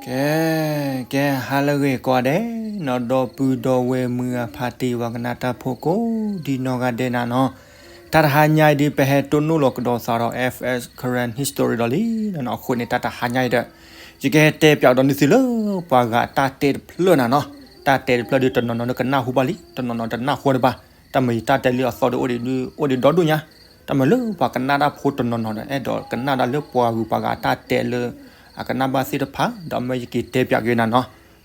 ကဲ ကဲ ဟါလၢအဂ့ၤကိးဂၤဒဲးနီၤ, ဒီပုၢ်ဒီဝဲၢ်မုၢ်ဂၤဖါတံၢ် ပှၤကနၣ်တၢ်ဖိကိးဒံနီၢ်ဂၤဒဲးနၤနီၤ, တၢ်တဟါညါအံၤဒုးပဟဲတိၢ်နီၣ်လီၤကဒီးသးဒီး F S Karen History ဒီးလံနီၤ, အဃိန့ၣ် တၢ်တဟါညါအံၤဒီး ယကဟဲတဲပၠးကဒီးန့ၢ်သုလၢပှၤဂၤတၢ်တဲတဖျၢၣ်နၤနီၤ, တၢ်တဲတဖျၢၣ်ဒုးတနီၤနီၤဒုးကနၣ်ဟူဘၣ်လံ, တနီၤနီၤတနၢ်ဟူဒံးဘၣ်, တၢ်မၤယတၢ်တဲလံအသီဒုးအိၣ်ဒံးဒုး အိၣ်ဒံးဒီဒူၣ်ညါ, တၢ်မၤလၢပှၤကနၣ်တၢ်ဖိတနီၤနီၤဒီး အဲၣ်ဒိးကနၣ်ဒၣ်လၢပှၤဂုၤပှၤဂၤတၢ်တဲလၢ အကနၣ်ဘၣ်သ့ၣ်တဖၣ် ဒီးမ့ၢ်ယက့ၤတဲပၠးက့ၤနၤနီၤ,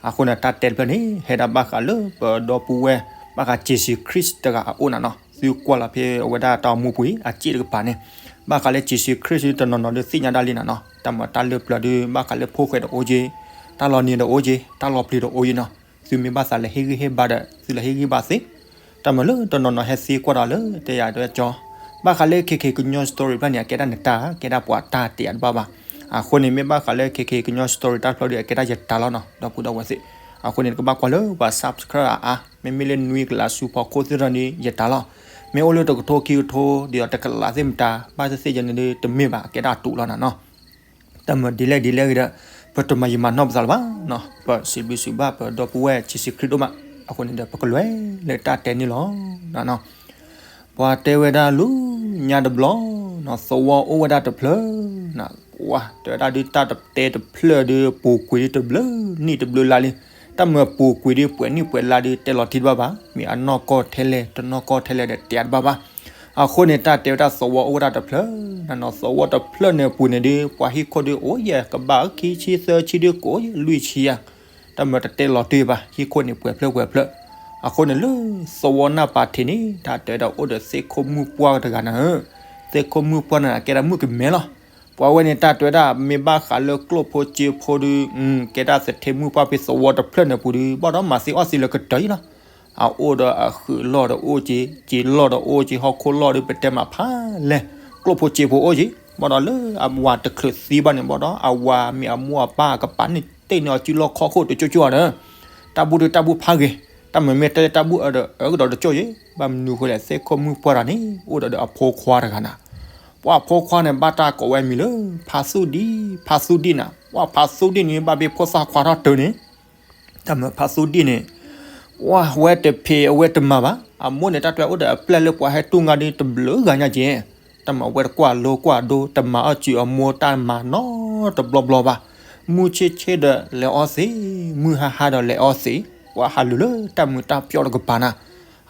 အဃိန့ၣ် တၢ်တဲတဖျၢၣ်န့ၣ် ဟဲဒၣ်ဘၣ်ဃးလၢပဒီပုၢ်ဝဲၢ် ဘၣ်ဃး Jesus Christ တဂၤအအိၣ်နၤနီၤ, သုကွၢ်လီၤဖဲအဝဲဒၣ်တၢ်အိၣ်မူပူၤအံၤ အစ့ၣ်တကပၤန့ၣ်, ဘၣ်ဃးလၢ Jesus Christ တနီၤနီၤဒုးသ့ၣ်ညါဒၣ်လံနၤနီၤ, တၢ်မၤတၢ်လၢပျၢၤဒုး ဘၣ်ဃးလၢဖိၣ်ဃဲတအိၣ်က့ၤ, တၢ်လီၤနံၤတအိၣ်က့ၤ, တၢ်လီၤပျံၤတအိၣ်က့ၤနီၤ, သုမ့ၢ်ဘၣ်သးလဲၤဟ့ၣ်ဂံၢ်ဟ့ၣ်ဘါဒီး သုလဲၤဟ့ၣ်ဂံၢ်ဘါသ့ တၢ်မၤလၢတနီၤနီၤဟဲသ့ကွၢ်ဒီးလၢတဲယၤတဲကၠီ, ဘၣ်ဃးလၢ ခဲက့ၤကညီ story ဖျၢၣ်န့ၣ် အကဲဒၣ်နတၢ် ကဲဒၣ်ပှၤတၢ်တဲအါတဘၣ်ဘၣ်, အဃိန့ၣ် မ့ၢ်ဘၣ်ဃးလၢ ခဲက့ၤကညီ story တၢ်ဖျၢၣ်ဒုး အကဲဒၣ်ယတၢ်လီၤနီၤ ဒီပုၢ်ဒီဝဲၢ်သ့ၣ်, အဃိန့ၣ် တကဘၣ်ကွၢ်လၢပှၤ subscribe အါအါ, မ့မ့ၢ်လၢနွံကလးဆူဖီခိၣ်သ့ၣ်တဖၣ်န့ၣ် ယတၢ်လီၤ, မ့ၢ်အိၣ်လၢတကထိခံကထိ ဒ်သိးတကလးသ့ၣ်မတၤ ဘၣ်သ့ၣ်သ့ၣ်ယန့ၣ်ဒုးတမ့ၢ်ဘၣ် အကဲဒၣ်တူာ်လီၤနၤနီၤ တၢ်မၤဒ်လဲၣ်ဒ်လဲၣ်ဂ့ၤဒီး ပတမၤယမၤနီၢ်ပသးလၢၤဘၣ်နီၤ, ပစံးဘျုးစံးဘၣ်ပဒီပုၢ်ဝဲၢ် Jesus Christ ဒိၣ်မး, အဃိန့ၣ်ဒီး ပကလဲၤလၢတၢ်တဲန့ၣ်လီၤ. ပှၤတဲဝဲဒၣ်လၢညါတဘျီနီၤ, သဝီအိၣ်ဝဲဒၣ်တဖျၢၣ်နီၤ, ပှၤတဲဝဲဒၣ်ဒုးတၢ်တဲတဖျၢၣ်ဒုး ပူၤကွံာ်ဒုးတဘျုးနံၣ်တဘျုးလါလံ, တၢ်မၤပူၤကွံာ်ဒုး ပှဲၤနံၣ်ပှဲၤလါဒုး တဲလီၤတံၢ်တဘၣ်ဘၣ်, မ့ၢ်အနီၢ်ကီၢ်ထဲလဲၣ် တနီၢ်ကီၢ်ထဲလဲၣ်ဒီး တဲတဘၣ်ဘၣ် အဃိန့ၣ် တၢ်တဲဝဲဒၣ်သဝီအိၣ်ဝဲဒၣ်တဖျၢၣ်နီၤ, သဝီတဖျၢၣ်န့ၣ်အပူၤန့ၣ်ဒုး ပှၤဟံၣ်ခိၣ်ဒုးအိၣ်ယဲၢ်ကဘၣ် ခံဆံသၢဆံဒုး ကိးယဲၢ်လွံၢ်ဆံယဲၢ်, တၢ်မၤတတဲလီၤတံၢ်ဘၣ်, ဟံၣ်ခိၣ်န့ၣ်ပှဲၤဖျၢၣ်ပှဲၤဖျၢၣ်, အဃိန့ၣ်လၢသဝီနၢ်ပၤထံးန့ၣ် တၢ်တဲဝဲဒၣ်အိၣ်ဒီးသ့ၣ်ခိၣ်မုၣ်ပှၢ်တဂၤနၤဧၢ, သ့ၣ်ခိၣ်မုၣ်ပှၢ်န့ၣ် အကဲဒၣ်မုၣ်ကမဲလီၤ. ပှၤဝဲန့ၣ် တၢ်တဲဝဲဒၣ် မ့ၢ်ဘၣ်ဃးလၢကျိၣ်ဖိစ့ဖိဒုး ကဲဒၣ်သထ့မုၣ်ပှၢ်ဖဲသဝီတဖျၢၣ်န့ၣ်အပူၤဒုး ဘၣ်ဒီးမၤသ့အီၣ်သ့လၢကတၢၢ်အံၤလီၤ. အအိၣ်ဒီးအဃုာ်လီၢ်ဒီးအိၣ်က့ၤ, က့ၤလီၢ်ဒီးအိၣ်က့ၤ, ဟီၣ်ခိၣ်လီၢ်ဒုး ပတဲမးဖးလဲၢ်, ကျိၣ်ဖိစ့ဖိအိၣ်က့ၤ, ဘၣ်ဒီးလၢအဝၤတချုးသံဘၣ်န့ၣ် ဘၣ်ဒီးအဝၤမ့ၢ်အမိၢ်အပၢ်အကပၤန့ၣ် တ့ၢ်န့ၢ်အီၤစုလီၢ်ခီၣ်ခိၣ်တကၠိကၠိဧါဒီး တၢ်ဘူၣ်ဒုးတၢ်ဘူၣ်ဖးဂဲၤ, တၢ်မၤမ့ၢ်တဲတၢ်ဘူၣ်အၢဒီးအၢကဒီးတကၠိကၠိ, ဘၣ်မနုၤဃိလဲၣ် သ့ၣ်ခိၣ်မုၣ်ပှၢ်တဂၤန့ၣ် အိၣ်ဒီးဒီးအဖိခွါတဂၤနၤ ပှၤအဖိခွါန့ၣ် ဘၣ်တၢ်ကိးဝဲအမံၤလၢ ဖါသူၣ်ဒံၣ်, ဖါသူၣ်ဒံၣ်နၤ, ပှၤဖါသူၣ်ဒံၣ်န့ၣ် ဘၣ်ဘ့ၣ်ဖိသၣ်ခွါထီၣ်တၢ်န့ၣ်, တၢ်မၤဖါသူၣ်ဒံၣ်န့ၣ် ပှၤဝဲတဖံးအဝဲတမၤဘၣ်, အမိၢ်န့ၣ် တၢ်တဲအိၣ်ဒီးအပျဲၢ်လၢပှၤဟဲတူၢ်ငါဒုးတဘျုးဂၤညါက့ၤ, တၢ်မၤဝဲတကွၢ်လိကွၢ်ဒိ တမၤအီၣ်စုအမိၢ်တၢ်မၤနီတဘျီဘျီဘၣ်, မုၢ်ဆ့ၣ်ဆ့ၣ်ဒီးလဲၤအီၣ်သ့, မုၢ်ဟါဟါဒီးလဲၤအီၣ်သ့, ပှၤဟးလူၤလၢတၢ်မုာ်တၢ်ပျီၢ်တကပၤနၤ,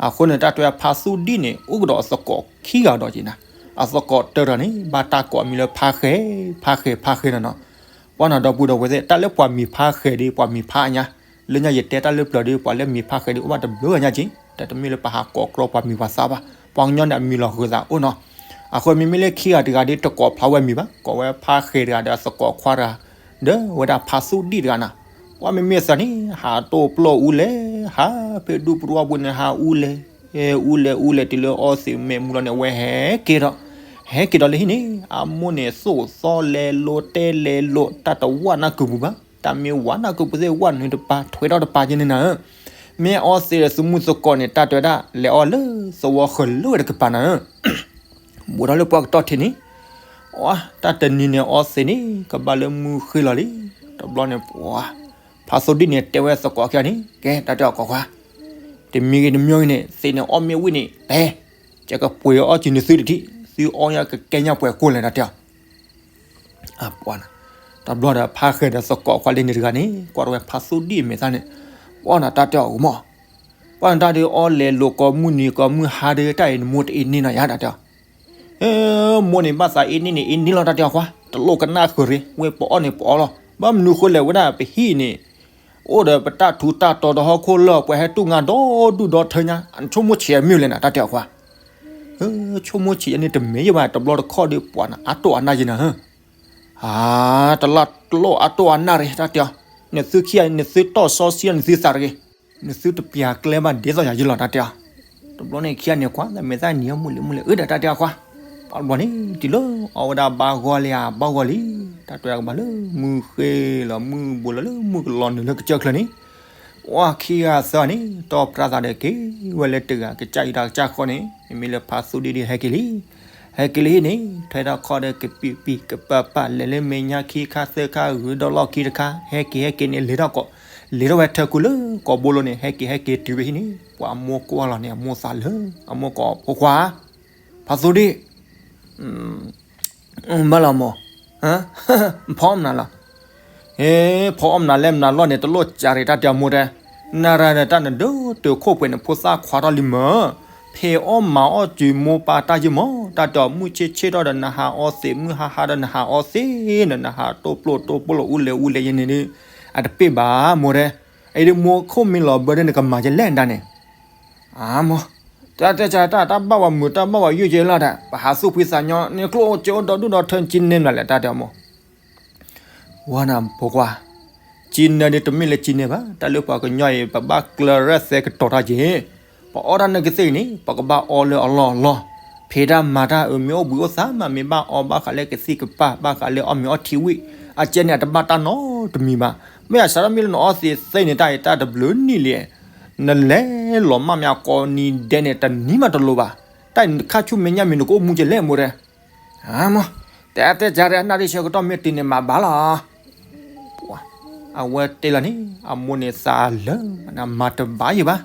အဃိန့ၣ် တၢ်တဲဖါသူၣ်ဒံၣ်န့ၣ် အိၣ်ကဒီးအသကိးခံဂၤဒီးက့ၤနၤ, အသကိးတၢတဂၤန့ၣ် ဘၣ်တၢ်ကိးအမံၤလၢဖါဃဲၤ, ဖါဃဲၤ ဖါဃဲၤနၤနီၤ, ပှၤနီၤဒီပုၢ်ဒီဝဲၢ်သ့ၣ် တၢ်လၢပှၤမံၤဖါဃဲၤဒုး ပှၤမံၤဖးအါညါ, လၢညါယတဲတၢ်လၢပျၢၤဒုး ပှၤလၢမံၤဖါဃဲၤဒုး အိၣ်ဘၣ်တဘျုးဂၤညါက့ၤ, တၢ်တမ့ၢ်လၢပဟးကိးကြီပှၤမံၤပှၤသးဘၣ်, ပှၤကညီန့ၣ် အမံၤလီၤဃုာ်သးအိၣ်နီၤ, အဃိမ့မ့ၢ်လၢခံဂၤတဂၤဒုး တကိးဖျါဝဲမံၤဘၣ်, ကိးဝဲဖါဃဲၤတဂၤဒီးအသကိးခွါတဂၤ, ဒီးဝဲဒၣ်ဖါသူၣ်ဒံၣ်တဂၤနၤ, ပှၤမ့မ့ၢ်သးန့ၣ် ဟးတိၢ်ပျီၢ်အူလဲၣ်, ဟးဖဲဒူပရူၢ်ပူၤန့ၣ် ဟးအူလဲၣ်, အူလဲၣ်အူလဲၣ်တုၤလၢအီသံးမဲာ်မူလီၤန့ၣ် အဝဲဟဲက့ၤဒီး, ဟဲက့ၤဒီးလၢဟံၣ်န့ၣ် အမိၢ်န့ၣ် သိၣ်သီလဲၤလိာ်တဲလဲၤလိာ် တၢ်တဝၣ်နၢ်ကုာ်ပူၤဘၣ်, တၢ်မ့ၢ်ဝၣ်နၢ်ကုာ်ပူၤသ့ၣ် ဝၣ်နုာ်တပၤ ထွဲထီၣ်တပၤက့ၤန့ၣ်နၤဧၢ, မ့ၢ်အီသံးဒီးသုးမုၢ်သကိးန့ၣ် တၢ်တဲဝဲဒၣ် လဲၤအီၣ်လၢသဝီဃၢၤလၢဝဲတကပၤနၤဧၢ ဘူးထီၣ်လၢပှၤကတီၢ်ထံးန့ၣ်, တၢ်တနံၤန့ၣ် အီသံးန့ၣ် ကဘၣ်လၢမုၢ်ဃ့လီၤလံ, တဘျီန့ၣ် ဖါသူၣ်ဒံၣ်န့ၣ် တဲဝဲသကိးခံဂၤန့ၣ် ကဲ တၢ်တဲအီၤကိးခွါ, တမံၤဂ့ၤတမံၤဂ့ၤန့ၣ် သံးန့ၣ်အီၣ်မ့ၢ်ဝံၣ်န့ၣ် တဲ, ယကပှ့ၤအီၣ်ကံၤနသုတထံၣ်, သုအီၣ်ညါကကဲညါပှဲၤကိၢ်လဲၣ် တၢ်တဲအီၤ တဘျီဒီးဖါဃဲၤဒီးသကိးခွါလၢန့ၣ်တဂၤန့ၣ် ကွၢ်ထီၣ်ဝဲဖါသူၣ်ဒံၣ်မဲာ်သၣ်န့ၣ်, ပှၤနတၢ်တဲအီၤမး, ပှၤနတၢ်ဒုးအီလဲၤလိာ်ကိးမုၢ်နံၤကိးမုၢ်ဟါဒီး တၢ်အံၤနမိၢ်တအ့န့ၢ်နီၤယါ တၢ်တဲအီၤ, မိၢ်န့ၣ်ဘၣ်သးအ့န့ၢ်န့ၣ် အ့န့ၢ်လီၤ တၢ်တဲအီၤခွါ, တလိၣ်ကနၣ်ဃုာ်ရ့, ဝဲပအီၣ်န့ၣ်ပအီၣ်လီၤ, ဘၣ်မနုၤဃိလဲၣ်ဝဲဒၣ်ပဟံၣ်န့ၣ် အိၣ်ဒီးပတၢ်ထူးတၢ်တီၤဒီးဟီၣ်ခိၣ်လီၢ် ပှၤဟဲတူၢ်ငါဒီဒူၣ်ဒီထၢညါ အနဆိကမိၣ်ဆံးအမ့ၢ်လဲၣ်နၤ တၢ်တဲအီၤခွါ, ဆိကမိၣ်ဆံးယဲန့ၣ်တမ့ၢ်ယဘၣ် တဘျီတခီၣ်ဒီးပှၤနအါတိၢ်အါနၢ်ယဲနၤဧၢ, အါ တလၢ်တလိၣ်အါတိၢ်အါနၢ်ရ့ တၢ်တဲအီၤ, နသုခံဂၤ နသုတီၢ်စီဆှံ နသုသးတဂ့ၤ, နသုတပျၢ်ကျဲဘၣ်ဒ်သိးယၤယလီၤ တၢ်တဲအီၤ, တဘျီန့ၣ်ခံဂၤန့ၣ်ခွါ သးမဲာ်သၣ်နံၤအီၣ်မုၢ်လံၤမုၢ်လံၤ အၢ ဒီးတၢ်တဲအီၤခွါ, ပှၤတဘျီန့ၣ် တုၤလၢအီၣ်ဝဲဒၣ်ဘါဂီၢ်လံဧါ ဘါဂီၢ်လံ, တၢ်တဲအီၤကဘၣ်လၢမုၢ်ဃ့လီၤ မုၢ်ဘူးလီၤလၢမုၢ်ကလီၤနုာ်လၢကစၢၢ်ချၢန့ၣ်, ပှၤခံဂၤသၢဂၤန့ၣ် တီၢ်ပြၢသးဒီးက့ၤဝဲလၢတဂၤ ကစၢ်အံၤတၢ်ကစၢ်ဃီန့ၣ် မ့မ့ၢ်လၢဖါသူၣ်ဒံၣ်ဒုးဟဲက့ၤလံ, ဟဲက့ၤလၢဟံၣ်န့ၣ် ထွဲထီၣ်ခီၣ်ဒီးကပံာ်ပံာ်ကပာ်ပာ် လဲၤလၢမဲာ်ညါခံခါသၢခါ ဂုၤဒီးလီၢ်ခံတခါ ဟဲက့ၤဟဲက့ၤန့ၣ် လဲၤထီၣ်ကီး လဲၤထီၣ်ဝဲထၢၣ်ကူၣ်လၢကီၢ်ဘိလိၤန့ၣ် ဟဲက့ၤဟဲက့ၤတုၤဝဲဟံၣ်န့ၣ် ပှၤအမိၢ်ကွၢ်လီၤန့ၣ် အမိၢ်သးလၢ အမိၢ်ကိးဖိခွါ ဖါသူဒံၣ် ဘၣ်လီၤမိၢ်, ဖီအီၣ်မနုၤလီၤ. ဟ့ ဖီအီၣ်မနုၤလဲၣ်မနုၤလီၢ်န့ၣ် တလိၣ်ကးရံးတၢ်တဲအမိၢ်တဲ, နရၤဒီးတၢ်နဒိၣ်တုာ်ခိၣ်ပှဲၤန့ၣ် ဖိသၣ်ခွါထီၣ်လံမၢ်, ဖံးအီၣ်မၤအီၣ်စုမိၢ်ပၢ်တၢ်ယုၢ်မၢ်, တၢ်တဲအီၤမုၢ်ဆ့ၣ်ဆ့ၣ်ထီၣ်ဒီးနဟးအီသံး မုၢ်ဟါဟါဒီးနဟးအီသံး နနဟးတိၢ်ပျိၢ်တိၢ်ပျိၢ်အူလဲၣ်အူလဲၣ်ယဲန့ၣ်ဒီး အတပ့ၢ်ဘၣ်မိၢ်တဲ, အံၤဒီးမိၢ်ခိၣ်မံလီၤဘၢဒီး နကမၤယလဲၣ်ဒၣ်န့ၣ် အမိၢ်, တၢ်တဲကတၢ် တၢ်ဘၣ်ဝဲမုာ် တၢ်ဘၣ်ဝဲယုၢ်ကဲလီၤဒၣ် ပဟးသူၣ်ဖှံသးညီ နကျိၣ်အိၣ်ကဲအိၣ်ဒီဒူၣ်ဒီထၢ ကံနဲမနုၤလဲၣ် တၢ်တဲအမိၢ်, ဝါနဖိခွါ, ကံနဲဒ်တမ့ၢ်လၢကံနဲဘၣ် တၢ်လၢပှၤကညီအံၤ ပဘၣ်ကျၢၤရဲၣ်သဲကတီၤတၢ်က့ၤ, ပအီၣ်တၢ်နကသ့ၣ်အံၤန့ၣ် ပကဘၣ်အီလၢအလီၢ်အလီၢ်, ဖံးတၢ်မၤတၢ်အမ့ၢ်အိၣ်ဘှံးအိၣ်သါမး မ့ၢ်ဘၣ်အီဘၣ်ဃးလၢကသံၣ်ကပၢ် ဘၣ်ဃးလၢအီၣ်မ့ၤအီထံဝံၣ်, အကဲန့ၣ် အတဘၣ်တၢ်နီတမံၤဘၣ်, မ့ၢ်အစးထီၣ်မ့ၢ်လၢနအီသံးသ့န့ၣ် တၢ်အံၤတၢ်တဘျုးနံၣ်လံ နလဲၤလီၤမၢ်မ့ၢ်အကိးနံၤဒဲးန့ၣ် တနံၤမးတလိၤဘၣ်, တၢ်အံၤနခါဆူမဲာ်ညါမံၤ နကအိၣ်မူကလဲၣ်မိၢ်တဲ, အမိၢ်, တဲအါတဲကါရၢ အနၣ်ရံၣ်ဆၢကတီၢ်မ့ၢ်တုၤန့ၣ်မၤဘၣ်လီၤ, အဝဲတဲလီၤန့ၣ် အမိၢ်န့ၣ်သးလၢာ် မၤတဘၣ်ယံၤဘၣ်,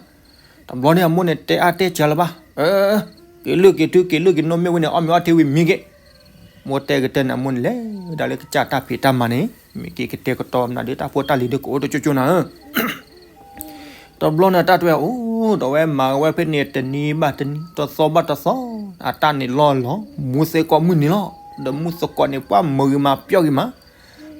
တဘျီန့ၣ်အမိၢ်န့ၣ်တဲအါတဲကါလၢၤဘၣ်, က့ၤလုၢ်က့ၤထူ က့ၤလုၢ်က့ၤနိမ့ၢ်ဝဲန့ၣ် အီၣ်မ့ၤအီထံဝံၣ်မံက့ၤ, မိၢ်တဲကတၢၢ်န့ၣ် အမိၢ်န့ၣ်လဲၤဒၣ်လၢကစၢ်တၢ်ဖံးတၢ်မၤန့ၣ် မ့ၢ်က့ၤကတဲာ်ကတီၤမနုၤဒီး တၢ်ဖိတၢ်လံၤဒီးကအိၣ်တကၠိကၠိနၤဧၢ တဘျီန့ၣ် တၢ်တဲဝဲအိၣ်ဒီးဝဲမၤဝဲဖဲန့ၣ် တနံၤဘၣ်တနံၤ တသီဘၣ်တသီ, အတၢ်န့ၣ်လီၢ်လီၤ မူသကိးမုၢ်နံၤလီၤ, ဒီးမူသကိးန့ၣ် ပှၤမုာ်ဂ့ၤမၤပျီၢ်ဂ့ၤမး,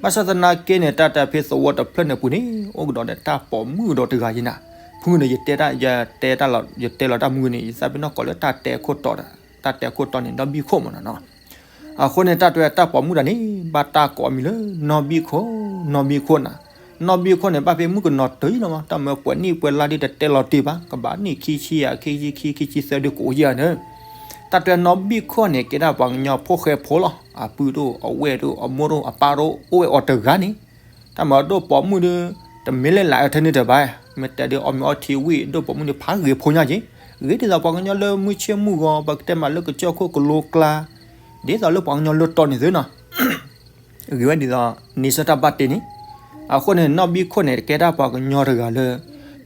ဘၣ်ဆၣ်သနာ်က့န့ၣ် တၢ်တဲဖဲသဝီတဖျၢၣ်န့ၣ်ပူၤန့ၣ် အိၣ်ကဒီးဒီးတၢ်ပိာ်မုၣ်ကဒီးတဂၤယဲနၤ, ဖုဒီးယတဲတၢ် ယတဲတၢ်လီၤ ယတဲလီၤတၢ်မုၢ်ဂ့ၤန့ၣ် ယသးပ့ၤနီၣ်ကိးလၢတၢ်တဲခိၣ်တီဒီး တၢ်တဲခိၣ်တီန့ၣ် နီၢ်ဘံၣ်ခိၣ်မ့ၢ်နီၤ အဃိန့ၣ် တၢ်တဲတၢ်ပိာ်မုၣ်တဂၤန့ၣ် ဘၣ်တၢ်ကိးအမံၤလၢ နီၢ်ဘံၣ်ခိၣ်, နီၢ်ဘံၣ်ခိၣ်နၤ, နီၢ်ဘံၣ်ခိၣ်န့ၣ် ဘၣ်ဖဲမုၣ်ကနီၤတၢၢ်လီၤမး တၢ်မၢပှဲၤနံၣ်ပှဲၤလါဒ်တတဲလီၤတ့ၢ်ဘၣ် ကဘၣ်နံၣ်ခံဆံယဲၢ် ခံဆံခံ ခံဆံသၢဒ်ကအိၣ်ယဲၢ်န့ၣ်, တၢ်တဲနီၢ်ဘံၣ်ခိၣ်န့ၣ် ကဲဒၣ်ပှၤကညီဖိဃဲဖိလီၤ အပုၢ်တအိၣ် အဝဲၢ်တအိၣ် အမိၢ်တအိၣ် အပၢ်တအိၣ် အိၣ်ဝဲအီၤတဂၤန့ၣ် တၢ်မၤဒိၣ်ပိာ်မုၣ်ဒီး တမ့ၢ်လၢလာ်အၢထဲန့ၣ်တဘၣ်, မ့ၢ်တဲဒ်အီၣ်မ့ၤအီထံဝံၣ် ဒိၣ်ပိာ်မုၣ်န့ၣ် ဖးဂ့ၤဖိညါက့ၤ, ဂ့ၤဒ်သိးပှၤကညီလၢမုၢ်ဆ့ၣ်မုၢ်ဂီၤ ပကတဲမးလၢကစၢၢ်ခိၣ်ကလိကျါ, ဒ်သိးလၢပှၤကညီလၢတီၤန့ၣ်သုနီၤ ဂ့ၤဝဲဒ်သိး န့ဆၢၣ်တၢ်ဘၣ်တ့န့ၣ်, အဃိန့ၣ် နီၢ်ဘံၣ်ခိၣ်န့ၣ် ကဲဒၣ်ပှၤကညီတဂၤလၢ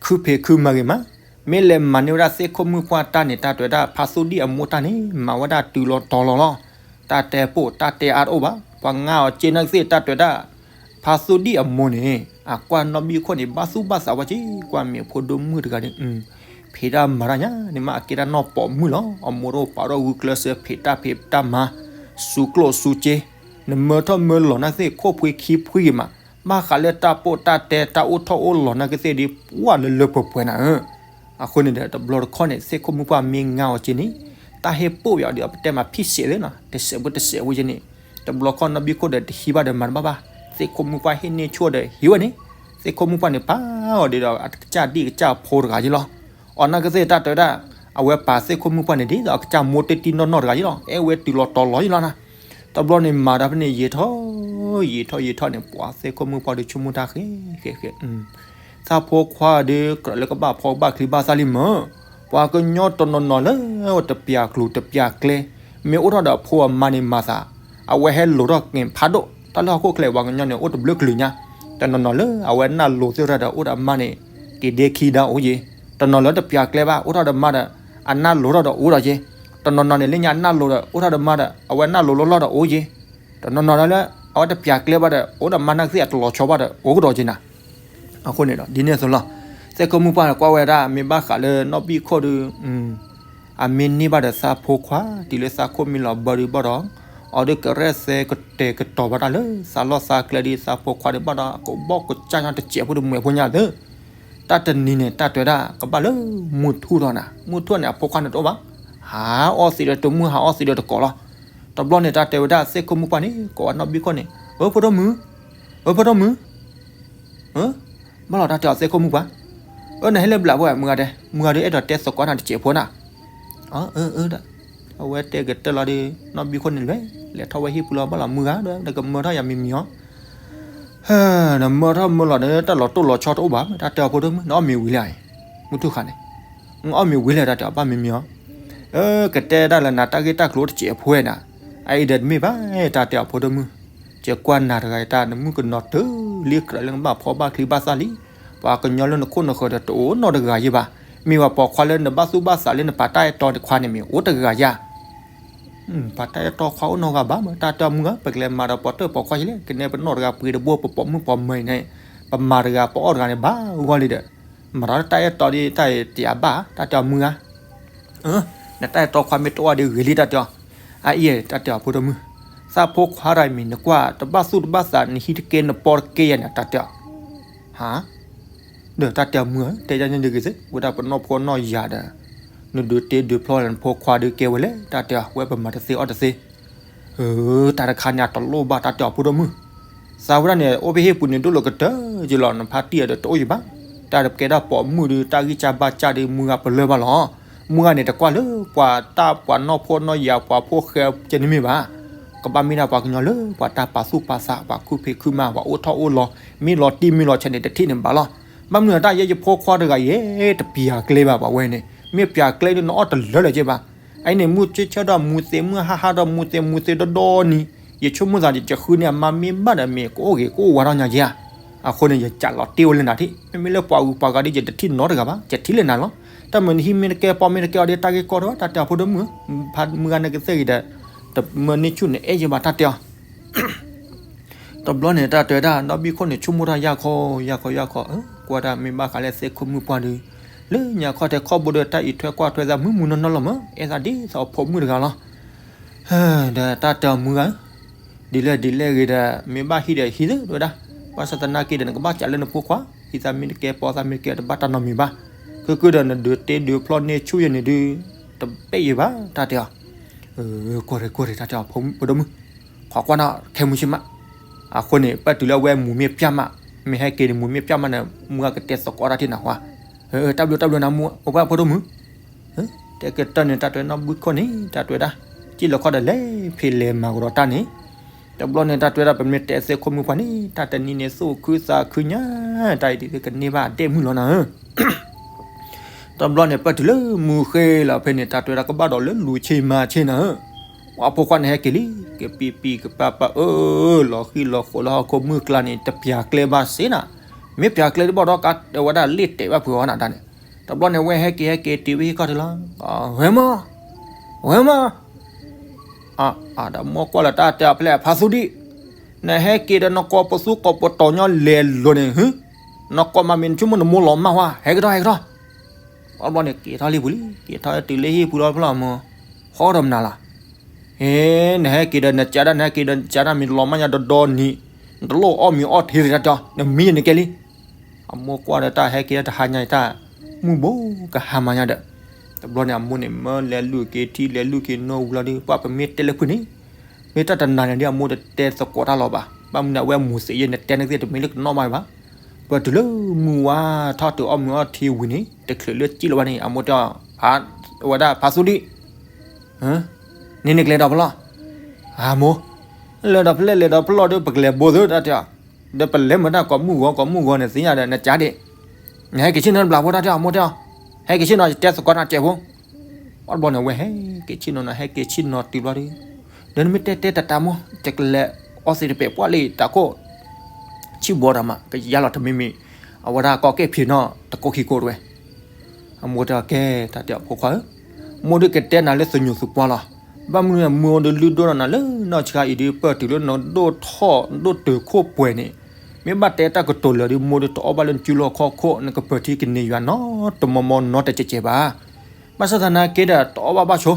ခုဖံးခုမၤဂ့ၤမး, မ့ၢ်လဲၤမၤန့ၢ်ဝဲဒၣ်သ့ၣ်ခိၣ်မုၣ်ပှၢ်တၢ်န့ၣ် တၢ်တဲဝဲဒၣ် ဖါသူဒံၣ်အမိၢ်တၢ်န့ၣ် မၤဝဲဒၣ်တုၤလီၤတီၤလီၤလီၤ, တၢ်တဲပိာ်တၢ်တဲအါတအိၣ်ဘၣ်, ပှၤငါအီၤက့နၢ်ကသ့ၣ် တၢ်တဲဝဲဒၣ် ဖါသူဒံၣ်အမိၢ်န့ၣ် အကွၢ်နီၢ်ဘံၣ်ခိၣ်န့ၣ် ဘၣ်သူၣ်ဘၣ်သးဝဲက့ၤ, ကွၢ်မ့ၢ်ဖိဒိၣ်မုၣ်တဂၤန့ၣ် ဖံးတၢ်မၤတၢ်ညါန့ၣ်မး အကဲဒၣ်နီၢ်ပိာ်မုၣ်လီၤ, အမိၢ်တအိၣ်ပၢ်တအိၣ် ဂုာ်ကျဲးစၢးဖံးတၢ်ဖံးတၢ်မၤ, စူးကျိၣ်စူးစ့, နမၢထီၣ်မၢလီၤနၢ်ကသ့ၣ် ခိၣ်ဖှံခံဖှံဂ့ၤမး, ဘၣ်ဃးလၢတၢ်ပိာ်တၢ်တဲ တၢ်အိၣ်ထီၣ်အိၣ်လီၤနၢ်ကသ့ၣ်ဒ်ပှၢ်လၢလၢပှဲၤပှဲၤနၤဧၢ အဃိန့ၣ်ဒီး တဘျီတခီၣ်န့ၣ် သ့ၣ်ခိၣ်မုၣ်ပှၢ်မ့ၢ်ငါအီၤက့ၤန့ၣ် တၢ်ဟ့ၣ်ပိာ်ဝဲအီၤဒီး ပတဲမးဖံးစဲးသ့နီၤ တစဲးဖိတစဲးဖိက့ၤန့ၣ်, တဘျီခီၣ်နီၢ်ဘံၣ်ခိၣ်ဒီးတဟံးဘၣ်ဒီးမၤတဘၣ်ဘၣ်, သ့ၣ်ခိၣ်မုၣ်ပှၢ်ဟ့ၣ်န့ၢ်ဆိဒီးဟံးဝဲန့ၣ်, သ့ၣ်ခိၣ်မုၣ်ပှၢ်န့ၣ် ပာ်အီၤဒ်ဒီးအကစၢ်ဒံၣ်ကစၢ်ဖိတဂၤက့ၤလီၤ, အီၤနၢ်ကသ့ၣ်တၢ်တဲဝဲဒၣ်, အဝဲပာ်သ့ၣ်ခိၣ်မုၣ်ပှၢ်န့ၣ်ဒ်သိးအကစၢ်မိၢ်တ့ၢ်တံၢ်နီၢ်နီၢ်တဂၤက့ၤလီၤ, အဲၣ်ဝဲတုၤလီၤတီၤလီၤက့ၤလီၤနၤ တဘျီန့ၣ်မၤဒီးဖဲန့ၣ် ယံာ်ထီၣ် ယံာ်ထီၣ်ယံာ်ထီၣ်န့ၣ် ပှၤသ့ၣ်ခိၣ်မုၣ်ပှၢ်ဒီးဆိကမိၣ်တၢ်ဃဲဃဲဃဲ, သးဖိခွါဒီး ကြၢးလၢကဘၣ်ဖီကဘၣ်ချံဘၣ်သးလံမၢ်, ပှၤကညီတနီၤနီၤလၢတပျၢ်ကျိၤတပျၢ်ကျဲ, မ့ၢ်အိၣ်ထီၣ်ဒီးအဖိအမါန့ၣ်မၤသး, အဝဲဟဲလိာ်ထီၣ်က့ၤဖးဒိၣ်, တၢ်လၢဟီၣ်ခိၣ်ချၢပှၤကညီန့ၣ် အိၣ်တဘျုးကလုာ်ညါ, တနီၤနီၤလၢအဝဲနၢ်လိၤသ့ၣ်ထီၣ်ဒီး အိၣ်ဒီးအမါန့ၣ် က့ၤဒဲခံဒါအိၣ်က့ၤ, တနီၤလၢတပျၢ်ကျဲဘၣ် အိၣ်ထီၣ်ဒီးမါဒီး အနၢ်လိၤထီၣ်ဒီးအိၣ်ဒီးက့ၤ, တနီၤနီၤန့ၣ် လၢညါအနၢ်လိၤဒီး အိၣ်ထီၣ်ဒီးမါဒီး အဝဲနၢ်လိၤလီၢ်လီၢ်ဒီးအိၣ်က့ၤ, တနီၤနီၤလၢ အဝဲတပျၢ်ကျဲဘၣ်ဒီး အိၣ်ဒီးမါနၢ်ကသ့ၣ်အတလီၤဆီဘၣ်ဒီး အိၣ်ကဒီးက့ၤနၤ, အဃိန့ၣ်ဒီး ဒ်န့ၣ်အသိးလီၤ, သ့ၣ်ခိၣ်မုၣ်ပှၢ်ကွၢ်ဝဲဒၣ် မ့ၢ်ဘၣ်ဃးလၢနီၢ်ဘံၣ်ခိၣ်ဒီး အမ့ၢ်န့ၢ်ဘၣ်ဒီးသးဖိခွါ တုၤလၢသးခိၣ်မံလီၤဘၢဒီးဘၣ်ဒီး အီၤဒုးကရဲၣ်သဲကတဲာ်ကတီၤဘၣ်တၢ်လၢ သးလီၢ်သးကျဲဒီးသးဖိခွါဒီးဘၣ်ဒီး ကဘီၣ်ကစၢ်ညါတစဲးဖိတမှဲးဖိညါသ့, တၢ်တနံၤန့ၣ် တၢ်တဲဝဲဒၣ် ကဘၣ်လၢမုၢ်ထူၣ်ထီၣ်နၤ, မုၢ်ထူၣ်န့ၣ် အဖိခွါန့ၣ်တအိၣ်ဘၣ်, ဟးအီသံးဒီးတမုၢ် ဟးအီသံးဒီးတကိးလီၤ, တဘျီန့ၣ် တၢ်တဲဝဲဒၣ်သ့ၣ်ခိၣ်မုၣ်ပှၢ်န့ၣ် ကိးဝဲနီၢ်ဘံၣ်ခိၣ်န့ၣ် အၢ ဖိဒိၣ်မုၣ်, အၢ ဖိဒိၣ်မုၣ် အၢ ဘၣ်လီၤတၢ်တဲအီၤသ့ၣ်ခိၣ်မုၣ်ပှၢ်, အၢ နဟဲလၢဘျးဖိဧါ မုၢ်ဂၤတဲ, မုၢ်ဂၤဒီး အဲၣ်ဒိးတဲသကိးနၤတစဲးဖိနၤ, အၢ အၢ အၢ အဝဲတဲကတၢၢ်လီၤဒီး နီၢ်ဘံၣ်ခိၣ်န့ၣ်လဲၤ လဲၤထီၣ်ဝဲဟံၣ်ပူၤလီၤ ဘၣ်လီၤမုၢ်ဂၤဒီး နကမၢထီၣ်ယၤမံၤမံၤအီၤ, ဟဲ နမၢထီၣ်မၢလီၤဒီး တၢ်လီၤတိၢ်လီၤဆီတအိၣ်ဘၣ် တၢ်တဲအီၤဖိဒိၣ်မုၣ် နအီၣ်မ့ၤဝံၤလံဧါ, မုၢ်ထူၣ်ဃာ်န့ၣ်, နအီၣ်မ့ၤဝံၤလံ တၢ်တဲအီၤဘၣ်မံၤမံၤအီၤ, အၢ ကတဲဒၣ်လၢနၤတၢ်ဂ့ၢ်တၢ်ကျိၤအိၣ်တစဲးဖိဝဲနၤ, အအံၤဒီးတမ့ၢ်ဘၣ် တၢ်တဲအီၤဖိဒိၣ်မုၣ်, ကကွၢ်နၤတဂၤအံၤတၢ်နမုၣ်ကနီၤတၢၢ်လံ ကြၢးလၢနကဘၣ်ဖီဘၣ်ချံဘၣ်သၣ်လံ, ပှၤကညီလၢနခိၣ်နဃၢၤဒီးတအိၣ်နီတဂၤယဲဘၣ်, မ့ၢ်ပှၤပိာ်ခွါလၢနဘၣ်သူၣ်ဘၣ်သးလၢနပာ်တၢ်အဲၣ်တီခွါန့ၣ်မ့ၢ်အိၣ်တဂၤယါ ပာ်တၢ်အဲၣ်တီခွါအိၣ်နီတဂၤဘၣ်မး တၢ်တဲအီၤမုၢ်ဧၢ, ပကလဲၤမၤဒီးပိာ်တၢၢ်ပိာ်ခွါယလဲၣ်, ကနဲပနီၣ်တဂၤပှ့ၤတဘိ ပပိာ်မုၣ်ပိာ်မၢၤအံၤန့ၣ်, ပမၤတဂၤပအီၣ်တဂၤန့ၣ် ဘၣ်ဂီၢ်လံဒီး, မၤဒီးတၢ်အဲၣ်တီဒ်တၢ်အံၤတယၤဘၣ် တၢ်တဲအီၤမုၢ်ဧါ, နတၢ်အဲၣ်တီခွါမ့ၢ်တအိၣ်ဒီးဂ့ၤလံ တၢ်တဲအီၤ, အအံၤ တၢ်တဲအီၤဖိဒိၣ်မုၣ်, သးဖိခွါတဂၤအံၤမ့ၢ်နကွၢ်တဘၣ်သူၣ်တဘၣ်သး နဟံးတကဲနပီတကဲယါန့ၣ် တၢ်တဲအီၤ ဟါ ဒီးတၢ်တဲအီၤမုၢ်ဧၢ, တဲဒ်န့ၣ်ဒ်ဂ့ၤသ့, ဝဲဒၣ်ပနီၢ်ဖိနီၢ်ယၤဒီး, နဒုးတ့ဒုးဖျီလၢနဖိခွါဒုးကဲဝဲလဲၣ် တၢ်တဲအီၤ, ဝဲပမၤတသ့အီၣ်တသ့, အၢ တၢ်တခါန့ၣ် အတလိၣ်ဘၣ် တၢ်တဲအီၤဖိဒိၣ်မုၢ်, သးဝဲဒၣ်န့ၣ် အိၣ်ဖဲဟံၣ်ပူၤန့ၣ် ဒိၣ်လီၤကတၢၢ်က့လီၤ နဖါတံၢ်အံၤဒီးတအိၣ်ယံၤဘၣ်, တၢ်တကဲဒၣ်ပိာ်မုၣ်ဒုး တၢ်ဂံၢ်စၢ်ဘါစၢ်ဒုး မုၢ်ဂၤပလၢၢ်ဘၣ်လီၤ, မုၢ်ဂၤန့ၣ် တကွၢ်လၢပှၤတၢ်ပှၤနီၢ်ဖိနီၢ်ယၤ ပှၤဖိၣ်ဃဲကဲန့ၣ်မ့ၢ်ဘၣ် ကဘၣ်မ့ၢ်ဒၣ်ပှၤကညီလၢပှၤတၢ်ပာ်သူၣ်ပာ်သး ပှၤခုဖံးခုမၤ ပှၤအိၣ်ထီၣ်အိၣ်လီၤ မ့ၢ်လီၤတံၢ်မ့ၢ်လီၤဆဲးန့ၣ် တထံၣ်န့ၣ်ဘၣ်လီၤ. ဘၣ်မနုၤအတၢ်ယဲယဖိခွါတဂၤအံၤ တပျးကျဲဘၣ် ပှၤဝဲန့ၣ် မ့ၢ်ပျးကျဲဒုး နအီၣ်တလၢလၢၤက့ဘၣ်. အအံၤန့ၣ် မုၢ်ဆ့ဆၢဒီးမူသ့ မုၢ်ဟါဟါဒီးမူသ့ မူသ့ဒီဒီနံၤ ယဆိကမိၣ်သး ယဃုန့ၢ်အမါမ့ၢ်ဘၣ်ဒီးမ့ၢ်ကအိၣ်ဂ့ၤကအိၣ်ဝါထီၣ်ညါက့ဧါ. အဃိန့ၣ် ယကးလီၤတံၢ်ဝဲလၢနၤထံၣ် မ့မ့ၢ်လၢပှၤဂုၤပှၤဂၤဒ်ယတထံၣ်နီတဂၤဘၣ် ယထံၣ်လၢနၤလီၤ. တၢ်မ့ၢ်နဟံးမ့ၢ်တကဲ ပီမ့ၢ်တကဲအီၤဒီး တၢ်ဂ့ၢ်ကီတဝဲ တၢ်တဲအီၤဖိဒိၣ်မုၣ်ဧၢ, မုၢ်ဖးမုၢ်ဂၤန့ၣ်ကသ့ၣ်ဂ့ၤဒီး တမၢန့ၢ်ဆူၣ်န့ၣ်အဲၣ်ယဘၣ် တၢ်တဲအီၤ တဘျီန့ၣ် တၢ်တဲဝဲဒၣ် နီၢ်ဘံခိၣ်န့ၣ် ဆိကမိၣ်တၢ်ယၢ်ခီ ယၢ်ခီ ယၢ်ခီ ကွၢ်တၢ်မ့ၢ်ဘၣ်ဃးလၢသ့ၣ်ခိၣ်မုၣ်ပှၢ်ဒုး လၢညါခီၣ်ထံးခီၣ်ဘိဒီး တၢ်အံးထွဲကွၢ်ထွဲသးမုၢ်မုၢ်နီၢ်နီၢ်လီၤမး အဲၣ်သးဒ်သိးအဖိမုၣ်တဂၤလီၤ. ဒီးတၢ်တဲအီၤမုၢ်ဂၤ ဒ်လဲၣ်ဒ်လဲၣ်ဂ့ၤဒီး မ့ၢ်ဘၣ်ဟံးဒီးဟံးသ့ တဲဝဲဒၣ်, ဘၣ်ဆၣ်သနာ်က့ဒီး နကဘၣ်ကးလၢနဖိခွါ ဟံးသးမ့ၢ်တကဲ ပီသးမ့ၢ်တကဲ တဘၣ်တၢ်နီတမံၤဘၣ်. ခဲကဒီး နဒုးတ့ဒုးဖျီန့ၢ်ဆူၣ်ယဲန့ၣ်ဒုး တပဲာ်ယဘၣ် တၢ်တဲအီၤ. ကွၢ်ရ့ၣ်ကွၢ်ရ့ၣ် တၢ်တဲအီၤ ဖိဒိၣ်မုၣ်, ခိးကွၢ်နီၣ်ခဲမုၢ်ဆ့ၣ်မး. အဃိန့ၣ် ပၢၢ်တုၤလၢအဝဲမူၤမ့ၢ်ပျၢ်မး, မ့ၢ်ဟဲက့ၤန့ၣ် မူၤမ့ၢ်ပျၢ်မးန့ၣ် မုၢ်ဂၤကတဲသကိးတၢ်ထံၣ်နၤဝဲ, တၢ်ဘျုးတၢ်ဘျုးနၤမူၤ အိၣ်ဘၣ်ဖိဒိၣ်မုၣ် တဲကတၢၢ်န့ၣ် တၢ်တဲနီၢ်ဘံခိၣ်န့ၣ် တၢ်တဲဝဲဒၣ်, စံၣ်လီၤခီၣ်ဒီးလဲၤဖံးလဲၤမၤကဒီးတၢ်န့ၣ်, တဘျီန့ၣ် တၢ်တဲဝဲဒၣ် ပမ့ၢ်တဲသ့ၣ်ခိၣ်မုၣ်ပှၢ်န့ၣ် တၢ်တနံၤန့ၣ် သူၣ်ခုသးခုညါ, တၢ်အံၤဒ်ကန့ၢ်ဘၣ်ဒဲၣ်မုၢ်လီၤနၤဧၢ. တဘျီန့ၣ် ပၢၢ်တုၤလၢမူၤဃ့လီၤဖဲန့ၣ် တၢ်တဲဝဲဒၣ် ကဘၣ်ဒီးလၢလူၤဆ့မၤဆ့နၤဧၢ, ပှၤဖိခွါန့ၣ်ဟဲက့ၤလံ, ကပံၤပံၤကပၤပၤအၢ, လီၤဃံၤလီၤဃိးလၢဟီၣ်ခိၣ်မုၢ်ကျါန့ၣ် တပျးကျဲဘၣ်စ့နၤ, မ့ၢ်ပျးကျဲတဘၣ်ဒီး ကးဝဲဒၣ်လ့ၣ်တဲာ်ဘၣ်ဖုးအီၤနၤတၢ်န့ၣ်, တဘျီန့ၣ် ဝဲဟဲက့ၤဟဲက့ၤတုၤဝဲဟံၣ်ခီၣ်ထံးလီၤ, ဝဲမး, ဝဲမး အဒီးမိၢ်ကွၢ်လၢတၢ်တဲအီၤဖဲလဲၣ် ဖါသူဒံၣ်, နဟဲက့ၤဒီးနကိးပသူကိးပတီၤညီလဲၤလိၤန့ၣ်, နကိးမၤမ့ၢ်နဆိကမိၣ်နမိၢ်လီၤမၢ်ဝဲ ဟဲကထီၣ် ဟဲကထီၣ်. အဘျီန့ၣ် က့ၤထီၣ်လံပူၤလံ, က့ၤထီၣ်တုၤလၢဟံၣ်ပူၤလီၤဖျီၣ်အမိၢ်, ဟီဒီးမနုၤလီၤ. ဟဲ နဟဲက့ၤဒီးနကးဒၣ် နဟဲက့ၤဒီးနကးဒၣ်မ့ၢ်လီၤမၢ်ညါဒီဒီနံၤ, နတလိၣ်အီၣ်မ့ၤအီထံးတၢ်တဲအီၤ နမံယန့ၣ်ကဲလံ. အမိၢ်ကွၢ်ဒီးတၢ်ဟဲက့ၤတဟါညါအံၤတၢ် မုၢ်ဘိကဟါမၢ်ညါဒီး, တဘျီန့ၣ် အမိၢ်န့ၣ် မၢလဲၤလုၢ်က့ၤထံ လဲၤလုၢ်က့ၤနိဝံၤလီၤဒီး ပှၤပမ့ၢ်တဲလၢဖုန့ၣ်, မ့ၢ်တၢ်တနၤန့ၣ်ဒီး အမိၢ်တတဲသကိးတၢ်လီၤဘၣ်. ဘၣ်မနုၤအဝဲမူၤသ့ယဲ နတဲနကသ့ၣ်တမ့ၢ်လၢကနီၣ်မးဘၣ်. ပၢၢ်တုၤလၢမုၢ်ဝါထီၣ်တုၤအီၣ်မ့ၤအီထံဝံၤန့ၣ် တချုးလၢစံၣ်လီၤဘၣ်န့ၣ် အမိၢ်တဲအီၤ, ဝဲဒၣ်ဖါသူဒံၣ်, န့ၣ်နကလဲၤဒီးဖျီၣ်, အမိၢ်, လဲၤဒီးဖျီၣ်လဲၤဒီးဖျီၣ်ဒီး ပကလဲၤဘိသ့တၢ်တဲအီၤ, ဒီးပလဲၤမတၢ်ကိးမုၢ်ဂီၤကိးမုၢ်ဂီၤန့ၣ် သ့ၣ်ညါဒီး နကးဒံး, နဟဲက့ၤဆ့ၣ်နီၤတဘျီဖိတၢ်တဲအီၤ မိၢ်တဲအီၤ, ဟဲက့ၤဆ့ၣ်နီၤ ယတဲသကိးနၤစဲးဖိ အဘျီန့ၣ် အဝဲဟဲက့ၤဆ့ၣ်နီၤနီၤ ဟဲက့ၤဆ့ၣ်နီၤတုၤဘျီဒီး, ဒီးနမ့ၢ်တဲတဲတၢ်တၢ်မိၢ် ယကလဲၤအီသံးတပဲာ်ပှၢ်လံတၢ်ခိၣ်, ဆံၣ်ဘီတၢ်မး ကယါလီၤတမံၤမံၤ, အဝဲဒၣ်ကီၢ်ကဲၣ်ဖံးနီၢ်တကိးခံကိးတဝဲ. အမိၢ်တဲအီၤ ကဲ တၢ်တဲအီၤဖိခွါဧၢ, မိၢ်ဒုးကတဲနၤလၢသညူးသပှၢ်လီၤ. ဘၣ်မနုၤ မိၢ်ဒုးလုၢ်ဒိၣ်ထီၣ်နၤလၢနီၢ်ဆှါအံၤဒုး ပၢၢ်တုၤလၢနဒိၣ်ထီၣ်ဒိၣ်တုာ်ခိၣ်ပှဲၤန့ၣ်, မ့ၢ်ဘၣ်တဲတၢ်ကတိၤလၢာ်ဒီး မိၢ်ဒုးတအီၣ်ဘၣ်လၢနစုလီၢ်ခီၣ်ခိၣ် နကပၢၤထံကန့ၢ်ယွၤနီတမီမီနီတစဲးစဲးဘၣ်. ဘၣ်ဆၣ်သနာ်က့ဒီး တအီၣ်ဘၣ်ဘၣ်ဆိ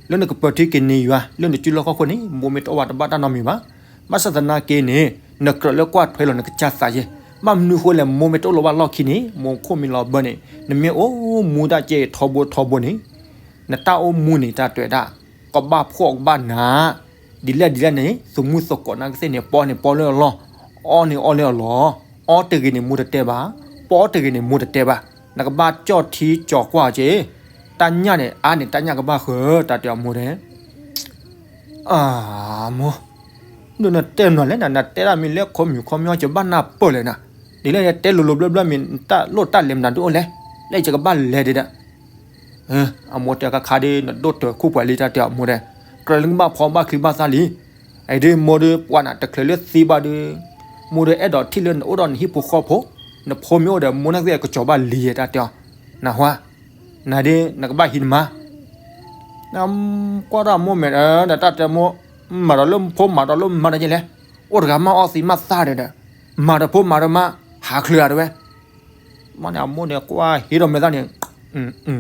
လၢနကပၢၤထံကန့ၢ်ယွၤ လၢနစုလီၢ်ခီၣ်ခိၣ်န့ၣ် မိၢ်မ့ၢ်တအီၣ်ဘၣ်တဘၣ်တၢ်နီတမံၤဘၣ်. ဘၣ်ဆၣ်သနာ်က့န့ၣ် နကြၢးလၢကွၢ်ထွဲလီၤနကစၢ်သးယဲ, ဘၣ်မနုၤဃိလဲၣ် မိၢ်မ့ၢ်တအိၣ်လီၤဘၣ်လီၢ်ခံန့ၣ် မိၢ်ခိၣ်မ့ၢ်လီၤဘၢန့ၣ် နမ့ၢ်အိၣ်မူတၢ်ကဲအံၤထီဘိထီဘိန့ၣ် နတၢ်အိၣ်မူန့ၣ် တၢ်တဲဝဲဒၣ် ကဘၣ်ဖှီၣ်ကဘၣ်နး ဒ်လဲၣ်ဒ်လဲၣ်န့ၣ် သုးမုၢ်သကိးနာ်ကသ့ၣ်န့ၣ် ပီန့ၣ်ပီလၢအလီၢ်, အီန့ၣ်အီလၢအလီၢ်, အီတဂ့ၤန့ၣ် မိၢ်တတဲဘၣ်, ပီတဂ့ၤန့ၣ် မိၢ်တတဲဘၣ်, နကဘၣ်ကၠီၣ်ထံကၠီၣ်ကွၢ်က့ၤ, တၢ်ညၣ်န့ၣ် အါန့ၣ် တၢ်ညၣ်ကဘၣ်ဃၢၤ တၢ်တဲအီၤမိၢ်တဲ အမိၢ်, ဒ်နတဲမနုၤလဲၣ်နၤ နတဲဒၣ်မ့ၢ်လၢခီမုၢ်ခီမီ ယဘၣ်နၢ်ပၢၢ်လဲၣ်နၤ, ဒ်လဲၣ်ယတဲလိၤလိၤဘျၢဘျၢမ့ၢ် တၢ်လိၣ်တၢ်လဲၤမနုၤဒုးအိၣ်လဲၣ်, လၢယကဘၣ်လဲၤဒံးဒၣ် အမိၢ်တဲခါခါဒီး နဒိၣ်တၢၤခိၣ်ပှဲၤလံ တၢ်တဲအီၤ မိၢ်ဒီး, ကြၢးလၢနကဘၣ်ဖီဘၣ်ချံဘၣ်သၣ်လံ. အံၤဒ်မိၢ်ဒီး ပှၤနၤတချုးလၢသံဘၣ်ဒီး, မိၢ်ဒီးအဲၣ်ဒိးထံၣ်လၢနအိၣ်ဒီးနဟံၣ်ဖိဃီဖိ, နဖိမ့ၢ်အိၣ်ဒီး မိၢ်န့ၣ်ကသ့ၣ်ကစီၤဘၣ်လံယဲ တၢ်တဲအီၤ, နၢ်ဟူဧါ, နၤဒ်နကဘၣ်ဟံးနမါ ကွၢ်တၢ်မိၢ်မဲာ်ဒီး တၢ်တဲမိၢ်, မၤဒီးလၢဖိမၤဒီးလၢမါဒီးယဲလဲၣ်, အိၣ်တဂၤမးအီသံးမးသၣ်ဒီး, မၤဒီးဖိမၤဒီးမါ, ဟးချုးဧါတဲဝဲ. မ့ၢ်န့ၣ်အမိၢ်န့ၣ် ကွၢ်ဟံးဒီးမဲာ်သၣ်န့ၣ်,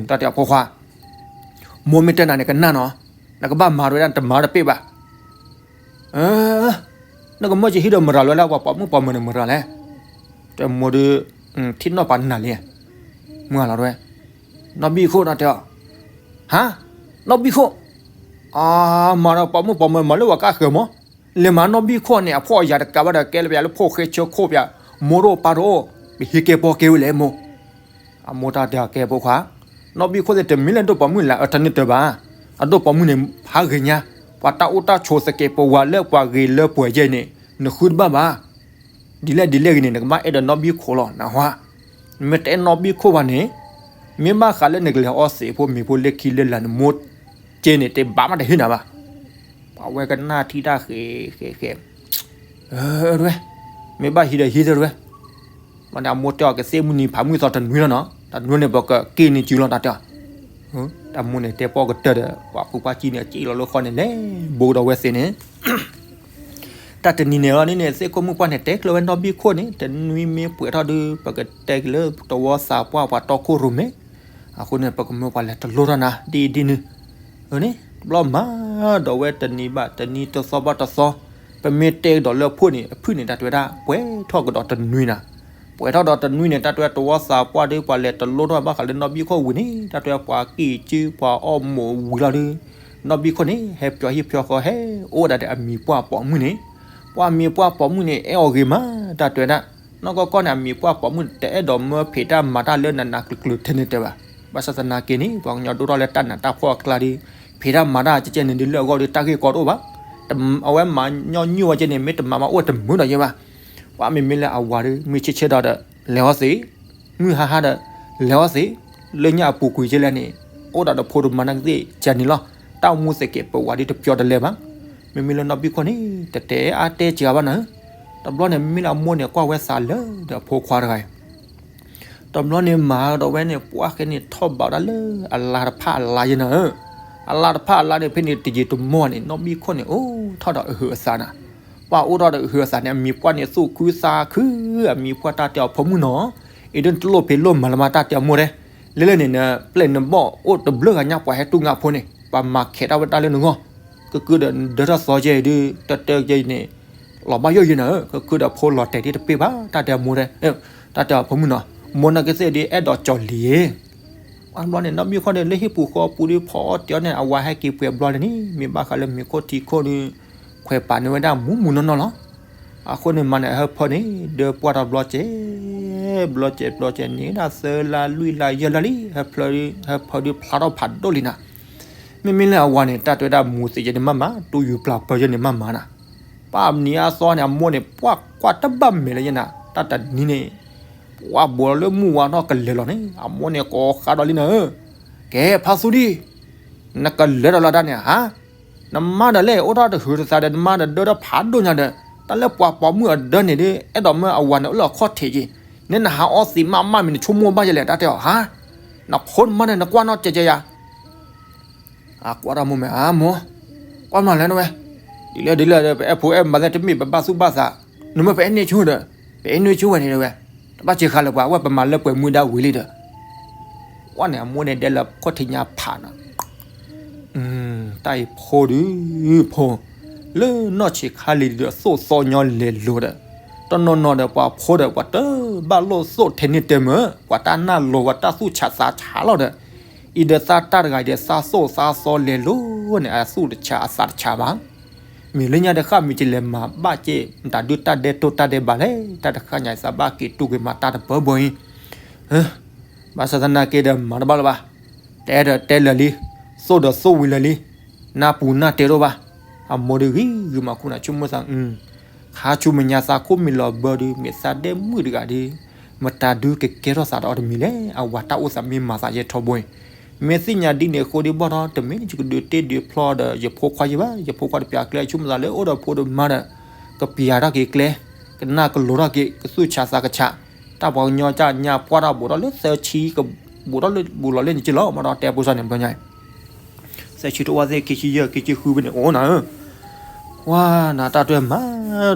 တၢ်တဲအီၤဖိခွါ, မိၢ်မ့ၢ်တဲနၤန့ၣ်ကနၣ်နီၤ, နကဘၣ်မၤတဲဝဲဒၣ် တမၤတပ့ၢ်ဘၣ် နကမၢက့ၤဟံးဒီးမတၤလဲၣ် ပှၤပိာ်မုၣ်ပိာ်မၢၤန့ၣ်မတၤလဲၣ်, တဲမိၢ်ဒီး, ထံၣ်နီၣ်ပှၤနၤလံ, မုၢ်လီၤတဲဝဲ, နီၢ်ဘံၣ်ခိၣ် တၢ်တဲအီၤ, ဟါ, နီၢ်ဘံၣ်ခိၣ်, မၤဒီးပိာ်မုၣ်ပိာ်မၢၤမၤလၢပှၤကါဃၢၤမး, လဲၤမၤနီၢ်ဘံၣ်ခိၣ်န့ၣ် အဖှီၣ်အယာ်တကးဘၣ်ဒီး ကဲလၢပယၤလၢဖိၣ်ဃဲဆၢခိၣ်ပယၤ, မိၢ်တအိၣ်ပၢ်တအိၣ်, ပဟံးကဲပီၢ်ကဲဝဲလဲၣ်မိၢ် အမိၢ်တၢ်တဲအီၤကဲဖိခွါ, နီၢ်ဘံၣ်ခိၣ်သ့ၣ်တမ့ၢ်လၢဒိၣ်ပိာ်မုၣ်လၢအတန့ၢ်တၢၤဘၣ်, အဒိၣ်ပိာ်မုၣ်န့ၣ် ဖးဂ့ၤညါ, ပှၤတၢ်အိၣ်တၢ်ဆိးသကဲးပဝးလၢပှၤဂ့ၤလၢပှဲၤယဲၢ်န့ၣ် နဃုတဘၣ်ဘၣ်, ဒ်လဲၣ်ဒ်လဲၣ်ဂ့ၤန့ၣ် နကဘၣ်အဲၣ်ဒီးနီၢ်ဘံၣ်ခိၣ်လီၤ နၢ်ဟူဧါ, နမ့ၢ်တအဲၣ်နီၢ်ဘံၣ်ခိၣ်ဘၣ်န့ၣ်, မ့ၢ်ဘၣ်ဃးလၢနကလဲၤအီသံးဖိမ့ၤဖိလၢခံလၢလာ် နမိၢ်က့န့ၣ် တဘၣ်မးတဟ့ၣ်နၤဘၣ် ပှၤဝဲကနၣ်ထံၣ်တၢ်ဃဲးဃဲးဃဲး, ဝဲ, မ့ၢ်ဘၣ်ဟံးဒီးဟံးသၢဝဲ, မ့ၢ်န့ၣ်အမိၢ်တဲအီၤကသ့ၣ်မုၢ်နံၤဖးမုၢ်သီတနွံလီၤနီၤ, တနွံန့ၣ် ပကက့ၢ်န့ၢ်စုလီၤ တၢ်တဲအီၤ, တၢ်မိၢ်န့ၣ်တဲပီၣ်ကတၢၢ်ဒီး ပှၤဖိပှၢ်ကံန့ၣ် အက့ၢ်လီၤလၢဃီန့ၣ် လဲၤဘိကဒီးဝဲသ့ၣ်န့ၣ် တၢ်တနံၤန့ၣ်လီၤန့ၣ် သ့ၣ်ခိၣ်မုၣ်ပှၢ်န့ၣ် တဲကျၢၤဝဲနီၢ်ဘံၣ်ခိၣ်န့ၣ် တနွံမ့ၢ်ပှဲၤထီၣ်ဒီး ပကတဲက့ၤလၢတဝီသးပှၢ်ပှၤတီခိၣ်ရိၣ်မဲ, အဃိန့ၣ် ပကမၢပှၤလဲၤတလိထီၣ်နၤ ဒ်အံၤဒ်နုၤ, န့ၣ် တဘျီမၤဒီးဝဲတနံၤဘၣ်တနံၤတသီဘၣ်တသီ, ပမ့ၢ်တဲကဒီးလၢအဖှိၣ်န့ၣ် အဖုၣ်န့ၣ် တၢ်တဲဝဲဒၣ် ပှဲၤထီၣ်ကဒီးတနွံနၤ, ပှဲၤထီၣ်ဒီးတနွံန့ၣ် တၢ်တဲဝဲတဝီသးပှၢ်ဒီး ပှၤလဲၤတလိထီၣ်ဘၣ်ဃးလၢနီၢ်ဘံၣ်ခိၣ်ဝံၤန့ၣ် တၢ်တဲဝဲပှၤက့ၢ်စုပှၤအီၣ်မိာ်ဝံၤလီၤဒီး နီၢ်ဘံၣ်ခိၣ်န့ၣ် ဟဲပျီဟံၣ်ပျီဃီဟဲအိၣ်ဝဲဒၣ်ဒီးအမံၤပှၢ်ပိာ်မုၣ်န့ၣ်, ပှၤမံၤပှၢ်ပိာ်မုၣ်န့ၣ် အဲၣ်အီၤဂ့ၤမး တၢ်တဲဝဲဒၣ်, နီၢ်ကီၢ်ကီၢ်န့ၣ် အမံၤပှၢ်ပိာ်မုၣ်န့ၣ် တအဲၣ်ဒိးမၢဖံးတၢ်မၤတၢ်လၢနးနးကျုၤကျုၤထဲန့ၣ်တဲဘၣ်. ဘၣ်ဆၣ်သနာ်က့န့ၣ် ပှၤကညီဒိၣ်ထီၣ်လၢတၢ်နးတၢ်ဖှီၣ်အကျါဒီး ဖံးတၢ်မၤတၢ်ကဲကဲန့ၣ်ဒုးလၢအဂီၢ်ဒီးတၢ်ဂ့ၢ်ကီတအိၣ်ဘၣ်. အဝဲမၤညီနုၢ်ဝဲကဲန့ၣ် မ့ၢ်တမၤမၤအိၣ်တမုာ်ဒီးယဲဘၣ်. ပှၤမ့မ့ၢ်လၢအဝၤဒီး မုၢ်ဆ့ၣ်ဆ့ၣ်ဒီး လဲၤအီၤသ့, မုၢ်ဟါဟါဒီး လဲၤအီၤသ့, လၢညါအပူၤကွံာ်ကဲလဲၣ်န့ၣ် အိၣ်ဒၣ်ဒီးဖိတမၤန့ၣ်ကသ့ၣ်ကန့ၣ်လီၤ. တၢ်အိၣ်မူသကဲးပဝးဒီးတပျီတလဲဘၣ်. မ့မ့ၢ်လၢနီၢ်ဘံၣ်ခိၣ်န့ၣ် တတဲအါတဲစှၤဘၣ်နၤဧၢ. တဘျီန့ၣ် မ့မ့ၢ်လၢအမိၢ်န့ၣ်ကွၢ်ဝဲသးလၢဒီးအဖိခွါတဂၤအံၤ တဘျီန့ၣ်မၤဒီးဝဲန့ၣ် ပှၢ်ဃဲန့ၣ်ထီၣ်ဘးဒၣ်လၢအလါတဖၣ်အလါယဲနၤဧၢ. အလါတဖၣ်အလါန့ၣ် ဖဲန့ၣ်တယံာ်တမီၢ်န့ၣ် နီၢ်ဘံၣ်ခိၣ်န့ၣ် အိၣ်ထီၣ်ဒီးအဟုးအသးနၤ. ပှၢ်အိၣ်ထီၣ်ဒီးအဟုးအသးန့ၣ် အမံၤပှၢ်န့ၣ်သူၣ်ခုသးခု, အမံၤပှၢ်တၢ်တဲအီၤဖိမုၣ်နီၤ, အံၤဒ်နတလိၣ်ဖံးလိၣ်မၤလၢၤမး တၢ်တဲအမိၢ်တဲ, လၢလၢန့ၣ်န ပျဲၢ်နဘီၣ်အိၣ်တဘျုးဂၤညါ ပှၤဟဲတူၢ်ငါဖိန့ၣ် ပှၤမၤခဲးတၢ်ဝဲတၢ်လၢနဂီၢ်, ကကုဒီးနဒၢထီၣ်သီကဲအံၤဒုး တၢ်တဲကဲအံၤန့ၣ် လီၤဘၣ်ယိၣ်ယဲနၤဧၢ, ကကုဒီးဖိလီၤတဲာ်ဒ်တပ့ၢ်ဘၣ် တၢ်တဲအမိၢ်တဲ, တၢ်တဲအီၤဖိမုၣ်နီၤ, မိၢ်န့ၣ်ကသ့ၣ်ဒ်အဲၣ်ဒိးကၠီၤလံၤ ပှၤတဘျီန့ၣ် နီၢ်ဘံၣ်ခိၣ်န့ၣ် လၢဟံၣ်ပူၤဃီပူၤဒီးဖီအီၣ်တ့ၢ်အီၣ်န့ၣ် အဝၤဟဲက့ၤပှဲၤဘျီန့ၣ်န့ၣ် မ့ၢ်ဘၣ်ဃးလၢမ့ၤခိၣ်ထံခိၣ်ဒီး ခွဲးပာ်န့ၢ်ဝဲဒၣ်မူးမူးနီၢ်နီၢ်လီၤ. အဃိန့ၣ်မၤန့ၣ် အဟၢဖၢန့ၣ် ဒၢပှၢ်ထီၣ်ဘျီကဲး, ဘျီကဲးဘျီကဲးန့ၣ်ဒၣ်သၢလါလွံၢ်လါယဲၢ်လါလံ, ဟၢဖၢဒုး ဟၢဖၢဒုးဖျါထီၣ်ဖးဒိၣ်လံနၤ. မ့မ့ၢ်လၢအဝၤန့ၣ် တၢ်တဲဝဲဒၣ်မူးသ့းယဲန့ၣ်မးမး, တူၢ်ယူၤပျၢ်ပၢၢ်ယဲန့ၣ်မးမးနၤ. ပှၤနံၤအသီန့ၣ် အမိၢ်န့ၣ် ပှၢ်ကွၢ်တဘၣ်မဲာ်လၢယဲနၤ, တၢ်တနံၤန့ၣ် ပှၤဘိးလီၤလၢမုၢ်ဝါထီၣ်ကလဲၤလီၤန့ၣ် အမိၢ်န့ၣ်ကိးဃးဒီးလံနၤဧၢ, ကဲဖါသူဒံၣ်, နကလဲၤဒီးလီၤဒၣ်န့ၣ်ဧါ. နမါဒီးလဲၣ်အိၣ်ထီၣ်တဟုးတသးဒီး နမါဒီးဒၢထီၣ်ဖးဒိၣ်ညါဒီး တၢ်လၢပှၤပိာ်မုၣ်အဒၢန့ၣ်ဒီး အဲၣ်ဒိးမၢအဝၤန့ၣ်အိၣ်လၢအခီၣ်ထံးက့ၤ, နဲနဟးအီသံးမးမးမံၤ နဆိကမိၣ်ဘၣ်ယဲလဲၣ် တၢ်တဲအီၤဧါ. နဖိနမါန့ၣ် နကွၢ်နီၣ်ကဲကဲယၤ အကွၢ်တၢ်မိၢ်မဲာ် အမိၢ်, ကွၢ်မးလဲၣ်နဝဲ, ဒ်လဲၣ်ဒ်လဲၣ်ဒီး ပအဲၣ်ဖိအဲၣ်မါသ့ၣ်တမ့ၢ်ပဘၣ်သူၣ်ဘၣ်သး, နမ့ၢ်ပအဲၣ်န့ၢ်ဆိဒီး ပအဲၣ်န့ၢ်ဆိဝဲန့ၣ်တဝဲ, တဘၣ်စ့ခါလၢပှၤ အဝဲပမၤလၢပှဲၤမုၢ်ဒၣ်ဝံၤလံဒီး, ဝဲန့ၣ်အမိၢ်န့ၣ်ဒဲလၢခီၣ်ထံးညါဖးနီၤ တၢ်အံၤဖိဒုးဖိ, လၢနီၢ်ဆံးခါလံၤဒီးသိၣ်သီညီလဲၤလိၤဒီး, တနီၤနီၤဒီးပှၤဖိဒီးပှၤတဘၣ်လိၣ်သိၣ်ထဲန့ၣ်တဲမၢ, ပှၤတၢ်နၢ်လိၤပှၤတၢ်သူၣ်ဆးသးဆးလီၤဒီး, အံၤဒီးသးတၢ်တဂၤအံၤဒီးသးသိၣ်သးသီလဲၤလိၤန့ၣ် အသူၣ်တဆးအသးတဆးဘၣ် မ့ၢ်လၢညါတဃၣ်မ့ၢ်ကလဲၤမၤဘၣ်က့ၤ မတၤဒုးတၢ်ဒဲးတိၢ်တၢ်ဒဲးဘးလဲၣ် တၢ်တဃၣ်ညါသးဘၣ်က့ၤတူၢ်က့ၤမၤတၢ်တပၢၢ်ဘၢအံၤ, ဘၣ်ဆၣ်သနာ်က့ဒီးမၤတဘၣ်လၢၤဘၣ်, တဲဒီးတဲလၢာ်လံ, သိၣ်ဒီးသိၣ်ဝံၤလၢာ်လံ, နၢ်ပူၤနၢ်တဲတအိၣ်ဘၣ်, အမိၢ်ဒီးဂံၤဂံၤမၤခိၣ်နၤဆိကမိၣ်သး ခါဆူမဲာ်ညါသးခိၣ်မံၤလီၤဘၢဒီး မ့ၢ်သးဒဲမုၣ်တဂၤဒီး, မတၤဒုးကကဲထီၣ်သးဒီးအီၤတမံၤလဲၣ်, အဝၤတၢ်အိၣ်သးမ့ၢ်မၤသးယဲထီဘိအံၤ, မ့ၢ်သ့ၣ်ညါဒ်န့ၣ်အဃိဒ်ဘၣ်ဒီး တမ့ၢ်ယကဒုးတ့ဒုးဖျီဒီးယဖိခွါယံၤဘၣ်, ယဖိခွါတပျးကျဲ ဆိကမိၣ်သးလၢအိၣ်ဒီးဖိဒီးမါဒီး ကပျးထီၣ်က့ၤကျဲ, ကနၣ်ကလိၤထီၣ်က့ၤ ကသူၣ်ဆးသးကဆး, တၢ်ပှၤကညီကညါပှၢ်ထီၣ်ဘူးထီၣ်လၢသၢဆံ ကဘူးထီၣ်လၢဘူးလီၤလၢန့ၣ်က့လီၤ မ့ၢ်ဒီးတဲဖိစီန့ၣ်ဘျီညါ သၢဆံတအိၣ်သ့ၣ် ခံဆံယဲၢ် ခံဆံဃုဖဲန့ၣ် အိၣ်နၤဧၢ, ဝါနၤတၢ်တွဲမၤ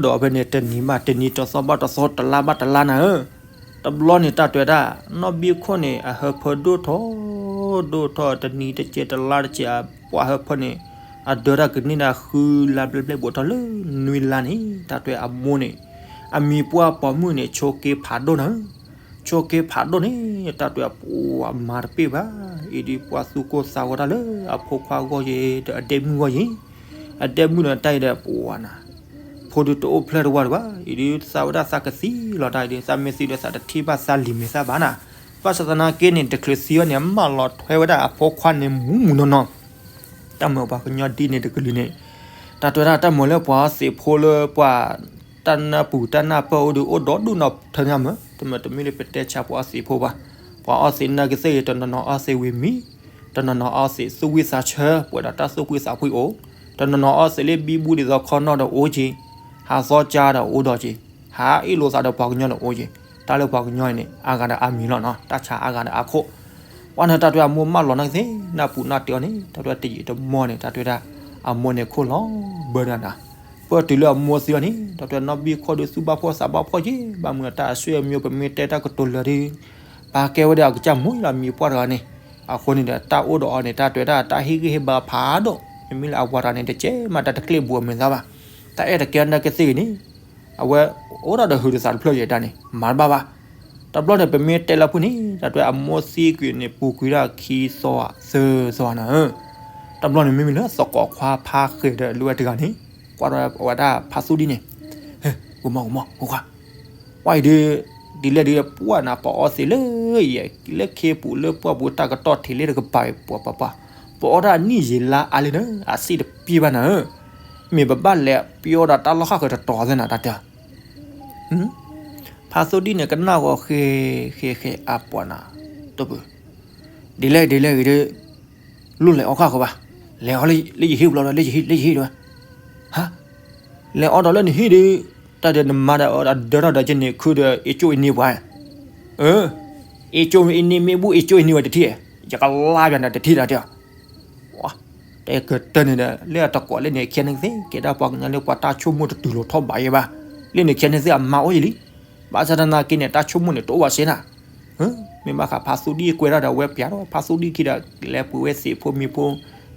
ဒီးဖဲန့ၣ် တနံၤဘၣ်တနံၤ တသီဘၣ်တသီ တလါဘၣ်တလါနၤဧၢ, တဘျီန့ၣ်တၢ်တွဲဒၣ် နီၢ်ဘံၣ်ခိၣ်န့ၣ် အဟၢဖၢဒိၣ်ထီၣ် ဒိၣ်ထီၣ် တနံၤတစဲး တလါတစဲး အပှၢ်ဟၢဖၢန့ၣ် အဒၢတၢ်ကန့ၢ်ဒၣ်ဃုလါဘျဲၣ်ဘျဲၣ်ဘူးထီၣ်လၢနွံလါန့ၣ် တၢ်တွဲအမိၢ်န့ၣ် အမံၤပှၢ်ပိာ်မုၣ်န့ၣ် ဆိးက့ဖးဒိၣ်နၤဧၢ, ဆိးက့ဖးဒိၣ်န့ၣ် တၢ်တွဲအပူၤအမၤတပ့ၢ်ဘၣ်, အံၤဒ်ပှၤသူၣ်ကိၢ်သးဂီၤတၢ်လၢအဖိခွါအဂီၢ်ယဲ ဒီးအဒဲမုၣ်အဂီၢ်ယဲ, အဒဲမုၣ်ဒီးတၢ်အံၤဒီးပဝၤနၤ, ဖိဒုးတအိၣ်ဖျဲၣ်တဝါတဘၣ်, အံၤဒ်သးဝဲဒၣ်သးကသံလီၤတၢ်အံၤဒီး သးမ့ၢ်သံဒီးသးတထံၣ်ဘၣ်သးလံၤမ့ၢ်သၣ်ဘၣ်နၤ, ဘၣ်ဆၣ်သနာ်က့န့ၣ် တချုးသံဝဲန့ၣ် အမၢလီၤထွဲဝဲဒၣ်အဖိခွါန့ၣ်မူးမူးနီၢ်နီၢ် တၢ်မၤပှၤကညီဒ်န့ၣ်တကလုာ်န့ၣ်, တၢ်တွဲဒၣ်တၢ်မၤလၢပှၤအီသံးဖိလၢပှၤ တၢ်နၢ်ပူၤတၢ်နၢ်ပၢၢ်အိၣ်ဒီး အိၣ်ဒီဒူၣ်နီၢ်ထၢညါမၢ်, တမ့ၢ်တမ့ၢ်လၢပတဲဆါပှၤအီသံးဖိဘၣ်, ပှၤအီသံးနာ်က့သ့ၣ်ဂ့ၤ တနီၤနီၤအီသံးဝံၤမံ, တနီၤနီၤအီသံးသူၣ်ဝံသးဆၢ ပှဲၤဒီးတၢ်သူၣ်ဖှံသးဖှံအိၣ်, တနီၤနီၤအီသံးလၢဘံဘူဒ်သိးခီနီၢ်ဒီးအိၣ်က့ၤ, ဟးသီကါဒီးအိၣ်ဒီးက့ၤ, ဟးအ့ၣ်လိာ်သးဒီးပှၤကညီဒီးအိၣ်က့ၤ, တၢ်လၢပှၤကညီအံၤန့ၣ် အါဂၤဒီးအါမံၤလီၤနီၤ, တၢ်ဆါအါဂၤဒီးအါခိၣ်, ပှၤန့ၣ်တၢ်တွဲအမိၢ်မၢလီၤနာ်က့သ့ၣ် နၢ်ပူၤနၢ်တဲအီၤန့ၣ် တၢ်တွဲတယံာ်တမီၢ်န့ၣ် တၢ်တွဲဒၣ် အမိၢ်န့ၣ်ခိၣ်လီၤဘၢဒၣ်နၤ, ပၢၢ်တုၤလၢအမိၢ်သံအီၤန့ၣ် တၢ်တွဲနီၢ်ဘံၣ်ခိၣ်ဒီးသူၣ်ဘၣ်ဖှီၣ်သးဘၣ်ဖှီၣ်က့ၤ, ဘၣ်မနုၤတၢ်အဆွေအမျိုး ပမ့ၢ်တဲတၢ်ကတိၤလၢာ်ဒီး ပာ်ကဲဝဲဒၣ်အကစၢ်မိၢ်လီၤ မံၤပှၢ်တဂၤန့ၣ်, အဃိန့ၣ်ဒီး တၢ်အိၣ်ဒီးအီၤန့ၣ် တၢ်တွဲဒၣ်တၢ်ဟ့ၣ်ဂံၢ်ဟ့ၣ်ဘါဖးဒိၣ်, မ့မ့ၢ်လၢအဝၤတဂၤန့ၣ် တကဲမးတၢ်တကျ့ၣ်ဘူးအမဲာ်သၣ်ဘၣ်, တၢ်အဲၣ်တကဲနာ်က့သ့ၣ်ဂ့ၤန့ၣ် အဝဲအိၣ်ဒၣ်ဒီးဟုးဒီးသးတဖျၢၣ်ယဲၢ်တၢ်န့ၣ် မၤတဘၣ်ဘၣ်, တဘျီန့ၣ် ပမ့ၢ်တဲလၢဖုၣ်န့ၣ် တၢ်တွဲအမိၢ်သံကွံာ်န့ၣ် ပူၤကွံာ်ဒၣ်ခံသီသၢသီနၤဧၢ, တဘျီန့ၣ် မ့မ့ၢ်လၢသကိးခွါဖးဃဲၤဒီးလၢဝဲတဂၤန့ၣ် ကွၢ်ထီၣ်ဝဲဒၣ်ဖးသူၣ်ဒံၣ်န့ၣ်, ဂီၤမီၢ်ဂီၤမီၢ် ဖိခွါ ဝဲအံၤဒုး ဒ်လဲၣ်ဒုး ပှၢ်နၤ ပှၤအီသံးလၢယဲၢ် လၢခ့ပူၤလၢပှၢ်ပူၤတၢ်ကတီၢ်ထံးလၢတကပၤ ပှၤပှၤပှၤ ပအီၣ်တၢ်နံၣ်ယံာ်လါအါလံနၢ အဆံးတပှဲၤဘၣ်နၤဧၢ, မ့ၢ်ပဘၣ်လဲၤပျီဒီးတၢ်လီၢ်ဃၣ်ဃၢၤတတီၤသ့ၣ်နၤ တၢ်တဲ ဖးသူၣ်ဒံၣ်န့ၣ် ကနၣ်ဂီၤဃဲၤဃဲၤဃဲၤအပှၤနၤ တပူၤ ဒ်လဲၣ်ဒ်လဲၣ်ဂ့ၤဒုး လိၣ်လဲၤအီၣ်ဃၣ်ဃၢၤဘၣ်, လဲၤအီၣ်လၢယဟံၣ်ဘျီဒီး လၢယဟံၣ် လၢယဟံၣ်ဒုး, ဟါ, လဲၤအီၣ်ဒီးလၢနဟံၣ်ဒုး, တၢ်ဒီးနမါဒီးအီၤဒီးဒၢထီၣ်ဒီးကန့ၣ် ခုဒီးအ့ၣ်ကၠိအ့ၣ်နံၣ်ပှၤ, အ့ၣ်ကၠိအ့ၣ်နံၣ်မ့ၢ်ဘူၣ်အ့ၣ်ကၠိအ့ၣ်နံၣ်ဝဲတထံၣ်, ယကလါပျးနၤတထံၣ်ဒီးတဲ တဲကတၢၢ်န့ၣ်ဒီး လၢအတကိးလၢန့ၣ်ခဲန့ၣ်သ့ၣ် ကဲဒၣ်ပှၤကညီလၢပှၤတၢ်ဆိကမိၣ်တတုၤလီၤထီၣ်ဘးယဲဘၣ်, လၢန့ၣ်ခဲန့ၣ်သ့ၣ်အမါအိၣ်ယံၤလံ, ဘၣ်ဆၣ်သနာ်က့န့ၣ် တၢ်ဆိကမိၣ်န့ၣ်တအိၣ်ဘၣ်စ့နၤ, မ့ၢ်ဘၣ်ဃးဖးသူၣ်ဒံၣ်ကွဲးဒၣ်ဒီးအဝဲပျးထီၣ် ဖးသူၣ်ဒံၣ်ခံဒီး လဲၤပှ့ၤဝဲသ့ၣ်ဖိမံၤဖိ,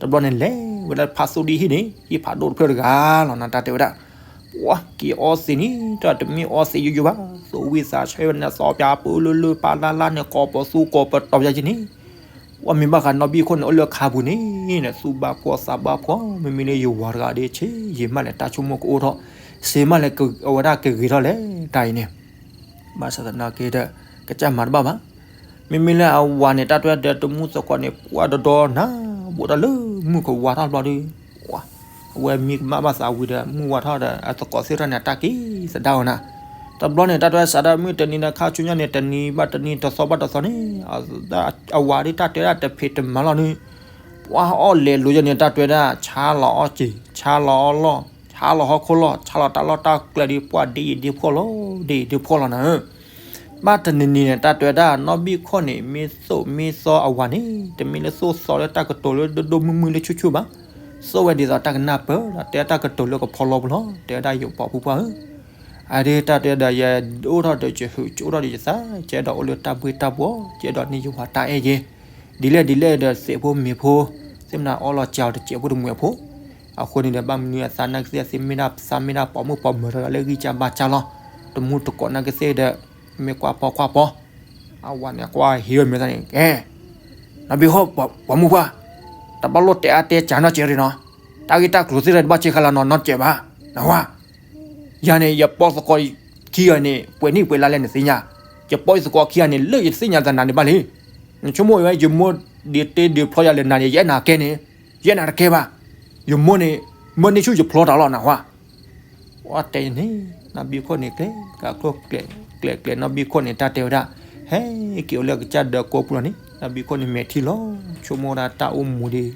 တဘျီန့ၣ်လဲၤဝဲဒၣ်ဖးသူၣ်ဒံၣ်ဟံၣ်န့ၣ် ဟံၣ်ဖးဒိၣ်တဖျၢၣ်တဂၤလီၤနၤ တၢ်တဲဝဲဒၣ် ပှၤက့ၤအီသံးန့ၣ် တၢ်တမ့ၢ်အီသံးယိယိဘၣ်, သူၣ်ဝံသးဆၢဝဲန့ၣ် သီပၠးပၢလၢလၢပၢ်လၢ်လၢ်န့ၣ် ကိးပသူကိးပတီၤပၠးက့ၤန့ၣ်, ပှၤမ့ၢ်ဘၣ်ဃးနီၢ်ဘံၣ်ခိၣ်န့ၣ် အိၣ်လၢခါပူၤန့ၣ် သူၣ်ဘၣ်ဖှီၣ်သးဘၣ်ဖှီၣ် မ့မ့ၢ်လၢယဝၤတဂၤဒီး ဆ့ယံာ်မးလဲၣ် တၢ်ဆိကမိၣ်ကအိၣ်ထီၣ်, ဆ့မးလဲၣ် အဝဲဒၣ်ကဂ့ၤထီၣ်လဲၣ် တၢ်အံၤန့ၣ် ဘၣ်ဆၣ်သနာ်က့ဒီး ကစၢ်မၤတဘၣ်ဘၣ်. မ့မ့ၢ်လၢအဝၤန့ၣ် တၢ်တွဲဒီးတမူသကိးန့ၣ် ပှၢ်ဒီဒီနၤ ဘူးတၢ်လၢမုၢ်ကဝါထီၣ်ဘျီဒီး အဝဲမံကမၣ်ဘၣ်သးဝံၤဒီး မုၢ်ဝါထီၣ်ဒီး အသကိးသ့ၣ်တဖၣ်န့ၣ် အတၢ်က့ၤသဒါအီၤနၤ. တဘျီန့ၣ် တၢ်တွဲစးဒၣ်မုၢ်တနံၤဒီး ခါဆူညါန့ၣ် တနံၤဘၣ်တနံၤ တသီဘၣ်တသီန့ၣ် အဝၤဒ်တၢ်တဲဒၣ်တဖံးတမၤလီၤန့ၣ် ပှၢ်အီၣ်လဲၤလိၤယဲန့ၣ် တၢ်တွဲဒၣ် ဆါလီၤအီၣ်က့ၤ ဆါလီၤအီၣ်လီၢ် ဆါလီၤဟီၣ်ခိၣ်လီၢ် ဆါလီၤတၢ်လီၢ်တၢ်ကျဲဒ်ပှၢ်ဒ်အံၤဒ်ဖှီၣ်လီၤ ဒ်အံၤဒ်ဖှီၣ်လီၤနၤဧၢ. ဘၣ်တနံၤနံၤန့ၣ် တၢ်တွဲဒၣ်နီၢ်ဘံၣ်ခိၣ်န့ၣ် မ့ၢ်သိၣ်မ့ၢ်သီအဝၤန့ၣ် တမ့ၢ်လၢသိၣ်သီလၢတၢ်ကတိၤလၢဒိၣ်ဒိၣ်မုၢ်မုၢ်လၢဆူၣ်ဆူၣ်ဘၣ်. သိၣ်ဝဲဒ်သိးတၢ်ကနၢ်ပၢၢ်ဒီး တဲတၢ်ကတိၤလၢကဖီလီၤပူၤလီၤ တဲဝဲဒၣ်ယပိာ်ဖုပှၢ်ဧၢ အဒၣ်တၢ်တဲဒီးယအိၣ်ထီၣ်ဒီးယဟုး ယအိၣ်ထီၣ်ဒီးယသး ကဲဒီးအိၣ်လၢတၢ်ဘှ့ၣ်တၢ်ဘှီၣ် ကဲဒီးန့ၢ်ယဝၤတၢ်အဲၣ်ယဲ ဒ်လဲၣ်ဒ်လဲၣ်ဒီးသ့ၣ်ဖိမ့ၢ်ဖိ သ့ၣ်မနၤအီၣ်လီၤကၢ်အီၤတစဲးဖိတမှဲးဖိ အဃိန့ၣ်ဒီး ဘၣ်မနုၤအသးနာ်က့သ့ၣ် သ့ၣ်မ့ၢ်ဒၣ်သးမ့ၢ်ဒၣ်ပိာ်မုၣ်ပိာ်မၢၤတဂၤလၢဂံၢ်စၢ်ဘါစၢ်လီၤ. တမူတကိးနာ်က့သ့ၣ်ဒီး မ့ၢ်ကွၢ်ဖီကွၢ်ဖီ အဝၤန့ၣ်ကွၢ်ဟံးဝဲမဲာ်သၣ်န့ၣ် ကဲ နီၢ်ဘံၣ်ခိၣ် ပိာ်မုၣ်ပှၢ် တဘၣ်လိၣ်တဲအါတဲကၢ်နီတစဲးရ့ၣ်နီၤ တၢ်ဂ့ၢ်တၢ်ကျိၤသ့ၣ်တဖၣ်တဘၣ်ဆဲးဃာ်လၢနီၤနီတစဲးဘၣ် နဝၤ ယၤန့ၣ် ယပိာ်သကိးခံဂၤန့ၣ် ပှဲၤနံၣ်ပှဲၤလါလဲၣ်နသ့ၣ်ညါ, ယပိာ်ယသကိးခံဂၤန့ၣ် လၢယတသ့ၣ်ညါသးနၤန့ၣ်ဘၣ်လံ. နဆိကမိၣ်ဝဲ ယမိၢ်ဒ့တ့ဒ့ဖျီယၤလဲၣ်နၤန့ၣ် ယအဲၣ်နၤကဲန့ၣ်, ယအဲၣ်နၤတကဲဘၣ်. ယမိၢ်န့ၣ် မၢန့ၢ်ဆူၣ်ယဖျီတၢ်လီၤနဟါ. အတဲန့ၣ် နီၢ်ဘံၣ်ခိၣ်န့ၣ် ကျဲၤကကျိၣ်ကျဲၤကျဲၤ နီၢ်ဘံၣ်ခိၣ်န့ၣ် တၢ်တဲဝဲဒၣ် ဟဲက့ၤအိၣ်လၢကစၢ်ဒၢးကိးပူၤလီၤန့ၣ် နီၢ်ဘံၣ်ခိၣ်န့ၣ်မဲာ်ထံလီၤ, ဆိကမိၣ်ဝဲဒၣ်တၢ်အိၣ်မူဒီး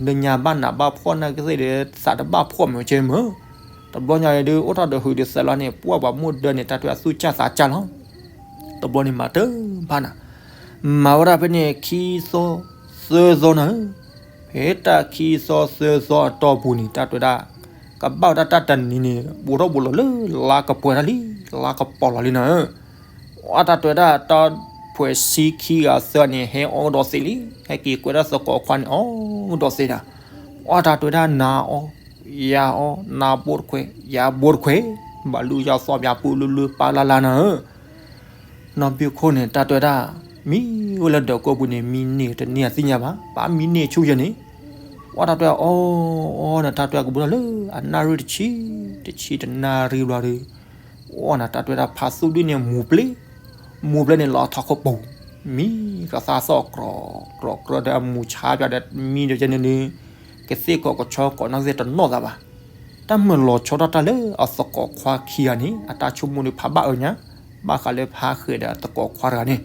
လၢညါဘၣ်နးဘၣ်ဖှီၣ်နာ်ကသ့ၣ်ဒီး သးတဘၣ်ဖှီၣ်မုာ်ကဲမုာ်, တဘျီညါအံၤဒုး အိၣ်ထီၣ်ဒီးဟုးဒီးသးလီၤန့ၣ် ပှၢ်ပှၤမိၢ်ဒၢန့ၣ် တၢ်တဲအသူၣ်ကၢ်သးကၢ်လီၤ. တဘျီန့ၣ်မၤတဘၣ်နၤ, မၤဝဲဒၣ်ဖဲန့ၣ် ခံသီသၢသီနၤဧၢ, ဖဲတၢ်ခံသီသၢသီအတီၢ်ပူၤန့ၣ် တၢ်တဲဝဲဒၣ် ကဘၣ်ဝဲဒၣ်တၢ်တနံၤန့ၣ် ဘူးထီၣ်ဘူးလီၤလၢ လါကပှဲၤထီၣ်လံ, လါကပီၤလီၤလံနၤဧၢ. အတၢ်တဲဝဲဒၣ် တၢ်ဖှဲးဆံခံဂၤသၢဂၤန့ၣ် ဟဲအီၣ်ကဒီးသ့လံ, ဟဲက့ၤကွဲးဒၣ်သကိးခွါန့ၣ် အီၣ်ကဒီးသ့ဒၣ်. အတၢ်တဲဝဲဒၣ် နၤအီၣ်, ယၤအီၣ်, နၤဘိတခွဲး, ယၤဘိတခွဲး, ဘၣ်လူၤယၤသီပၠးပူၤလူၤလူၤပာ်လၢ်လၢ်နၤဧၢ. နီၢ်ဘံၣ်ခိၣ်န့ၣ် တၢ်တဲဝဲဒၣ် မံဝဲလၢဒၢးကိးပူၤန့ၣ် မံန့ၢ်တန့ၢ်အသ့ၣ်ညါဘၣ်, ပှၤမံန့ၢ်ဆူယဲန့ၣ်, အတၢ်တဲဝဲဒၣ် အီၣ်အီၣ်နၤ တၢ်တဲဝဲဒၣ်ကဘူးထီၣ်လၢအနၣ်ရံၣ်တဆံ, တဆံတနၣ်ရံၣ်ဘျီဒီး အီၣ်နၤ တၢ်တဲဝဲဒၣ် ဖးသူၣ်ဒံၣ်န့ၣ်မူၤပျ့ၤ, မူၤပျ့ၤန့ၣ်လီၤထီၣ်ခိၣ်ပူၤ, မံကသါသီၣ်ကြီကြီကြီဒီးအမူၤဆါပၠးဒီးမံဒီးယဲန့ၣ်န့ၣ်, ကသ့ၣ်ကိးကဆီကိးနီၢ်ကသ့ၣ်တနီၣ်သးဘၣ်. တၢ်မုာ်လီၤဆီထီၣ်တၢ်လၢအသကိးခွါခံဂၤန့ၣ် အတၢ်ဆိကမိၣ်ဒီးဖးဘၣ်အၢညါ, ဘၣ်ဃးလၢဖးဃဲးဒီးအသကိးခွါတဂၤန့ၣ်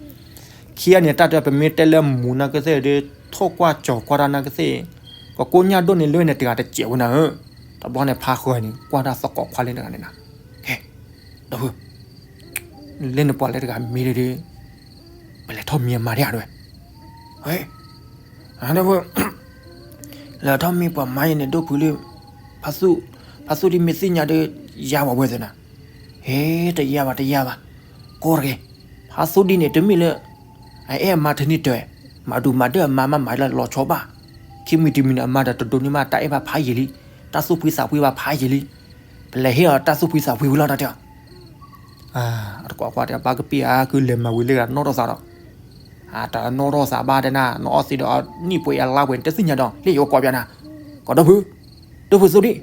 ခံဂၤန့ၣ် တၢ်တဲပမ့ၢ်တဲလၢမူၤနာ်ကသ့ၣ်ဒီး ထိၣ်ကွၢ်ကၠီၤကွၢ်တၢ်နာ်ကသ့ၣ်, ကကိညၢ်ဒိၣ်န့ၣ်လၢန့ၣ်တဂၤတစဲးဝဲနၤဧၢ. တဘျီန့ၣ်ဖးဃဲးန့ၣ် ကွၢ်တၢ်သကိးခွါလၢတဂၤန့ၣ်နၤ, ကဲ, ဒီပုၢ်, လၢန့ၣ်ပှၤလၢတဂၤမံဒီး ပလဲၤထီၣ်မံအမါဒ်ဧါတဲဝဲ, ဒီပုၢ် လဲၤထီၣ်မံပှၤမါယဲန့ၣ် ဒိၣ်ဖုလၢ ဖးသူၣ်, ဖးသူၣ်ဒံၣ်မ့ၢ်သ့ၣ်ညါဒီး ယါဝဲသ့ၣ်နၤ, ဟဲ, တယါဘၣ် တယါဘၣ်, ကိးတဂ့ၤ, ဖးသူၣ်ဒံၣ်န့ၣ် တမ့ၢ်လၢ အအဲၣ်အမါထဲန့ၣ်တဲ, မၤဒူမၤဒၢအမါမးမၤလၢလီၤဆီဘၣ်, ခံမံၤတမံၤန့ၣ် အမါဒီးတဒိးန့ၢ်ဘၣ်တၢ်အဲၣ်ဘၣ်ဖးယံာ်လံ, တၢ်သူၣ်ဖှံသးဖှံဘၣ်ဖးယံာ်လံ, ပလဲၤဟ့ၣ်အီၤတၢ်သူၣ်ဖှံသးဖှံဝံၤလီၤ တၢ်တဲအီၤ အတကိးကွၢ်တဲ ဘၣ်ကပံၢ်ဧါ ကုလဲၤမၤဝံၤလၢဂၤနီၣ်ထီၣ်သးဒီး, အတနီၣ်ထီၣ်သးဘၣ်တဲနၤ နအီၣ်သံဒီးနံၣ်ပှဲၤအလါပှဲၤန့ၣ် တသ့ၣ်ညါဒီး လၢယအိၣ်ကိးပၠးနၤ, ကိးဒီပုၢ်, ဒီပုၢ်သူဒံၣ်,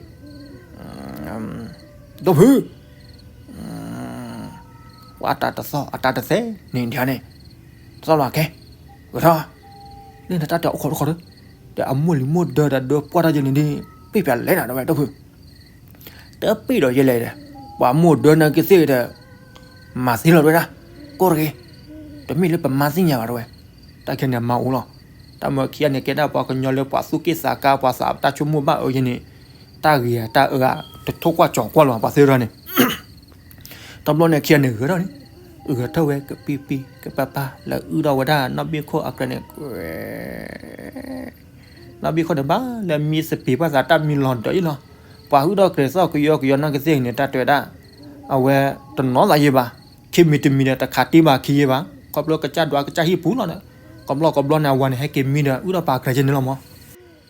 ဒီပုၢ်, ပှၤတၢ်တသီၣ်အတၢ်တသဲန့ၣ်ဒ်န့ၣ်, တသီၣ်လီၤကဲ, ဂဲၤထီၣ်, လၢနတၢ်တဲအိၣ်ခိးတခီဒီး, ဒီးအမိၢ်လံၤမိၢ်ဒၢဒီးဒၢပှၢ်တၢ်ယဲန့ၣ်ဒ်, ပ့ၢ်ပၠးလဲၣ်နၤတဲဝဲ ဒီပုၢ် တပ့ၢ်ဒီးယဲလဲၣ်ဒီး, ပှၤမိၢ်ဒၢနာ်က့သ့ၣ်ဒီး, မၤသ့လီၤတဲဝဲဒၣ်, ကိးတဂ့ၤ, တမ့ၢ်လၢပမါသ့ၣ်ညါဘၣ်တဲဝဲ, တၢ်ခဲန့ၣ်အမါအိၣ်လီၤ, တၢ်မၢခံဂၤန့ၣ် ကဲဒၣ်ပှၤကညီလၢပှၤသူၣ်က့ၣ်သးကါ ပှၤသးတၢ်ဆိကမိၣ်ဘၣ်အၢယဲန့ၣ်, တၢ်ဂ့ၤတၢ်အၢဂၤ တထိၣ်ကွၢ်ကၠီၤကွၢ်လီၤ ပှၤသ့ၣ်တဖၣ်န့ၣ် တဘျီန့ၣ်ခံဂၤန့ၣ်ဂဲၤထီၣ်န့ၣ်, ဂဲၤထီၣ်ဝဲကပံၢ်ပံၢ်ကပၤပၤ လၢအုၣ်ထီၣ်ဝဲဒၣ်နီၢ်ဘံၣ်ခိၣ်အကြၢးန့ၣ်, နီၢ်ဘံၣ်ခိၣ်န့ၣ်ဘၣ်လၢမံသပ့ၤဘၣ်သးတၢ်မံလီၤဒီးအံၤလီၤ, ပှၤဟုၣ်ထီၣ်ကြဲၤသီၣ်ကယီကယီနာ်က့သ့ၣ်န့ၣ် တၢ်တဲဝဲဒၣ်, အဝဲတနီၣ်သးယဲဘၣ်, ခံမံၤတမံၤဒီးတခးတ့ၢ်ဘၣ်ခံယဲဘၣ်, ခီဖျိကစၢ်ဒွးကစၢ်ဟံၣ်ပူၤလီၤဒီး, ကဘျီကဘျီန့ၣ် အဝၤန့ၣ် ဟဲက့ၤမံဒီး အုၣ်ထီၣ်ပာ်ကြၢးယဲန့ၣ်လီၤမး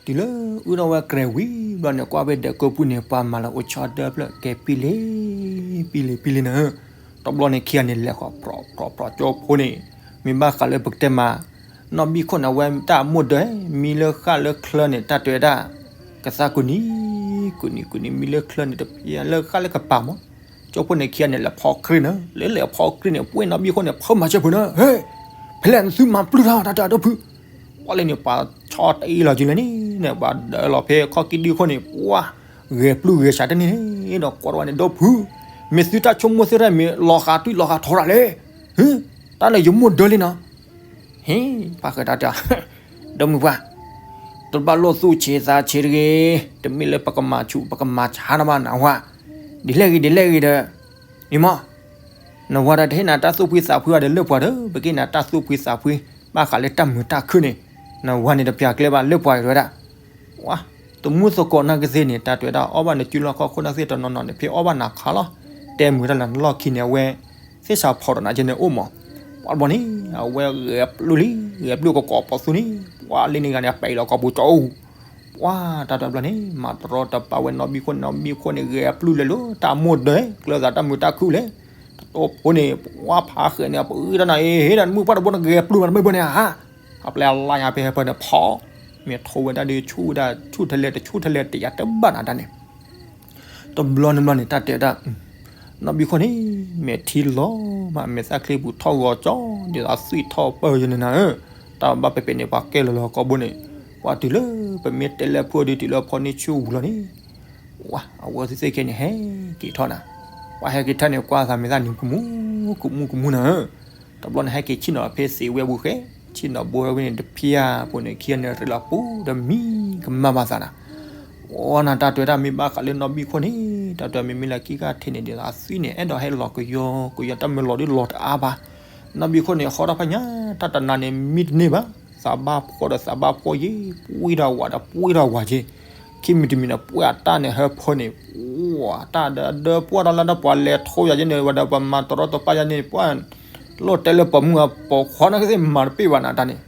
တုၤလၢအုၣ်ထီၣ်ဝဲကြဲၤဝံၤဘျီန့ၣ် ကွၢ်ဝဲဒီးကိးပူၤန့ၣ် ပှၤမၤလီၤအိၣ်ဆီဒၢဖျၢၣ်ကဲပံလ့, ပံလ့ ပံလ့နၤဧၢ, တဘျီန့ၣ်ခံဂၤန့ၣ် လဲၤဃီၤဖြီဖြီဖြီကၠိဖိန့ၣ်, မ့ၢ်ဘၣ်ဃးလၢပကတဲမး, နီၢ်ဘံၣ်ခိၣ်န့ၣ် အဝဲတၢ်အမိၢ်ဒၢ မံလၢဃၣ်လၢချၢန့ၣ် တၢ်တဲဝဲဒၣ်, ကသါကူနံၤ, ကူနံၤကူနံၤ မံလၢချၢန့ၣ် တဖျဲလၢဃၣ်လၢကပၤမး, ကၠိဖိန့ၣ်ခံဂၤန့ၣ် လဲၤဖီကြ့ၢ်နၤ, လၢလဲၤဖီကြ့ၢ်န့ၣ် ပှ့ၢ်နီၢ်ဘံၣ်ခိၣ်န့ၣ် ဖၢမၤစၢၤဖုးနၤ, ဟဲ, ဖဲလဲၣ်နသုမၤပျုၢ်ထီၣ်တၢ်တၢ်ဒီဖု, ပှၤလၢန့ၣ် ပှၤဆီတအံၤလီၤက့ၤလဲၣ်န့ၣ်, ပှၤဒၢလီၤဖဲခီၣ်ကံၢ်ဒုၣ်ခိၣ်န့ၣ် ပှၤဂဲၤပျုၢ်ဂဲၤဆးတန့ၢ်ဒီး ကိးဝဲန့ၣ် ဒီဖု, မ့ၢ်သုတၢ်ဆိကမိၣ်သ့ၣ်တဖၣ်မ့ၢ်လီၤဃာ်တွံၢ်လီၤဃာ်ထီတၢ်လဲၣ်, ဟ့, တၢ်န့ၣ်ယမိၢ်ဒၢလံနီၤ ဟ့, ပှၤဃဲၤတၢ်တၢ်, ဒီမုၢ်ပှၢ်, တဘၣ်လိၣ်သူၣ်ဆံးသးဆံးတဂ့ၤ, တမ့ၢ်လၢပကမၤဆူၣ်ပကမၤဆါနဘၣ်နဝၤ, ဒ်လဲၣ်ဂ့ၤဒ်လဲၣ်ဂ့ၤဒီး, အံၤမး, နဝၤဒီးတဟ့ၣ်နၤတၢ်သူၣ်ဖှံသးဖှံဘၣ်ဒီးလၢပှၤဒီး ပကဟ့ၣ်နၤတၢ်သူၣ်ဖှံသးဖှံ, ဘၣ်ဃးလၢတၢ်မုာ်တၢ်ခုၣ်န့ၣ်, နဝၤန့ၣ်တပျၢ်ကျဲဘၣ်လၢပှၤဂ့ၤဝဲဒၣ် ဝါ, သမူသကိးနာ်က့သ့ၣ်န့ၣ် တၢ်တဲဝဲဒၣ် အီၣ်ဘၣ်နစုလီၢ်ခီၣ်ခိၣ်နာ်က့သ့ၣ်တနီၤနီၤန့ၣ် ဖဲအီၣ်ဘၣ်နၤခါလီၤ, တဲမုာ်တၢ်လၢနလီၢ်ခံန့ၣ် အဝဲ, သ့ၣ်စးဖီၣ်ဒီးနၤက့န့ၣ်အိၣ်မး, ပှၤတဘျီန့ၣ်, အဝဲဂဲၤပျုၢ်လံ, ဂဲၤပျုၢ်ကကိးပိာ်သူန့ၣ်, ပှၤလၢန့ၣ်ဂၤန့ၣ် အပဲာ်လီၤကီၢ်ပူၤကၠီအိၣ်, ပှၤ, တၢ်တဘျီန့ၣ် မၤတရီတပါဝဲနီၢ်ဘံၣ်ခိၣ်န့ၣ် နီၢ်ဘံၣ်ခိၣ်န့ၣ် ဂဲၤပျုၢ်လဲၤလၢတၢ်မိၢ်ဒၢ, ကျၢၤသးတၢ်မုာ်တၢ်ခုၣ်လဲၣ်, တတိဖိန့ၣ်, ပှၤဖးဃဲၤန့ၣ် ပအုၣ်တၢ်နၤအံၤ ဟ့ၣ်ဒီးမုၢ်ပှၢ်တဘိန့ၣ် ဂဲၤပျုၢ်မးတမုၢ်ဘိန့ၣ်ဧါ အပျဲၢ်အလါညါဖဲဟဲဖၢန့ၣ်ဖီ, မ့ၢ်ထိဝဲဒၣ်ဒီးဆူၣ်ဝဲဒၣ်ဆူၣ်ထဲလဲၣ်တဆူၣ်ထဲလဲၣ်တယၤတဘၣ်နၤတၢ်န့ၣ်, တဘျီန့ၣ်ဘျီန့ၣ် တၢ်တဲဝဲဒၣ်, နီၢ်ဘံၣ်ခိၣ်န့ၣ်, မဲာ်ထံလီၤမး မဲာ်သၣ်ချံပူၤထီၣ်ဂီၤကၠီ, ဒ်သိးသွံၣ်ထီၣ်ပၢၢ်ယဲန့ၣ်နၤဧၢ, တၢ်ဘၣ်ပဲာ်ပဲာ်န့ၣ် ပှၤကဲလီၤလီၤကိာ်ဘိန့ၣ်, ပှၤတုၤလၢပမ့ၢ်တဲလၢဖုၣ်ဒီး တုၤလၢဖီန့ၢ်ဆူၣ်ဝံၤလီၤန့ၣ် ဝါ, အဝဲသ့ၣ်ခဲန့ၣ် ဟဲက့ၤထီၣ်နၤ, ပှၤဟဲက့ၤထီၣ်န့ၣ် ကွၢ်သးမဲာ်သၣ်န့ၣ် ကမူ, ကမူကမူနၤဧၢ, တဘျီန့ၣ် ဟဲက့ၤဆ့ၣ်နီၤဖဲသ့ဝဲပူၤဃဲ, ဆ့ၣ်နီၤဘိဝဲန့ၣ် တဖျါဖိန့ၣ် ခံဂၤန့ၣ်ရ့လီၤပူၤဒီးမံကမၣ်ဘၣ်သးနၤ. အိၣ်နၤ တၢ်တဲဝဲဒၣ် မ့ၢ်ဘၣ်ဃးလၢနီၢ်ဘံၣ်ခိၣ်န့ၣ် တၢ်တဲမ့မ့ၢ်လၢခံခါထံးန့ၣ် ဒ်သိးအသွံၣ်န့ၣ် အဲၣ်ဒိးဟဲလီၤကယီကယီ တၢ်မ့ၢ်လီၤဒုးလီၤတအါဘၣ်. နီၢ်ဘံၣ်ခိၣ်န့ၣ် ဟီထီၣ်ဖးညါ တၢ်တနၤန့ၣ် မံတန့ၢ်ဘၣ်, သးဘၣ်ဖှီၣ်ဒီးသးဘၣ်ဖှီၣ်ယ့ၤ, ပှံၢ်ဒီးဝးဒီးပှံၢ်ဒီးဝးယ့ၤ, ခံမံၤတမံၤန့ၣ် ပှၢ်တၢ်န့ၣ် ဟၢဖၢန့ၣ် တၢ်ဒီးဒၢပှၢ်တၢ်လၢဒီးပှၤလဲၤထိယၤယ့ၤန့ၣ် ဝဲဒီးပှၤမၤတရီတပါယၤန့ၣ် ပှၢ်လိၣ်တဲလၢပှၤမုၢ်အပိာ်ခွါ နကသ့ၣ်မၤတပ့ၢ်ဘၣ်နၤတၢ်န့ၣ်.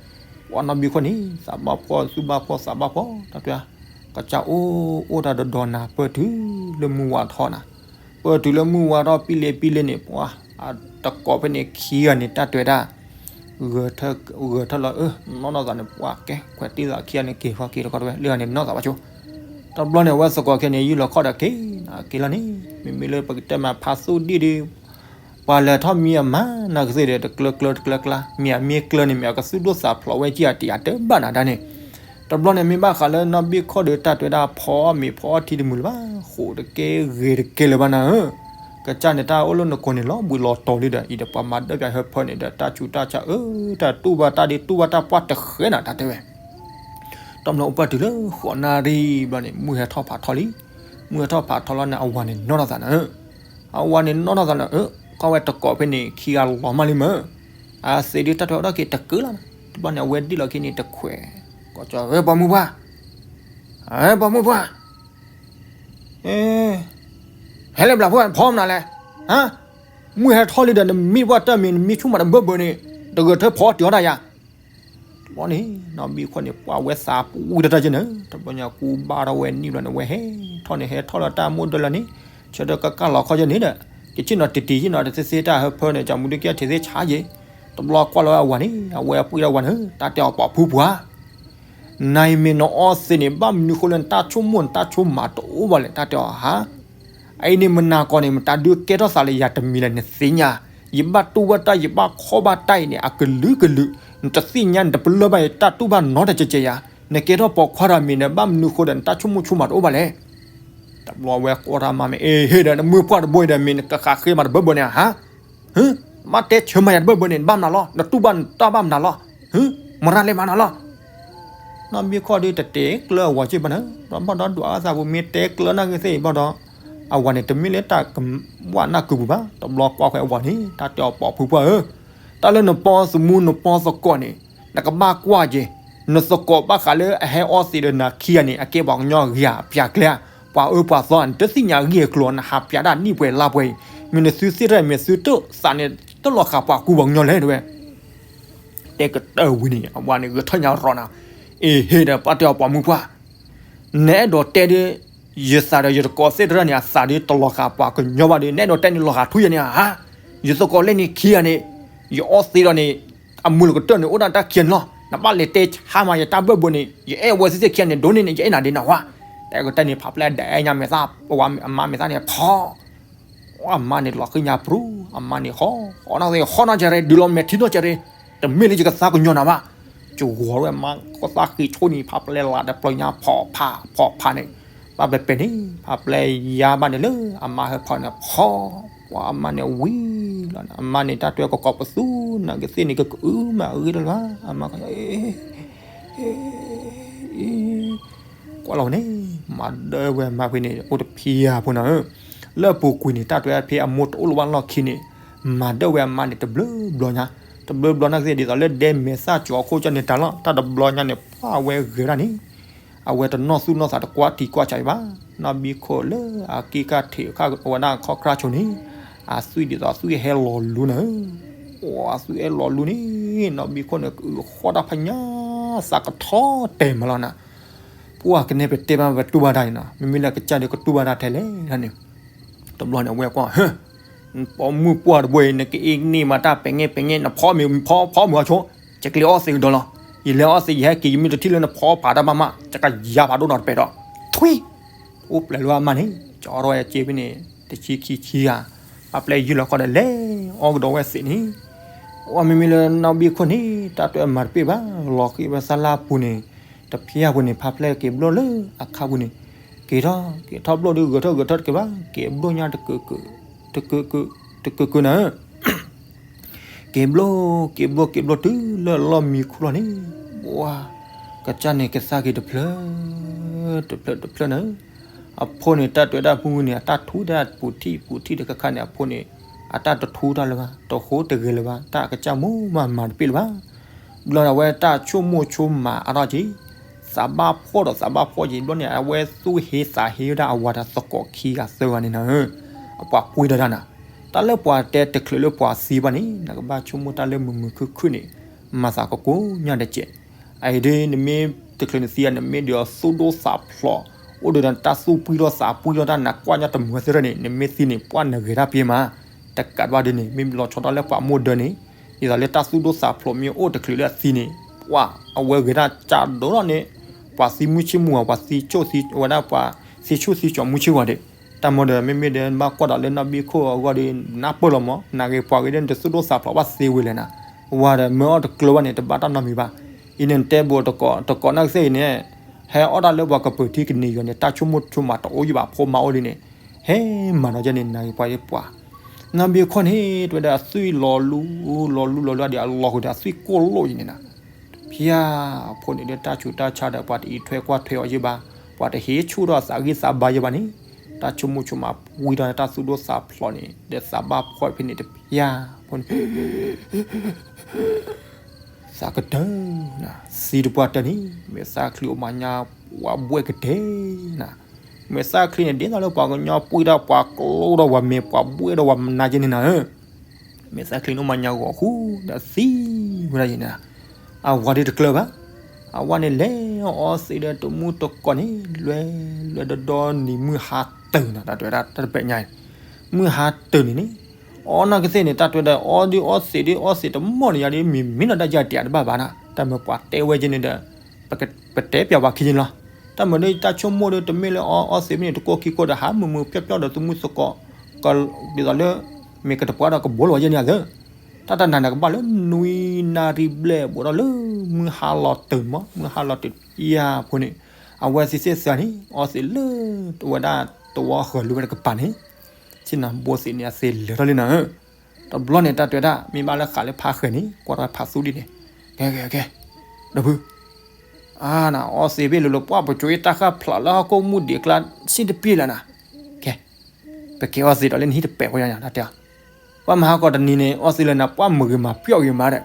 ပှၢ်နီၢ်ဘံၣ်ခိၣ်န့ၣ် သးဘၣ်ဖှီၣ်သူၣ်ဘၣ်ဖှီၣ်သးဘၣ်ဖှီၣ် တၢ်တဲ ကစၢ်အိၣ်အိၣ်တၢ်ဒီးဒီးနၤ ပၢၢ်တုၤလၢမုၢ်ဝါထီၣ်နၤ, ပၢၢ်တုၤလၢမုၢ်ဝါထီၣ်ပံလ့ပံလ့န့ၣ် ပှၢ် တကိးဖဲန့ၣ်ခံဂၤန့ၣ် တၢ်တဲဝဲဒၣ် ဂဲၤထၢၣ်လီၤ အၢ နီၢ်နီၢ်သးန့ၣ် ပှၢ်ကဲ ခွဲးတံၢ်သးခံဂၤန့ၣ် က့ၤဃီက့ၤတကီတဝဲ လၢဂၤန့ၣ်နီၢ်သးဘၣ်ဆိ, တဘျီန့ၣ် အဝဲသကိးခဲန့ၣ် ယုၢ်လီၤခီၣ်ဒီးက့ၤ က့ၤလီၤန့ၣ် မ့မ့ၢ်လၢပကတဲမးဖးသူၣ်ဒံၣ်ဒီး ပှၤလဲၤထီၣ်မံအမါ နကသ့ၣ်ဒီး တကျၢၤကျၢၤတကျၢၤကျၢၤ မ့ၢ်အမ့ၢ်ကျၢၤန့ၣ် မ့ၢ်အကသူၣ်ဒိၣ်သးဖျိးဝဲကံအတယၤတဘၣ်နၤတၢ်န့ၣ်. တဘျီန့ၣ် မ့ၢ်ဘၣ်ဃးလၢနီၢ်ဘံၣ်ခိၣ်ဒီး တၢ်တဲဝဲဒၣ် ဖီအီၣ်မ့ၤဖီအီၣ်ထံတမုာ်လၢၤဘၣ်, ဃိးတကဲဂ့ၤတကဲလၢၤဘၣ်နၤဧၢ, ကစၢ်န့ၣ် တၢ်အိၣ်လၢနကိာ်န့ၣ် လီၤဘှံးလီၤတီၤလံဒီး အံၤဒီးပှၤမၤဒၢပၠးဟၢဖၢန့ၣ်ဒီး တၢ်ဆူးတၢ်ဆါအၢ တၢ်တူၢ်ဘၣ်တၢ်ဒ့တူၢ်ဘၣ်တၢ်ပှၢ်တဃဲနၤ တၢ်တဲဝဲ တဘျီအိၣ်ပှၢ်တုၤလၢဃိးနၣ်ရံၣ်ဘျီန့ၣ် မုၢ်ဟဲထီၣ်ဖးထီလံ, မုၢ်ဟဲထီၣ်ဖးထီလီၤန့ၣ် အဝၤန့ၣ်နီၢ်ထီၣ်သးနၤဧၢ, အဝၤန့ၣ်နီၢ်ထီၣ်သးနၤဧၢ, ကွၢ်ဝဲတကိးဖဲန့ၣ် ခံဂၤလီၤမၢ်လံမၢ်, အသ့ၣ်ဒုးတၢ်ထွဲထီၣ်က့ၤတကုလီၤ, တဘျီန့ၣ် အဝဲဒံၣ်လီၤက့ၤန့ၣ်တခွဲး, ကီၢ်ကၠီ ပိာ်မုၣ်ပှၢ်, ပိာ်မုၣ်ပှၢ် ဟဲလၢဘျးဖိဖီမနုၤလဲၣ်, ဟါ, မုၢ်ဟဲထီၣ်လံဒီး နမံပှၢ်တၢ်မံၤ နမံဆူၣ်မးတဘၢဘၢန့ၣ်, တဂဲၤထၢၣ်ဖီအီၣ်တ့ၤအီၣ်တၢ်ယၤ တဘျီန့ၣ် နီၢ်ဘံၣ်ခိၣ်န့ၣ် ပှၢ်ဝဲသးပူတၢ်တၢ်က့န့ၣ်, တဘျီညါကူဘၣ်ထီၣ်ဝဲနံၣ်ဘျီန့ၣ် ဝဲဟဲထီၣ်န့ၣ် ဟဲထီၣ်လၢတၢ်မိၢ်ဒၢလၢန့ၣ်, ဆၢထၢၣ်ကကၢ်လီၤခီယဲန့ၣ်ဒီး, ယဆ့ၣ်နီၤတံၢ်တံၢ်ယ့ၣ်နီၤတသ့သ့တၢ်ဟၢဖၢန့ၣ် ကၠီမူဒုကဲထံးသ့ဆါယ့ၣ်, တဘျီကွၢ်လီၤဝဲအဝၤန့ၣ် အဝဲအပှ့ၤထီၣ်ဝဲန့ၣ် တၢ်တဲအီၤ ပိာ်ဖုပှၢ် နၤအံၤမ့ၢ်နအီသံးန့ၣ် ဘၣ်မနုၤဃိလၢနတၢ်ဆိကမိၣ်နတၢ်ဆိကမးတအိၣ်ဘၣ်လဲၣ် တၢ်တဲအီၤဟါ, အအံၤန့ၣ်မနၤကီၢ်န့ၣ် မတၤဒုးကဲထီၣ်သးလၢယၤတမံၤလဲၣ် နသ့ၣ်ညါ, ယဘၣ်တူၢ်ဘၣ်တၢ် ယဘၣ်ခီၣ်ဘၣ်တၢ်အံၤန့ၣ် အကလုာ်ကလုာ်, နတသ့ၣ်ညါ နတပလၢၢ်ဘၣ်ယတၢ်တူၢ်ဘၣ်နီတကဲးကဲးယၤ, နကဲထီၣ်ပိာ်ခွါဒီးမ့ၢ်နဘၣ်မနုၤဃိဒီး နတၢ်ဆိကမိၣ်ဆိကမးတအိၣ်ဘၣ်လဲၣ်. တဘျီဝဲကွၢ်တၢ်မၤမ့ၢ် အ့ဟ့ၣ်ဒီး နမုၢ်ပှၢ်တဘိအံၤဒီး မ့ၢ်နကဃးဃ့မးတဘၢဘၢန့ၣ်ဧါ ဟါ မ့ၢ်တဲဆၢမၤယၤတဘၢဘၢန့ၣ် နဘၣ်မနုၤလီၤ, နတူၢ်ဘၣ်နတၢ်ဘၣ်မနုၤလီၤ, မရၤလဲၤမၤနၤလီၤ. နီၢ်ဘံၣ်ခိၣ်ဒုးတတဲကျၢၤအဝၤစ့ၢ်ဘၣ်န့ၣ်, ဘၣ်ဒီးဒွးအသးပူၤမ့ၢ်တဲကျၢၤနာ်က့သ့ၣ်ဘၣ်ဒီး, အဝၤန့ၣ်တမ့ၢ်လၢတၢ်ကဝးနၢ်ကုာ်ပူၤဘၣ်, တဘျီကွၢ်ဃဲအဝၤန့ၣ် တၢ်တဲအီၤ ပိာ်ဖုပှၢ်ဧၢ, တၢ်လၢနပိာ်သမူနပိာ်သကိးန့ၣ်, နကဘၣ်ကွၢ်က့ၤ, နသကိးဘၣ်ဃးလၢအဟဲအီသံးဒီးနၤခံဂၤန့ၣ် အကဲပှၤကညီဂ့ၤဧါ ပၠးကျဲဧါ, ပှၤအၢပှၤသီ နတသ့ၣ်ညါဂ့ၢ်အကျိၤ နဟးပၠးဒၣ်နံၣ်ပှဲၤလါပှဲၤအံၤ, မ့ၢ်နသုသ့ၣ်တဖၣ်မ့ၢ်သုတၢ်သးန့ၣ် တလီၤဃာ်ပှၤကူပှၤကညီလဲၣ်တဲဝဲ တဲကတၢၢ်ဝံၤန့ၣ် အဝၤန့ၣ်ဂဲၤထၢၣ်ညါရီၤနၤ, အ့ဟ့ၣ်ဒီး ပၢ်တဲအီၤ ပိာ်မုၣ်ပှၢ်, နအဲၣ်ဒိးတဲဒ် ယသးဒီးယတကိးသ့ၣ်တဖၣ်န့ၣ် အသးဒ်တလီၤဃာ်ပှၤကညီဘၣ်ဒီး နအဲၣ်ဒိးတဲန့ၣ်လီၤဃာ်ထူယဲန့ၣ်ဧါ, ယသကိးလဲၣ်န့ၣ်ခံဂၤန့ၣ်, ယအီသံးဒီးန့ၣ်, အမုာ်လီၤကတၢၢ်န့ၣ် အိၣ်ဒၣ်တၢ်ခံဂၤန့ၣ်လီၤ, နဘၣ်လဲၤတဲဆါမးယတၢ်ဘၢၣ်ဘၢၣ်န့ၣ် ယအဲၣ်ဝဲသ့ၣ်သ့ၣ်ခံဂၤန့ၣ် ဒိၣ်န့ၢ်န့ၣ် ယအဲၣ်နၤဒ်နၤဝါ, တဲကတၢၢ်န့ၣ် ဖးပျဲၢ်ဒဲးညါမဲာ်သၣ် ပဝဲအမါမဲာ်သၣ်န့ၣ် ဖီ အမါန့ၣ်လီၤဃံၤညါပြူၤ, အမါန့ၣ်ဃီ, ဃီနီၢ်သ့ၣ် ဃီနီၢ်ကဲရ့ ဒုးလီၤမဲာ်ထံနီၢ်ကဲရ့, တမ့ၢ်လၢယကသါကညီၤနၤဘၣ်, ယဂီၤဝဲမါ ကသါဃံးဆိန့ၣ် ဖးပျဲၢ်လးတပျၢၤညါ ဖီဖး ဖီဖးန့ၣ်, ဘၣ်ပဲပဲန့ၣ် ဖးပျဲၢ်ယါဘၣ်န့ၣ်လၢ အမါဟၢဖီန့ၣ် ဖီ, ပှၤအမါန့ၣ်ဝံၤလီၤန့ၣ် အမါန့ၣ် တၢ်တွဲကီကီးပသူ နာ်က့သ့ၣ်န့ၣ် ကအုမးအဂ့ၢ်တလၢ် အမါ ကွၢ်လီၤန့ၣ် မၤဒၢဝဲအမါဖဲန့ၣ် အိၣ်တဖံးယၤဖိနီၤဧၢ, လၢအပူၤကွံာ်န့ၣ် တၢ်တွဲဖဲအမိၢ်တအိၣ်လၢၤဘၣ်လီၢ်ခံန့ၣ် မၤဒၢဝဲအမါန့ၣ် တဘျုးဘျီညါ, တဘျုးဘျီနာ်က့သ့ၣ် ဒ်သိးလၢဒဲမဲာ်သၣ်ကၠီၤအခိၣ်ကၠီၣ်န့ၢ်တၢ်လီၤ, တၢ်တဘျီညါန့ၣ် ပှၢ်ဝဲဂဲၤဒၣ်န့ၣ် အဝဲတနီၢ်သူၣ်နီၢ်သးတကွၢ်ထံကွၢ်ဆးအံၤဘၣ်, နီၢ်ဘံၣ်ခိၣ်လၢအက့ၢ်ကၢ်ထံးအခါဝဲဒၣ်ခီၣ်ခြါဆိန့ၣ်, အသွံၣ်ဒ်သိးအသွံၣ်ဟဲလီၤလူၤနၤဧၢ, အသွံၣ်ဟဲလီၤလူၤန့ၣ် နီၢ်ဘံၣ်ခိၣ်န့ၣ် ကအုဃီတၢ်ဖးညါ သးကထီတဲာ်မးလီၤနၤ, ပှၢ်ကနဲၣ်ပတဲဘၣ်ပတူၢ်ဘၣ်တၢ်န့ၣ်နီၤ, မ့မ့ၢ်လၢကစၢ်ဒီးကတူၢ်ဘၣ်တၢ်ထဲလဲၣ်န့ၣ်, တဘျီန့ၣ်အဝဲကွၢ် ဟၢ ပိာ်မုၣ်ပှၢ်တဘိအံၤ နက့ၤန့ၢ်မးတၢ်ပဲာ်ငဲၢ်ပဲာ်ငဲၢ် နဖီမ့ၤဖီ ဖီမ့ၤအီၤဆိ, ယကလဲၤအီသံးကဒီးလီၤ, ယလဲၤအီသံး ယဟဲက့ၤ ယမ့ၢ်တထံၣ်လၢနဖီဖးတၢ်ဘၣ်မး ယကယၤဖးဒိၣ်နီၤတပဲာ်ဒီး, ထွံၣ်, အိၣ်ပျဲၢ်လၢအမါန့ၣ် ကၠီရီၣ်ဝဲစ့ဖဲန့ၣ် တဆံခံဆံဂၤ, ပှၢ်ပျဲၢ်ယုၢ်လီၤခီဒီးလဲၤအီကဒီးဝဲသ့ၣ်န့ၣ်, အိၣ်မ့မ့ၢ်လၢနီၢ်ဘံၣ်ခိၣ်န့ၣ် တၢ်တွဲမၤတပ့ၢ်ဘၣ် လီၤဃံၤဝဲသးလၢအပူၤန့ၣ်, တဖျါပူၤန့ၣ် ဖးပျဲၢ်က့ၤဘျိၣ်လၢအခါပူၤန့ၣ်, က့ၤထီၣ် က့ၤထီၣ်ဘျိၣ်ဒုးဂဲၤထီၣ်ဂဲၤထီၣ်တက့ၤဘၣ် က့ၤဘျိၣ်ညါတကၢးကၢး, တကၢးကၢး, တကၢးကၢးနၤဧၢ က့ၤဘျိ က့ၤဘျိ က့ၤဘျိတုၤလၢအလီၢ်မံခိၣ်လီၤန့ၣ်, ပှၤ ကစၢ်န့ၣ်ကသၣ်က့ၤတဖျၢၣ် တဖျၢၣ်တဖျၢၣ်န့ၣ်, အဖိန့ၣ် တၢ်တဲဝဲဒၣ်မုၢ်မုၢ်န့ၣ် အတၢ်ထူတၢ်ပူၤထံၣ်ပူၤထံၣ်ဒီးခါခါန့ၣ် အဖိန့ၣ် အတၢ်တထူတၢ်လၢၤဘၣ် တဃိတဂဲၤလၢၤဘၣ် တၢ်အကစၢ်မိၢ်မၤမၤတပ့ၢ်လၢၤဘၣ်. ဘျီဒီးအဝဲတၢ်ဆိကမိၣ်ဆိကမးအါထီၣ်က့ၤ သးဘၣ်ဖှီၣ်ဒီးသးဘၣ်ဖှီၣ်က့ၤ ဘျီန့ၣ် အဝဲသူၣ်ဟ့သးဟ့ဝဲဒၣ်အဝၤဒီးသကိးခံဂၤသၢဂၤန့ၣ်နၤဧၢ, အပှၤပှ့ၤဒီးတၢ်နၤ, တၢ်လၢပှၤတဲတချုးလၢပှၤသံဘၣ်န့ၣ် နကဘၣ်ဆိကမိၣ်တၢ်လၢမုာ်မုာ်ခုၣ်ခုၣ်န့ၣ် မၤသးကကိးညါတကဲး. အအံၤဒ်နမ့ၢ်တချုးနသံဧါ နမ့ၢ်ဒုးအသူၣ်ဒိၣ်သးဖျိး အိၣ်ဒီးတၢ်သူၣ်ပှံၢ်ထီၣ်သးပှံၢ်ထီၣ်တၢ်နးကွၢ်ညီတမုာ်သ့ၣ်ထီၣ်န့ၣ် နမ့ၢ်သံန့ၣ် ပှၢ်နဂဲၤတၢ်ပ့ၤမး, တကးဘၣ်ဒ်န့ၣ် မ့ၢ်လီၤဆီဒၣ်တၢ်လၢပှၤမိၢ်ဒၢန့ၣ် ဒ်သိးလၢတၢ်သူၣ်ဒိၣ်သးဖျိးမ့ၢ်အိၣ်တချုးလၢအသံန့ၣ် ပှၢ်အဝဲဂဲၤတၢ်ကၢ်ဒိၣ်ထီၣ်န့ၣ် ပှၤသံမုၢ်ဆ့ၣ်မုၢ်ဂီၤ ပှၤသံဆိၣ်သံဝဲဒၣ်ပှၤသံဆိၣ်သံကၠီၤမုၢ်ဆ့ၣ်ဂီၤဒီး တၢ်မၤဒီး မ့မ့ၢ်ဒီးဘၣ်ကွၢ်ဒီးလၢနီၢ်ဘ့ၣ်ခိၣ်အဂီၢ်ဒီး နၢ်ပၢၢ်လီၤမး နဂ့ၤပှၤဂ့ၤဒီး နတသူၣ်ဒိၣ်သးဖျိးဘၣ်သ့ဝဲလဲၣ်နၤ, ဝၤဒီးမၢအီၣ်တကျၢၤဘၣ်န့ၣ် တဘၣ်တၢ်နီတမံၤဘၣ်. အံၤန့ၣ် နတဲဘူးတကိး တကိးနီၢ်ကသ့ၣ်အံၤန့ၣ် ဟဲအီၣ်တၢ်လၢပှၤကပၢၤထံကန့ၢ်ယွၤန့ၣ် တၢ်ဆိကမိၣ်ဆိကမးတအိၣ်ယံာ်ဘၣ် ဖိမါအိၣ်ဒ်န့ၣ် ဟဲမၤဒီးယဲန့ၣ် နဂ့ၤပှၤယပှၤ နီၢ်ဘ့ၣ်ခိၣ်န့ၣ် တဲဝဲဒၣ်အသွံၣ်လီၤလူ လီၤလူလီၤလူဒီး အလီၤဃုာ်ဒီးအသွံၣ်ကိၢ်လိၣ်ယံၤန့ၣ်နၤ ဖၠါ အဖိန့ၣ်ဒီးတၢ်ဆူးတၢ်ဆါဒီး ပှၤတအံးထွဲကွၢ်ထွဲအီၤယဲဘၣ်, ပှၤတဟ့ၣ်ဆူၣ်ထီၣ်သးဂံၢ်သးဘါယဲဘၣ်န့ၣ်, တၢ်ဆိကမိၣ်ဆိကမးပှံၢ်ထီၣ်န့ၣ် တၢ်သူၣ်ဒိၣ်သးဖျိးန့ၣ် ဒီးသးဘၣ်ဖှီၣ်ဖဲန့ၣ်တဖၠါ ဖိန့ၣ် သးကတၢၢ်နၤ, သံတပှၢ်တၢၢ်န့ၣ် မဲာ်သၣ်ချံအိၣ်မးညါ ပှၤဘှဲၣ်ကတဲာ်နၤ, မဲာ်သၣ်ချံန့ၣ် ဒ်သိးလၢပှၤကညီပှံၢ်ထီၣ်ပှၤကျိထီၣ်ဝဲမဲာ် ပှၤဘှဲၣ်ထီၣ်ဝဲမနၤက့န့ၣ်နၤဧၢ, မဲာ်သၣ်ချံန့ၣ်အိၣ်မးညါဂီၤဃူဒီးသံဝဲဒၣ်ယဲန့ၣ်, အဝၤဒ်တကျၢၤဘၣ်, အဝၤန့ၣ်လဲၤအီသံးဒီးတမူတကိးန့ၣ် လွဲလွဲဒီဒီနံၤမုၢ်ဟါတၢၢ်နၤ တၢ်တဲဝဲဒၣ်တၢ်တပဲာ်ညါအံၤ, မုၢ်ဟါတၢၢ်န့ၣ်န့ၣ် အီနီၢ်ကသ့ၣ်န့ၣ် တၢ်တဲဝဲဒၣ်အီဒ်အီသံးဒ်အီသံးတမီၢ်န့ၣ်ယၤဒ် မ့ၢ်မ့ၢ်နီၢ်တၢ်ယၤတံၤတဘၣ်ဘၣ်နၤ, တၢ်မ့ၢ်ပှၤတဲဝဲက့န့ၣ်ဒီး ပတဲပျးဝၤခံန့ၣ်လီၤ, တၢ်မ့ၢ်ဒ်တၢ်ဆိကမိၣ်ဒီး တမ့ၢ်လၢအီအီသံးမ့ၢ်န့ၣ် တကိၢ်ခံကိၢ်ဒီး ဟးမုာ်မုာ်ပျီၢ်ပျီၢ်ဒီးတမူသကိး ဒ်သိးလၢ မ့ၢ်ကတပှၢ်ဒီးကဘိလီၤဝဲယဲန့ၣ်ဧါသၢ, တၢ်တနၤန့ၣ်ကဘၣ်လၢနွံနၣ်ရံၣ်ဘျဲၣ် ဘူးဒီးလၢမုၢ်ဟါလီၤတၢၢ်မး မုၢ်ဟါလီၤတၢၢ်ယါဖိန့ၣ်, အဝဲသ့ၣ်သ့ၣ်သၢန့ၣ် အီသံးလၢ ဝဲဒၣ်တဝီဃၢၤလၢဝဲတကပၤန့ၣ်, ဆ့ၣ်နၤဘိသ့ၣ်န့ၣ် အသ့လၢာ်ထီၣ်လံနၤဧၢ, တဘျီန့ၣ် တၢ်တဲဝဲဒၣ် မ့ၢ်ဘၣ်လၢဃးလၢဖးဃဲၤန့ၣ် ကွၢ်ထီၣ်ဖးသူဒံၣ်န့ၣ်, ကဲကဲကဲ, ဒီပုၢ် အါနၤ အီသံးဘ့ၣ်လိၤလိၤ ပှၢ်ပကၠိအ့ၣ်တၢ်ဃၣ်ဖျးလၢဟီၣ်ခိၣ်မူဒံးအကျါ စ့ၣ်တပ့ၢ်လၢနၤ, ကဲ ပက့ၤအီသံးဒီးလၢနဟံၣ်တပဲာ်ဖိညါညါ တၢ်တဲအီၤ, ပှၢ်မဟါကီးတနံၤန့ၣ် အီသံးလၢနၤ ပှၢ်မုာ်ဂ့ၤမၤပျီၢ်ဂ့ၤမးဒီး,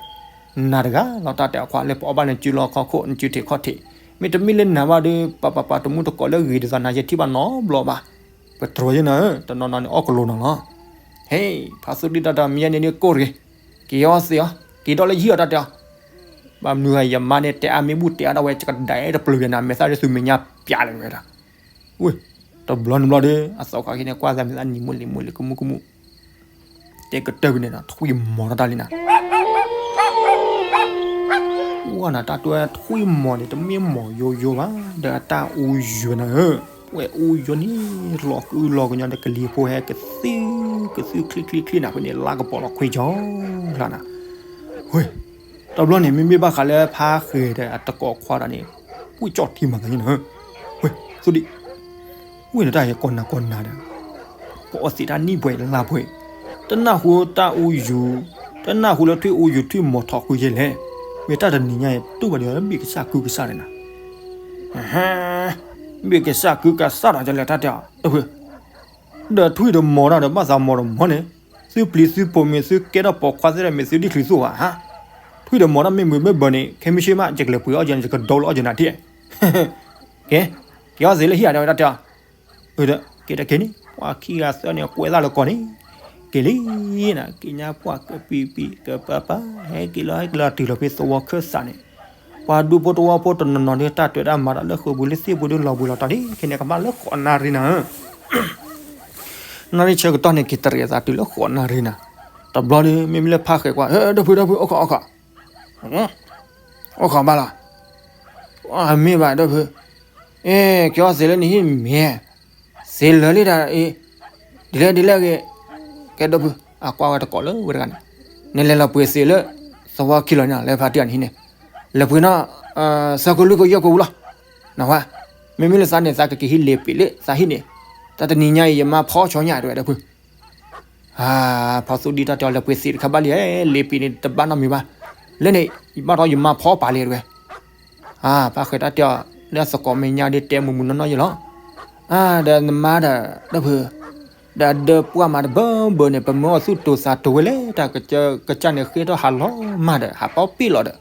နၤတဂၤလီၤ တၢ်တဲအီၤခွါ လၢပအီၣ်ဘၣ်နစုလီၢ်ခီၣ်ခိၣ် နစုထံးခီၣ်ထံး, မ့တမ့ၢ်လၢနၤဘၣ်ဒီး ပပပပတမူတကိးလၢဂ့ၤဒ်သိးနၤ ယထံၣ်ဘၣ်နီတဘျီဘၣ်, ပတြီယဲနၤဧၢ တနီၤနီၤန့ၣ် အီၣ်ကလိၤနီၤလီၤ, ဟဲ ဖးသူဒံၣ်တၢ်တမံၤယဲန့ၣ်ဒ်ကိၢ်တဂ့ၤ, က့ၤအီသံးအီၤ က့ၤဒီးလၢယဟံၣ်အီၤ တၢ်တဲအီၤ, ဘၣ်မနုၤယမါန့ၣ် တဲအါမ့ၢ်ဘူၣ်တဲအါဒၣ်ဝဲ ကဒဲတပျုာ်ယဲနၤ မဲာ်သၣ်ဒ်သုမဲာ်ညါပျးလၢဝဲဒၣ် ဝ့ၢ်, တဘျီနဘျီဒီး အသီခါက့ၤန့ၣ် ကွၢ်သးမဲာ်သၣ်နံၤမုၢ်လံၤမုၢ်လံၤ ကမူၣ်ကမူၣ်, တဲကတၢၢ်ကွံာ်န့ၣ်ဒီး ထွံၣ်မီၤထီၣ်တၢ်လံနၤ, ဝဲနၤ တၢ်တဲထွံၣ်မီၤန့ၣ် တမ့ၢ်မီၤယိယိဘၣ် ဒီးအတၢ်အူယွၤနၤဧၢ, ပှဲၤအူယွၤန့ၣ် လီၤကုလီၤကညီဒီးကလံၤဖိဟဲကသုၣ်ကသုၣ်ချံချံချံနၤ ဖဲန့ၣ် လါကပီၤလီၤခွံကၠီၣ်လၢနၤ, ဝ့ၢ်, တဘျီန့ၣ် မ့မ့ၢ်ဘၣ်ဃးလၢဖးဃဲၤဒီးအတကိးခွါဒီးန့ၣ်, ဝ့ၢ်ကၠီၣ်ထံမၤသးန့ၣ်နၤဧၢ, ဝ့ၢ်, သူဒံၣ် ဝ့ၢ်နတၢ်ဟဲကီၢ်နၤကီၢ်နၤဒီး, ပအီသံးတၢ်နံၣ်ပှဲၤလါပှဲၤ, တနၢ်ဟူတၢ်အူယူၤ, တနၢ်ဟူလၢထွံၣ်အူယူၤထွံၣ်မီၤထီၣ်ဃုယဲလဲၣ်, မ့ၢ်တၢ်တနံၤညါအံၤ တူၢ်ဘၣ်ဒံးလၢဘ့ၣ်ကစၢ်ကုကစၢ်န့ၣ်နၤ, ဘ့ၣ်ကစၢ်ကုကစၢ်ဒီးယလဲၤတၢ်တဲအီၤ, ဒီးထွံၣ်ဒီးမီၤတၢ်ဒီးဘၣ်သးမီၤဒီးမီၤန့ၣ်, သုပျံၤသုဖိးမ့ၢ်သုကဲထီၣ်ပိာ်ခွါသ့ၣ်ဒီး မ့ၢ်သုဒ်ချံသိၣ်ဘၣ်ဧါ, ထွံၣ်ဒီးမီၤတၢ်မ့ၢ်မုာ်မ့ၢ်ဘၢန့ၣ် ခဲမုၢ်ဆ့ၣ်မး ယကလဲၤပှ့ၤအီၣ်ယဲန့ၣ် ယကဒိလီၤအီၣ်ယဲနၤထံၣ် ကဲ, က့ၤအီၣ်သံးလၢဟံၣ်ဧါ တဲဝဲဒၣ်တဲအီၤ, က့ၤတက့ၤန့ၣ် ပှၤခံဂၤသၢန့ၣ် ကွဲးသးလၢကီၢ်န့ၣ်, က့ၤလံနၤ က့ၤညါပှၢ်ကပံာ်ပံာ်ကပၤပၤ ဟဲက့ၤလီၤဟဲက့ၤလီၤတုၤလီၤဖဲသဝီခၢၣ်စးန့ၣ်, ပှၤဒူဖိတဝီဖိတနီၤနီၤဒီး တၢ်တွဲးတၢ်မၤဒီးလၢဃုာ်ဘှံးလၢသ့ၣ်ဘှံးဒီးလီၤဘှံးလီၤတီၤဒ် ခဲန့ၣ်ကဘၣ်လၢဃိးနၣ်ရံၣ်နၤဧၢ နၣ်ရံၣ်ဆၢကတီၢ်န့ၣ် က့ၤတရံးအသးတုၤလၢဃိးနၣ်ရံၣ်နၤ, တဘျီဒီး မ့မ့ၢ်လၢဖးဃဲၤကွၢ် ဒီပုၢ်ဒီပုၢ် အိၣ်ခိးအိၣ်ခိး, အိၣ်ခိးဘၣ်လီၤ, မ့ၢ်ဘၣ်ဒီပုၢ်, အဲ က့ၤအီၣ်သံးလၢနဟံၣ်မ့ၢ်, သံးလၢာ်လံတၢ်အံၤ, ဒ်လဲၣ်ဒ်လဲၣ်ဂ့ၤ, ကဲဒီပုၢ် အကွၢ်ဝဲတကိးလၢဝဲတဂၤန့ၣ်, နလဲၤလီၤပှ့ၤသံးလၢ သဝီခံလီၤန့ၣ် လၢဖါတံၢ်အနဟံၣ်န့ၣ်, လဲၤပှ့ၤနီၣ် သၢခိၣ်လွံၢ်ခိၣ်ယဲၢ်ခိၣ်ဝံၤလီၤ, နဝဲ, မ့မ့ၢ်လၢသးန့ၣ် သးကက့ၤဟံးလ့ၤပ့ၤလၢသးဟံၣ်န့ၣ်, တၢ်တနံၤညါအံၤ ယမါဖီဆီညါတဝဲဒီပုၢ်, ဟ ဖါသူဒံၣ်တၢ်တဲအီၤ လဲၤပှ့ၤသ့ၣ်တခါဘၣ်လံ, လ့ပ့ၤန့ၣ်တဘၣ်နီတမံၤဘၣ်. လၢန့ၣ် ယဘၣ်ထီၣ်ယမါဖီပာ်လံတဝဲ. ဖါဃဲၤတၢ်တဲအီၤ လၢအသကိးမဲာ်ညါဒ်တဲမုာ်မုာ်နီၢ်နီၢ်ယလီၤ. ဒီးနမါဒီး ဒီပုၢ် ဒီးဒီးပှၢ်မးတဘၢဘၢန့ၣ် ပမၢအီၤသူၣ်တိၤသးတိၤဝဲလဲၣ် တၢ်ကစၢ်န့ၣ်ဃ့ထီၣ်ဟးလီၤမးဒီး ဟးပီပ့ၣ်လီၤဒီး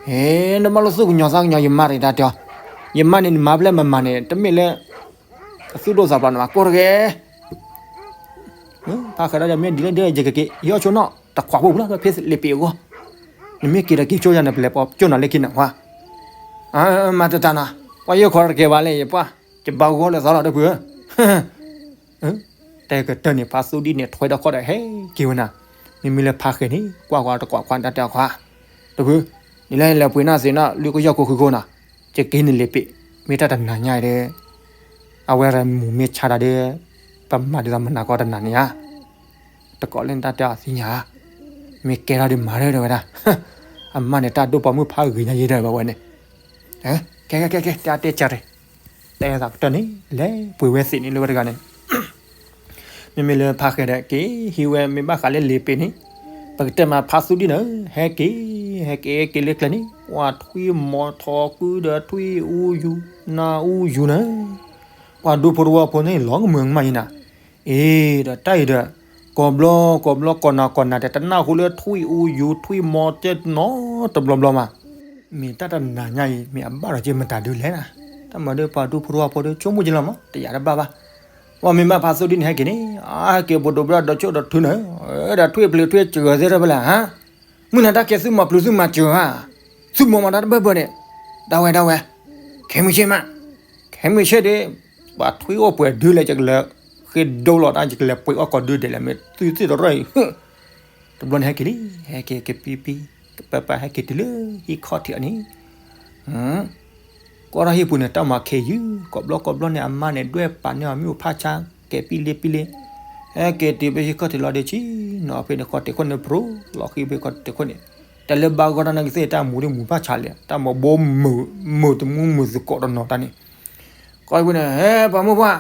ဟဲ နဘၣ်လိာ်သူၣ်ကညီၤသးကညီၤ ယမါတဂ့ၤတၢ်တဲအီၤ, ယမါန့ၣ် နမၤဖဲလဲၣ်မမၤန့ၣ် တမ့ၢ်လၢ အသူၣ်ဒိၣ်သးဖျိးန့ၣ်မး ကိးတဂ့ၤ. ဖါဃဲၤတၢ်ဒီး မ့ၢ်ဒ်လဲၣ်ဒ်လဲၣ် ယကက့ၤ ယဟီၣ်ဆိနီၣ် တခွးဖိပူၤလီၤ ဖဲလ့ပ့ၤအဂီၢ်, နမ့ၢ်က့ၤဒီးက့ၤကၠိယၤန့ၣ် ပလဲၤပိာ်ကၠိနၤလၢခံန့ၣ်ဝါ. မၤတတၢ်နီၤ, ပှၤယိၣ်ခီတကဲဘၣ်လၢယပှၢ်, ယဘၣ်ဂီၢ်လၢသီလီၤ ဒီပုၢ်ဧၢ. တဲကတၢၢ်န့ၣ် ဖါသူဒံၣ်န့ၣ် ထွဲဒီးခီၣ်ဒီးဟဲက့ၤဝဲနၤ, မ့မ့ၢ်လၢဖါဃဲၤန့ၣ် ကွၢ်ကွၢ်တကွၢ်ကွၢ်တၢ်တဲအီၤခီ, ဒီပုၢ်, နလဲၤလဲၤပှ့ၤနၢ်သ့ၣ်နၢ် လွံၢ်ကယီၢ်ကိးဃုကိးနၤ, ယက့ၤန့ၣ်လ့ပ့ၤ, မ့ၢ်တၢ်တနၤညါအံၤဒီး အဝဲမူၤမ့ၢ်ဆါတၢ်ဒီး ပမၤဒ်သိးမနၤကီတနၤန့ၣ်ဧါ, တကိးလၢနတၢ်တဲအီၤသ့ၣ်ညါ, မ့ၢ်ကဲထီၣ်ဒ်မၤရၢဒီးဝဲဒၣ်, အမါန့ၣ် တၢ်ဒိၣ်ပိာ်မုၣ်ဖးဂ့ၤညါယဲဒီးဘၣ်ဝဲန့ၣ်, ကဲကဲကဲကဲ တဲအါတဲကၢ်ရ့ၣ်, တဲသးကတၢၢ်န့ၣ် လဲၤပှ့ၤဝဲသ့ၣ်န့ၣ်လၢဝဲတဂၤန့ၣ် မ့မ့ၢ်လၢဖါဃဲၤဒီး က့ၤဟံးဝဲမ့ၢ်ဘၣ်ဃးလၢလ့ပ့ၤန့ၣ်, ပကတဲမးဖါသူဒံၣ်န့ၣ် ဟဲက့ၤ, ဟဲက့ၤဟဲက့ၤလၢကျဲန့ၣ် ပှၤထွံၣ်မီၤထီၣ်ကုဒီးထွံၣ်အူယူၤ, နၢ်အူယူၤန့ၣ်, ပှၤဒူဖိတဝီဖိန့ၣ် လီၤကမၢကမၣ်ယဲနၤ, အ့ ဒီးတၢ်အံၤဒီး ကိးဘျီကိးဘျီကိးနၤကိးနၤဒီး တနၢ်ဟူလၢထွံၣ်အူယူၤထွံၣ်မီၤတဲနီတဘျီဘျီမး မ့ၢ်တၢ်တနၤညါအံၤ မ့ၢ်အဘၣ်ဒီးက့ၤမတၤဒုလဲၣ်နၤ, တၢ်မၤဒ်ပှၤဒူဖိတဝီဖိဒီး ဆိကမိၣ်က့ၤလီၤမး တယာ်တဘၣ်ဘၣ်, ပှၤမ့ၢ်ဘၣ်ဖါသူဒံၣ်န့ၣ် ဟဲက့ၤန့ၣ်, အါ ဟဲက့ၤပဒိးဘျီဒီးဆိၣ်ဒီးထုးန့ၣ်, ဒီးထွံၣ်ပျံၤထွံၣ်စှၤသ့ၣ်တဖၣ်လဲၣ်, မုၢ်နၤတၢ်ကဲသုမၤပျုၤသုမၤစှၤ, သုမီၤမၤတၢ်တဘၢဘၢန့ၣ်, ဒၣ်ဝဲဒၣ်ဝဲ, ခဲမုၢ်ဆ့ၣ်မး, ခဲမုၢ်ဆ့ၣ်ဒီး, ပှၤထွံၣ်အိၣ်ပှဲၤဒုလဲၣ် ယကလဲၤဃ့ဒိလီၤတၢ် ယကလဲၤပှ့ၤအီၣ်ကိးဒုဒဲးလၢမ့ၢ်သုသ့ၣ်တရၢၣ်အံၤ, တဘျီန့ၣ်ဟဲက့ၤလံ, ဟဲက့ၤကပံပံ, ကပၤပၤဟဲက့ၤတုၤလၢဟံၣ်ခီၣ်ထံးအီၤန့ၣ် ကိးထီၣ်ဟံၣ်ပူၤန့ၣ် တၢ်မၤခဲယုၢ်, ကိးဘျီကိးဘျီန့ၣ် အမါန့ၣ် ဒွဲၣ်ပာ်န့ၢ်အီၤမ့ၣ်အူဖးဆါ, ကဲပံလ့ပံလ့, ဟဲက့ၤတုၤဖဲဟံၣ်ခီၣ်ထံးလီၤဒီး ဆ့ၣ်နီၤဖဲန့ၣ် ခီၣ်ထံးခိၣ်န့ၣ် ဖရိလီၤဃံဖဲခီၣ်ထံးခိၣ်န့ၣ်, တၢ်လၢဘၣ်ဂီၢ်တၢ်နာ်ကသ့ၣ် တၢ်မူဒ်မူဖးဆါလဲၣ်, တၢ်မၤဘိမုာ်, မုာ်တမူမုာ်သကိးတနီၤတၢ်န့ၣ်, ကိးဟံၣ်ပူၤန့ၣ် ဟဲပှၤမိၢ်ပှၢ်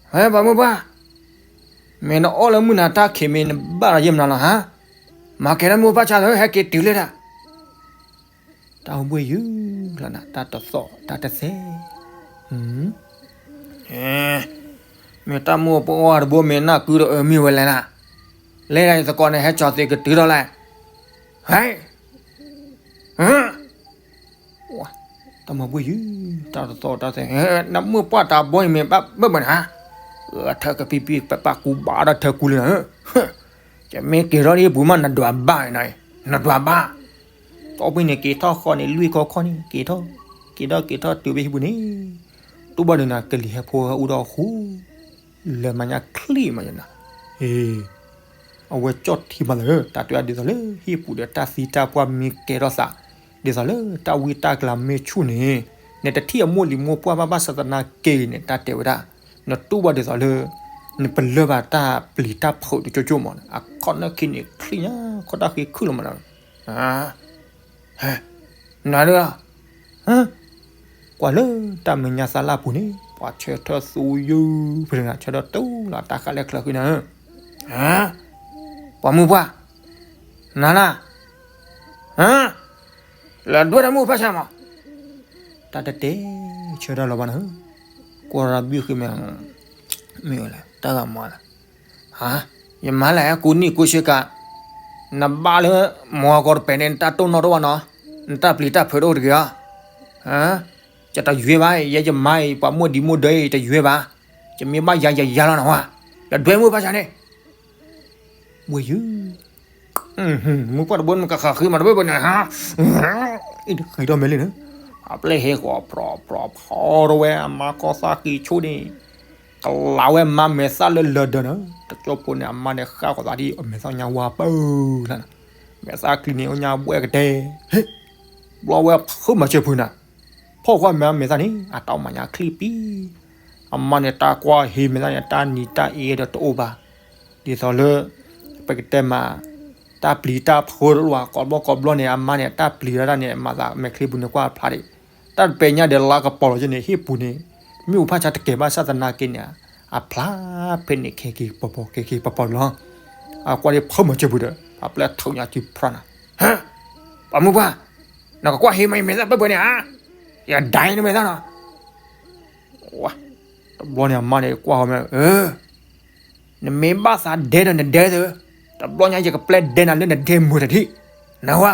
ဟဲပှၤမိၢ်ပှၢ်, မ့ၢ်နအီၣ်လၢမုၢ်နၤတၢ်ခံးမ့ၢ်နဘၣ်ဒီးယဲၢ်မနုၤလီၤဟါ, မၤကဲၤတၢ်မ့ၣ်အူဖးဆါလၢ ဟဲက့ၤတုၤလၢဒၣ် တၢ်အိၣ်ဘှံးယုၢ်လီၤနၤ တၢ်တသီၣ်တၢ်တသဲး, မ့ၢ်တၢ်မူအပအီၣ်တဘိမ့ၢ်နၢ်ကုဒီးအၢမ့ၢ်ဝဲလဲၣ်နၤ, လဲၤဒၣ်ယသကိးန့ၣ် ဟဲကၠီၤသ့ၣ်ကတုၤထီၣ်လဲၣ်, ဟဲ တၢ်မၤဘှံးယုၢ်, တၢ်တသီၣ်တၢ်သဲး, နမုၢ်ပှၢ်တၢ်ဘီအံၤမ့ၢ်ဘၣ်ဘၣ်ဘၣ်နၤ, ထၢကပံပံ ပပာ်ကူဘၣ်ဒီးထၢကူလံနၤ, ယမ့ၢ်က့ၤထီၣ်ဟံၣ်ပူၤမး နဒွးဘၣ်နၤ, နဒွးဘၣ်, တီၢ်ပှံၤန့ၣ် က့ၤထီၣ်ဃီန့ၣ် လွံၢ်ခီခီန့ၣ် က့ၤထီၣ်, က့ၤထီၣ်က့ၤထီၣ်တုၤဖဲဟံၣ်ပူၤန့ၣ်, တူၢ်ဘၣ်ဒုးနၤ ကလံၤဟဲဖိဟဲအူဒီးဃူ လဲၤမၤညါချံမးယနၤ, အ့ အဝဲကၠီၣ်ထံမးလၢ တၢ်တဲဒ်သိးလၢ ဟံၣ်ပူၤဒီးတၢ်သံတၢ်ပှၢ်မ့ၢ်ကဲထီၣ်သး, ဒ်သိးလၢတၢ်ဝံတၢ်ကျါမ့ၢ်ဆူၣ်န့ၣ်, နတထံၣ်အမိၢ်လံၤမိၢ်ပှၢ်ဘၣ်ဘၣ်ဆၣ်သနာ်က့န့ၣ် တၢ်တဲဝဲဒၣ်, နတူၢ်ဘၣ်ဒ်သိးလၢ နပလၢၢ်ဘၣ်တၢ်ပျံၤတၢ်ဖုးတကၠိကၠိမး, အခီၣ်နၢၣ်ခံန့ၣ်ချံညါ ခီၣ်တၢ်ဃ့ခုၣ်လီၤမးနၤ ဟဲ, နၤဒၣ်, ကွၢ်လၢတၢ်မဲာ်ညါသးလၢ်ပူၤန့ၣ် ပှၤဆၢထၢၣ်သူယုၢ်ဖဲန့ၣ် ဆၢထၢၣ်တူၢ်လီၤတၢ်ဃာ်လၢချၢဃံနၤ, ပှၤမုၢ်ပှၢ်, နၤလၢ်, လဲၤဒွဲၣ်တၢ်မ့ၣ်အူဖးဆါမး, တၢ်တတဲဆၢထၢၣ်လီၤဘၣ်နၤ, ကွၢ်ရၤဘံၣ်ဃ့မဲာ်, မ့ၢ်ဝဲလဲၣ် တၢ်ဂၤမၤလၢ ဟါ, ယမၤလဲၣ် ကူနံၣ်ကူဆ့ကၤ, နဘၣ်လၢ မီၤကီတပဲာ်န့ၣ် နတၢ်တိၢ်နီၣ်တအိၣ်ဘၣ်နီၤ, နတၢ်ပျံၤတၢ်ဖုးတအိၣ်တဂ့ၤဧါ, ယတယွဲဘၣ်, ယဲယမါအံၤ ပှၤမိၢ်ဒံးမိၢ်ဒၢအံၤ တယွဲဘၣ်, ယမ့ၢ်ဘၣ်ယၤယယၤလီၤနၤဝဲ, လဲၤဒွဲၣ်မ့ၣ်အူဖးဆါန့ၣ် ဝဲယုၢ်, မုၢ်ပှၢ်တဘိနကဃးဃ့မးတဘၣ်ဘၣ်န့ၣ်, အံၤတဃံးထီၣ်မဲာ်လံန့ၣ်, အပျဲၢ်ဟဲဃီၤဖြီဖြီဖီတဝဲ အမါကီၢ်သၣ်ဃံဆိန့ၣ်, ကလးဝဲမါမဲာ်သၣ်လၢလၢၢ်ဒၢးန့ၣ်, တကၠိဖိန့ၣ် အမါန့ၣ်ဃၣ်ဃီၤသးဒ်အမဲာ်သၣ်ညါဝါပၢၢ်လၢ်န့ၣ်, မဲာ်သၣ်ချံန့ၣ် အိၣ်ညါဘှဲၣ်ကတဲ, ဟ့ၣ်, ဘျီဝဲဖုးမၤစၢၤဖုးနၤ, ဖီၣ်ဃီမဲာ်မဲာ်သၣ်န့ၣ် အတၢ်အိၣ်မၤညါချံပံ အမါန့ၣ် တၢ်ကွၢ်ဟ့မဲာ်သၣ်န့ၣ် တၢ်နံၤတၢ်အ့ဒီးတအိၣ်ဘၣ်, ဒ်သိးလၢ ပကတဲမး တၢ်ပျံၤတၢ်ဖုးတအိၣ်ဘၣ် ကိးဘျီကိးဘျီန့ၣ် အမါန့ၣ် တၢ်ပျံၤတၢ်န့ၣ် မၤသးမဲာ်ချံပူၤန့ၣ် ကွၢ်ဖျါဒံး, တၢ်တပဲာ်ညါဒီးလါကပီၤလီၤက့န့ၣ် ဟံၣ်ပူၤန့ၣ် မ့ၣ်အူဖးဆါတကဲဘၣ်ဆၣ်သနာ်က့န့ၣ်, အဖျါဖဲန့ၣ် ခဲက့ၤပီၤပီၤ ခဲက့ၤပီၤပီၤလီၤ. အကွၢ်ဒ်ဖုမၤစၢၤပူၤဒီး အပျဲၢ်ထုးညါစုဖျါနၤ, ပိာ်မုၣ်ပှၢ်, နကကွၢ်ဟ့မၤယမဲာ်သၣ်ပၢၢ်ပှဲၤန့ၣ်ဧါ, ယဒဲနမဲာ်သၣ်နီၤ. တဘျီန့ၣ်အမါန့ၣ်ကွၢ်ဃီၤမ့ၢ် နမ့ၢ်ဘၣ်သးဒဲဒီးနဒဲသၢ, တဘျီညါယကပျဲဒဲနၤလၢနဒဲမုာ်တထံၣ်, နဝါ.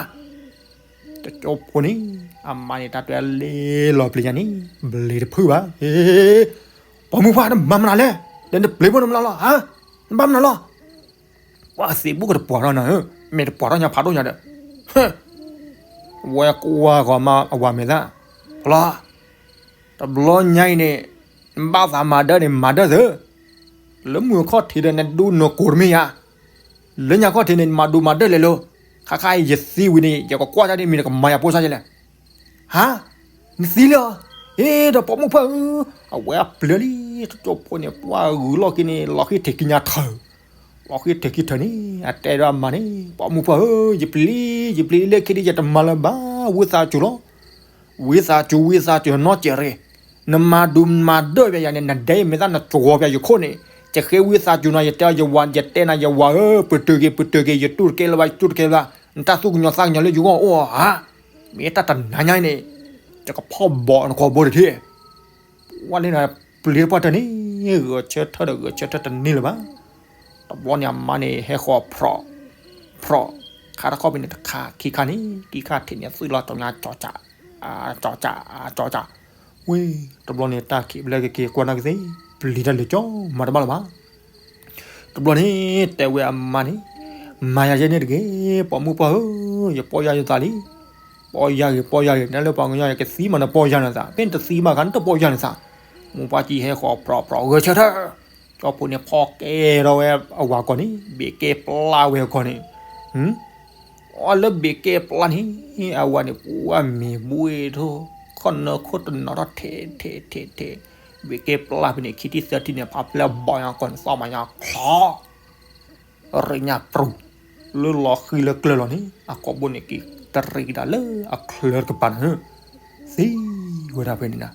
တကၠိဖိန့ၣ် အမါန့ၣ်တၢ်တဲလ့လီၤပျံၤညါန့ၣ် ဘျံၤတဖုဘၣ်, ပိာ်မုၣ်ပှၢ် နမၤမနုၤလဲၣ်, ဒီးနပျံၤဖိနမနုၤလီၤ, နဘၣ်မနုၤလီၤ. ပှၤသ့ၣ်ဘူၣ်ကတပှၢ်ထီၣ်နၤဧၢ, မ့ၢ်တပှၢ်ထီၣ်ညါဖးဒိၣ်ညါဒီး ဝဲကွၢ်ဂီၤမါအဝၤမဲာ်သၣ်, ဖျီ, တဘျီညါအံၤန့ၣ် နဘၣ်သးမၤဒၢန့ၣ် မၤဒၢသၢ, လၢမုၢ်အခီၣ်ထံးဒီးနဒူနကိာ်တမ့ၢ်ယၤ, လၢညါခီၣ်ထံးန့ၣ် နမၤဒူမၤဒၢလဲၤလိၤ, ခါခါအံၤယသံဝံၤန့ၣ် ယကကွၢ်တၢ်ဒ်မ့ၢ်နကမၤယၤဖိစၢ်ယဲလဲၣ်. ဟါ, နသံလံဧါ, ဟ့ဒီးပိာ်မုၣ်ပှၢ်ဧၢ, အဝဲအပျၢၤလံ, တကၠိဖိန့ၣ် ပှၢ်ဂုာ်လီၢ်ခံန့ၣ် လီၤဃံထံးခံညါထၢၣ် လီၤဃံထံးခံထၢၣ်န့ၣ် အတဲဒီးအမါန့ၣ် ပိာ်မုၣ်ပှၢ်ဧၢ, ယပျံၤ, ယပျံၤလၢခံဒ်ယတမၤလၢၤဘၣ်, ဝံသးစူၤလီၤ, ဝံသးစူၤ ဝံသးစူၤနီၢ်စဲးရ့ၣ်, နမၤဒူမၤဒၢပျဲယၤန့ၣ် နဒဲယမဲာ်သၣ်နကဝီၤပျဲယခိၣ်န့ၣ်, ယဃ့ဝံသးစူၤနီၤ, ယတဲယဝၤ ယတဲနၤယဝၤဧၢ, ပတုာ်က့ၤ ပတုာ်က့ၤ ယတူၢ်တကဲလၢၤဘၣ် ယတူၢ်တကဲလၢၤဘၣ်, နတၢ်သူၣ်ကညီၤသးကညီၤလၢယဂီၢ်အိၣ်ဧါ, မ့ၢ်တၢ်တနၤညါအံၤန့ၣ် ယကဖီၣ်ဘီးနကိာ်ဘိတထံၣ် ဝဲလၢနပျံၤတပှၢ်တၢၢ်န့ၣ် ဂဲၤဆၢထၢၣ်ဒီးဂဲၤဆၢထၢၣ်တန့ၢ်လၢၤဘၣ်. တဘျီန့ၣ်အမါန့ၣ် ဟဲဃီၤဖြီး, ဖြီး, ခါတခီပန့ၣ်တခါခံခါန့ၣ် ခံခါထံးန့ၣ် သုးလီၤတီၤညါ ကၠီကၠး, ကၠီကၠး, ကၠီကၠး, ဝဲ, တဘျီန့ၣ် တၢ်ခံးဘျဲကက့ၤကွၢ်နၢ်ကသ့ၣ် ပျံၤတၢ်လၢာ်ကၠီ မၤတဘၣ်လၢၤဘၣ်. တဘျီန့ၣ် တဲဝဲအမါန့ၣ်, မၤယၤယဲန့ၣ်တဂ့ၤ, ပိာ်မုၣ်ပှၢ်ဧၢ, ယပီၢ်ယၢ်ယသးလံ. ပီၢ်ယၢ်ဂ့ၤ ပီၢ်ယၢ်ဂ့ၤ, နလၢပှၤကညီ ယကသံမး နပီၢ်ယၢ်နသး, ဖဲနတသံဘၣ်ခါ နတပီၢ်ယၢ်နသး. မိၢ်ပှၢ်ကံဟဲဃီၤဖြီးဖြီး ဂဲၤဆၢထၢၣ်, ကၠီဖိန့ၣ်ဖီၣ်ကဲထီၣ်ဝဲအဝၤကီၢ်န့ၣ်, ဘ့ၣ်ကဲပျၢ်ဝဲအကီၢ်န့ၣ်, အီလၢဘ့ၣ်ကဲပျၢ်န့ၣ်, အဝၤန့ၣ် ပှၤမ့ၢ်ဘှ့ၣ်ထီၣ်, ခီၣ်နၢခိၣ်တနီၤထီၣ်ထဲထဲထဲထဲ, ဘ့ၣ်ကဲပျၢ်ဖဲန့ၣ် ခံထံၣ်သၢထံၣ်န့ၣ် ဖးဖျဲၣ်ဘီညါကီၢ်န့ၣ် သီၣ်မးညါချီ ရ့ၣ်ညါပြူၤ, လၢလီၤဃံလၢကျၢၤလီၤန့ၣ် အကိာ်ဘိန့ၣ်က့ၤတရံးကဒါလၢအချၢတကပၤန့ၣ်, သံဝဲဒၣ်ဖဲန့ၣ်နၤ,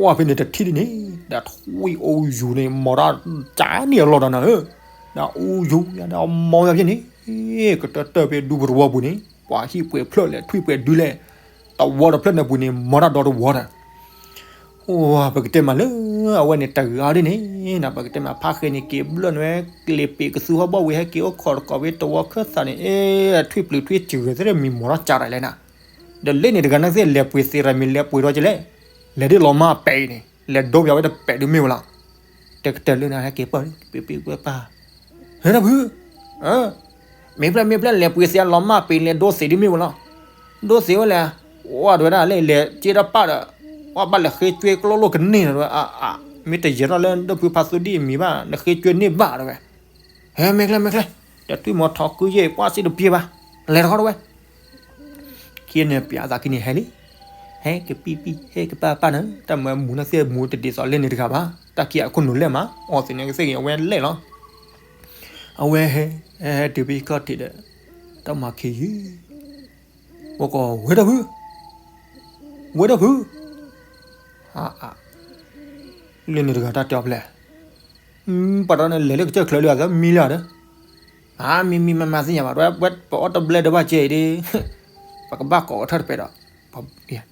ဝဲဖဲန့ၣ်တထံၣ်ဒ်န့ၣ် ဒီးထွံၣ်အိၣ်ယူၤန့ၣ် မီၤတၢ်ကၢန့ၢ်အလီၢ်ဒီးနၤဧၢ, ဒီးအိၣ်ယူၤယၤဒီးမီၤယၤဖဲန့ၣ်, ကတၢၢ်တၢၢ်ဖဲဒူပတဝီပူၤန့ၣ် ပှၤဟံၣ်ပှဲၤဖျၢၣ်လဲၣ် ထွံၣ်ပှဲၤဒုလဲၣ်, တဝီတဖျၢၣ်န့ၣ်ပူၤန့ၣ် မီၤတၢ်ဒီတဝီဒီး ပကတဲမးလၢ အဝဲန့ၣ်တဂၤဒ်န့ၣ် ပကတဲမးဖးဃဲန့ၣ်က့ၤဘျၢၣ်နွဲၣ် ကျ့ၤပ့ၤကသူဟီၣ်ဘီၣ်ဝံၤဟဲက့ၤအိၣ်ခိးတကိးဝံၤတဝီခၢၣ်သးန့ၣ် ထွံၣ်ပျုၤထွံၣ်စှၤသ့ၣ်မံမီၤထီၣ်ကၢဒၣ်လဲၣ်နၤ, ဒီးလၢန့ၣ်တဂၤနၢ်ကသ့ၣ်လဲၤပှ့ၤသ့ရၤမံၤလဲၤပှ့ၤထီၣ်ကလဲၣ်, လဲၤဒ်လီၤမၢ်ပဲအံၤန့ၣ် လဲၤဒိပျးဝဲတပဲာ်ဒုမ့ၢ်ဝဲလီၤ, တဲကတၢၢ်လၢနဟဲက့ၤပၢၢ် ပ့ၤပ့ၤပၢၢ်ပၢ် ဟဲတၢ်ဖု မ့ၢ်ဖျဲၣ်မ့ၢ်ဖျဲၣ်လဲၤပှ့ၤသ့အလီၤမၢ်ပဲလဲၤဒိသ့ဒုမ့ၢ်ဝဲလီၤ, ဒိသ့ဝဲလဲၣ်, အိၣ်ဒဝဲဒၣ်လၢလဲၤက့ၤတၢ်ပၢ်ဒီး ဝဲဘၣ်လဲၤဃ့ကွဲကျိလိာ်ကန့ၢ်လီၤဝဲ, မ့ၢ်တယဲၤထီၣ်လၢဒၢၣ်ဖုဖါသူဒံၣ်အမံၤဘၣ် နဃ့ကွဲန့ၢ်ဘၣ်တဝဲ, ဟဲမ့ၢ်ဖျဲၣ်မ့ၢ်ဖျဲၣ်, ဒီးထွံၣ်မီၤထီၣ်ကုယဲၢ်ပှၢ်စံၣ်တပျ့ၤဘၣ်, လဲၤတခီတဝဲ ခံန့ၣ်ပျးသးခံန့ၣ်ဟဲလံ, ဟဲကပံၣ်ပံၣ် ဟဲကပၢ်ပၢ်နၤ, တၢ်မၤမူနၢ်သ့ၣ်မူတဒ်သိးလၢန့ၣ်တဂၤဘၣ်, တၢ်ခံအခိၣ်နူာ်လဲၣ်မး အီၣ်သ့ၣ်န့ၣ်ကသ့ၣ်ဂ့ၤအဝဲလဲၣ်လီၤ, အဝဲဟဲ, ဟဲတုၤဖဲခီၣ်ထံးဒီး, တၢ်မၤခံယုၢ်, ဝဲကီး ဝဲတၢ်ဖု, ဝဲတၢ်ဖု, လၢန့ၣ်တဂၤတၢ်တဲအီၤဖဲလဲၣ်, ပှၤတဂၤန့ၣ်လဲၤလၢကစၢၢ်ချၢလၢအသးမံလၢအဒီး, မံမံမၤမၤသ့ၣ်ညါဘၣ် ဝဲပအီၣ်တဘျဲဒီးဘၣ်ကဲအံၤဒ်, ပကဘၣ်ကိးကထၢၣ်တပဲာ်ဒီး,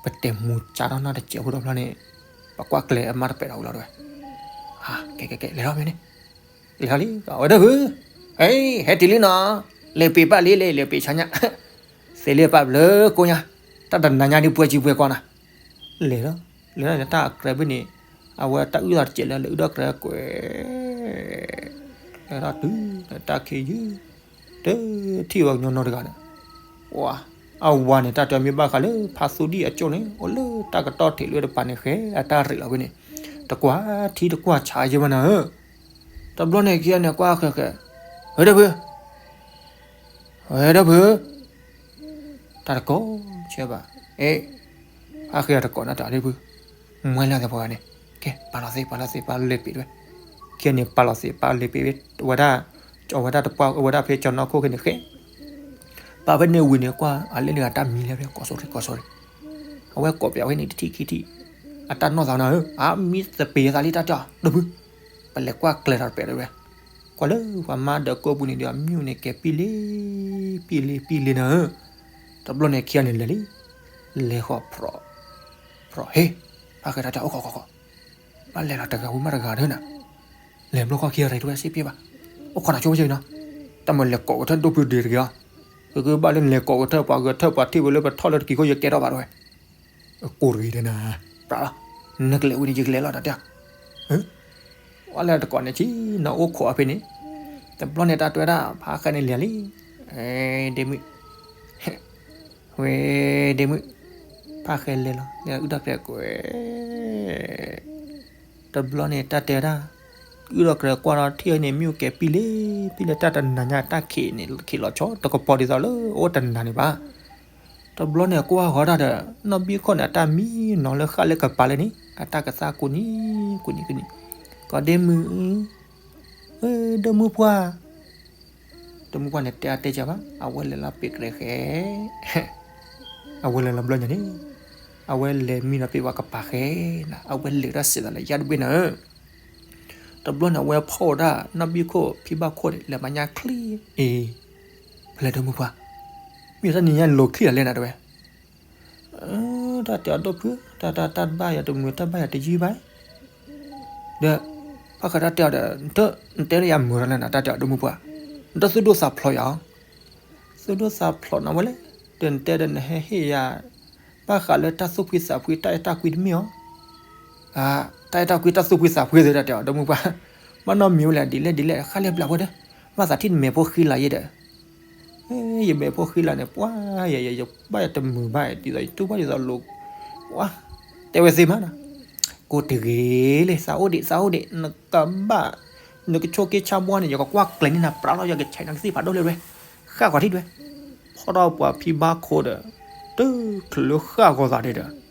ပတဲမူကၢ်ထီၣ်နီၢ်တစဲးဖိဒီးဖျီန့ၣ်, ပကွၢ်ကျဲအမါတပဲာ်ဒီးဝံၤလီၤတဝဲ, ကဲကဲကဲ လဲၤထီၣ်ဖဲန့ၣ်, လဲၤထီၣ်လံ ဝဲတၢ်ဖု, ဟဲတုၤလံနီၤ, လဲၤပ့ၤပၢ်လံ လဲၤလဲၤပ့ၤဆါညါ, သ့လံပၢ်ဘျုးကိညါ, တၢ်တနၤညါဒ်ပှဲၤစံပှဲၤကွၢ်နၤ လဲၤလီၤ, လဲၤလီၤတၢ်အကြဲးဖဲန့ၣ်, အဝဲတၢ်အုၣ်သးတစဲးလၢ လဲၤအုၣ်ဒီးကြဲးကွဲး, လဲၤထီၣ်တုၤ, တၢ်ခံယုၢ်, တထံၣ်ဝဲကညီနီတဂၤန့ၣ်, အဝၤန့ၣ် တၢ်တဲမ့ၢ်ဘၣ်ဃးလၢဖါသူဒံၣ်အကၠိၣ်န့ၣ် အိၣ်လၢတၢ်ကတီၢ်ထံးလွဲတပၤန့ၣ် ဃဲအတၢ်ရ့းလီၤဝဲန့ၣ်, တကွၢ်ထံတကွၢ်ဆးယဲၢ်မနၤဧၢ, တဘျီန့ၣ်ခံဂၤန့ၣ်ကွၢ်ဃဲဃဲ, ဝဲတၢ်ဖု ဝဲဒၣ်ဖု, တၢ်တကိးဆၢဘၣ်, အ့, အဃ့တကိးနတၢ်လၢဖု, မွဲလၢသ့ၣ်ပှၤဂၤန့ၣ်, ကဲ ပာ်လီၤသ့ ပာ်လီၤသ့ ပာ်လဲၤပ့ၤတဝဲ, ခံဂၤန့ၣ်ပာ်လီၤသ့ ပာ်လဲၤပ့ၤဝဲ, ဝဲဒၣ်, ကၠီဝဲဒၣ်တပှၢ် ဝဲဒၣ်ဖဲကၠီနီၢ်ခိၣ်ခဲန့ၣ်ဃဲ, ပာ်ဖဲန့ၣ်ဝံၤန့ၣ်ကွၢ် အလဲၣ်န့ၣ်ဂၤတၢ်မံလၢဖဲ ကိးစိရံ ကိးစိရံ, အဝဲကိးပၠးဝဲန့ၣ်တထံၣ်ခံထံၣ်, အတၢ်နီၢ်သးနၤဧၢ, အမံသပ့ၤသးလံတၢ်တဲအီၤ ဒိၣ်ဖု, ပလဲၤကွၢ်ကျဲၤထီၣ်တပဲာ်တဝဲ, ကွၢ်လၢပှၤမါဒီးကိးပူၤန့ၣ်ဒီး အမံၣ်န့ၣ်ကဲၤပံလ့, ပံလ့ပံလ့နၤဧၢ, တဘျီန့ၣ်ခံဂၤန့ၣ်လဲၤလံ, လဲၤဃီၤ ဖြီၣ်, ဖြီၣ်ဟ့, ဖးဃဲတၢ်တဲအီၤ အိၣ်ခီခီခီ, ဘၣ်လဲၤလီၤတဂၤဝံၤမးတဂၤဒၢနၤ, လဲၤဘျီခီခံဂၤတဝဲစ့ပ့ဘၣ်, အိၣ်ခိးနၤဆိဝဲဆ့နီၤ, တၢ်မၤလဲၤကိးကထၢၣ်ဒိၣ်ဖုဒ့တဂ့ၤအီၤ, ကကဘၣ်လၢလဲၤကိးကထၢၣ်ပှၤဂဲၤထၢၣ်ပှၤထံၣ်ဝဲလၢပထီၣ်လၢတကံၤခိၣ်ယကဲထီၣ်ဘၣ်တဝဲ ကိၢ်တဂ့ၤဒဲနၤ, ပြးလီၤ, နကလဲၤဝံၤန့ၣ် ယကလဲၤလီၤတၢ်တဲ, ဝဲလဲၤတကိးန့ၣ်ဆံ နအိၣ်ခိးအဖဲန့ၣ်, တဘျီန့ၣ်တၢ်တဲဝဲဒၣ် ဖးဃဲန့ၣ်လဲၤလံ, ဒ့မုၣ်, ဝဲဒ့မုၣ်, ဖးဃဲလဲၤလီၤ လဲၤအုၣ်တၢ်ကျဲၤကွဲၤ တဘျီန့ၣ်တၢ်တဲဝဲဒၣ်, အုၣ်ဒီးကြၢးကွၢ်ဒီးထံၣ်အီၤန့ၣ် မ့ၣ်အူကဲၤပံလ့, ပံလ့တၢ်တနၤညါတၢ်ခံးန့ၣ် ခံးလီၤဆီ တကပီၤဒ်သိးလၢအိၣ်တနၤန့ၣ်ဘၣ်. တဘျီန့ၣ်ကွၢ်ဃီၤတၢ်ဒီး နီၢ်ဘံခိၣ်န့ၣ်အတၢ်မံနီၤလၢဃာ်လၢကပၤလၢန့ၣ် အတၢ်ကသၣ်ကူနံၤ ကူနံၤကူနံၤ, ကီးဒ့မုၣ်, ဒ့မုၣ်ပှၢ် တမုၢ်ပှၢ်န့ၣ်တဲအါတဲစှၤဘၣ် အဝဲလဲၤလီၤပ့ၤကရဲဃဲ, အဝဲလဲၤလီၤဘျီညါန့ၣ်, အဝဲလဲၤမံနီၤပ့ၤဝဲကပၤဃဲနၤ အဝဲလဲၤတၢ်စံးသးလၢယၢ်တဘ့ၣ်နၤဧၢ, တဘျီန့ၣ်အဝဲဖီၣ်ဝဲဒၣ် နီၢ်ဘံခိၣ်ဖံဘၣ်ခိၣ်န့ၣ် လဲၤမၤညၣ်ချံ, အ့, ဖဲလဲၣ်ဒိၣ်မုၢ်ပှၢ်, မ့ၢ်တၢ်နံၤညါလိၤချံလီၤလဲၣ်နၤတဲဝဲ တၢ်တဲအီၤဒိၣ်ဖု, တၢ်တၢ်တၢ် တဘၣ်ယၤတမုာ် တၢ်ဘၣ်ယၤတယုၢ်ဘၣ်, ဒီး ဖးဃဲတၢ်တဲအီၤဒီး နတဲလၢယၤမုာ်လီၤလဲၣ်နၤ တၢ်တဲအီၤဒိၣ်မုၢ်ပှၢ်, နတၢ်သူၣ်ဒိၣ်သးဖျိးယၤ, သူၣ်ဒိၣ်သးဖျိးနၤဝဲလဲၣ်, ဒီးနတဲဒီးနဟဲဟ့ၣ်ယၤ ဘၣ်ဃးလၢတၢ်သူၣ်ဖှံသးဖှံ တၢ်အဲၣ်တၢ်ကွံတမ့ၢ်အီၤ တၢ်အဲၣ်တၢ်ကွံတၢ်သူၣ်ဖှံသးဖှံသ့တၢ်တဲအီၤဒိၣ်မုၢ်ပှၢ်, ဘၣ်နီတမံၤဝဲလဲၣ် ဒ်လဲၣ်ဒ်လဲၣ် ဃၣ်လဲၢ်ဘျးဝဲဒီး, ဘၣ်သးထံၣ်နမဲာ်ဖိဃံလၤယဲဒီး ယမဲာ်ဖိဃံလၤန့ၣ် ပှၤယဲယဲယဘၣ်ယတမုာ်ဘၣ် ဒ်သိးယတူၢ်ဘၣ်ဒ်သိးလိၤ, တဲဝဲသ့မးနီၤ, ကိၢ်တဂ့ၤလၢ သးအိၣ်ဒံး သးအိၣ်ဒံး နကဘၣ်, နကဆိးက့ဆါဘှီန့ၣ် ယကကွၢ်ကျဲၤန့ၢ်နၤ ပြးလီၤ ယကဆဲးနၤကသ့ၣ်ဖးဒိၣ်လၢဝဲ, ဃၣ်ဃီၤထံၣ်တဝဲ, ဖီၣ်ထီၣ်ပှၤဖံဘၣ်ခိၣ်ဒီး, တချုးလၢဃၣ်ဂီၤသးဒဲးဒီး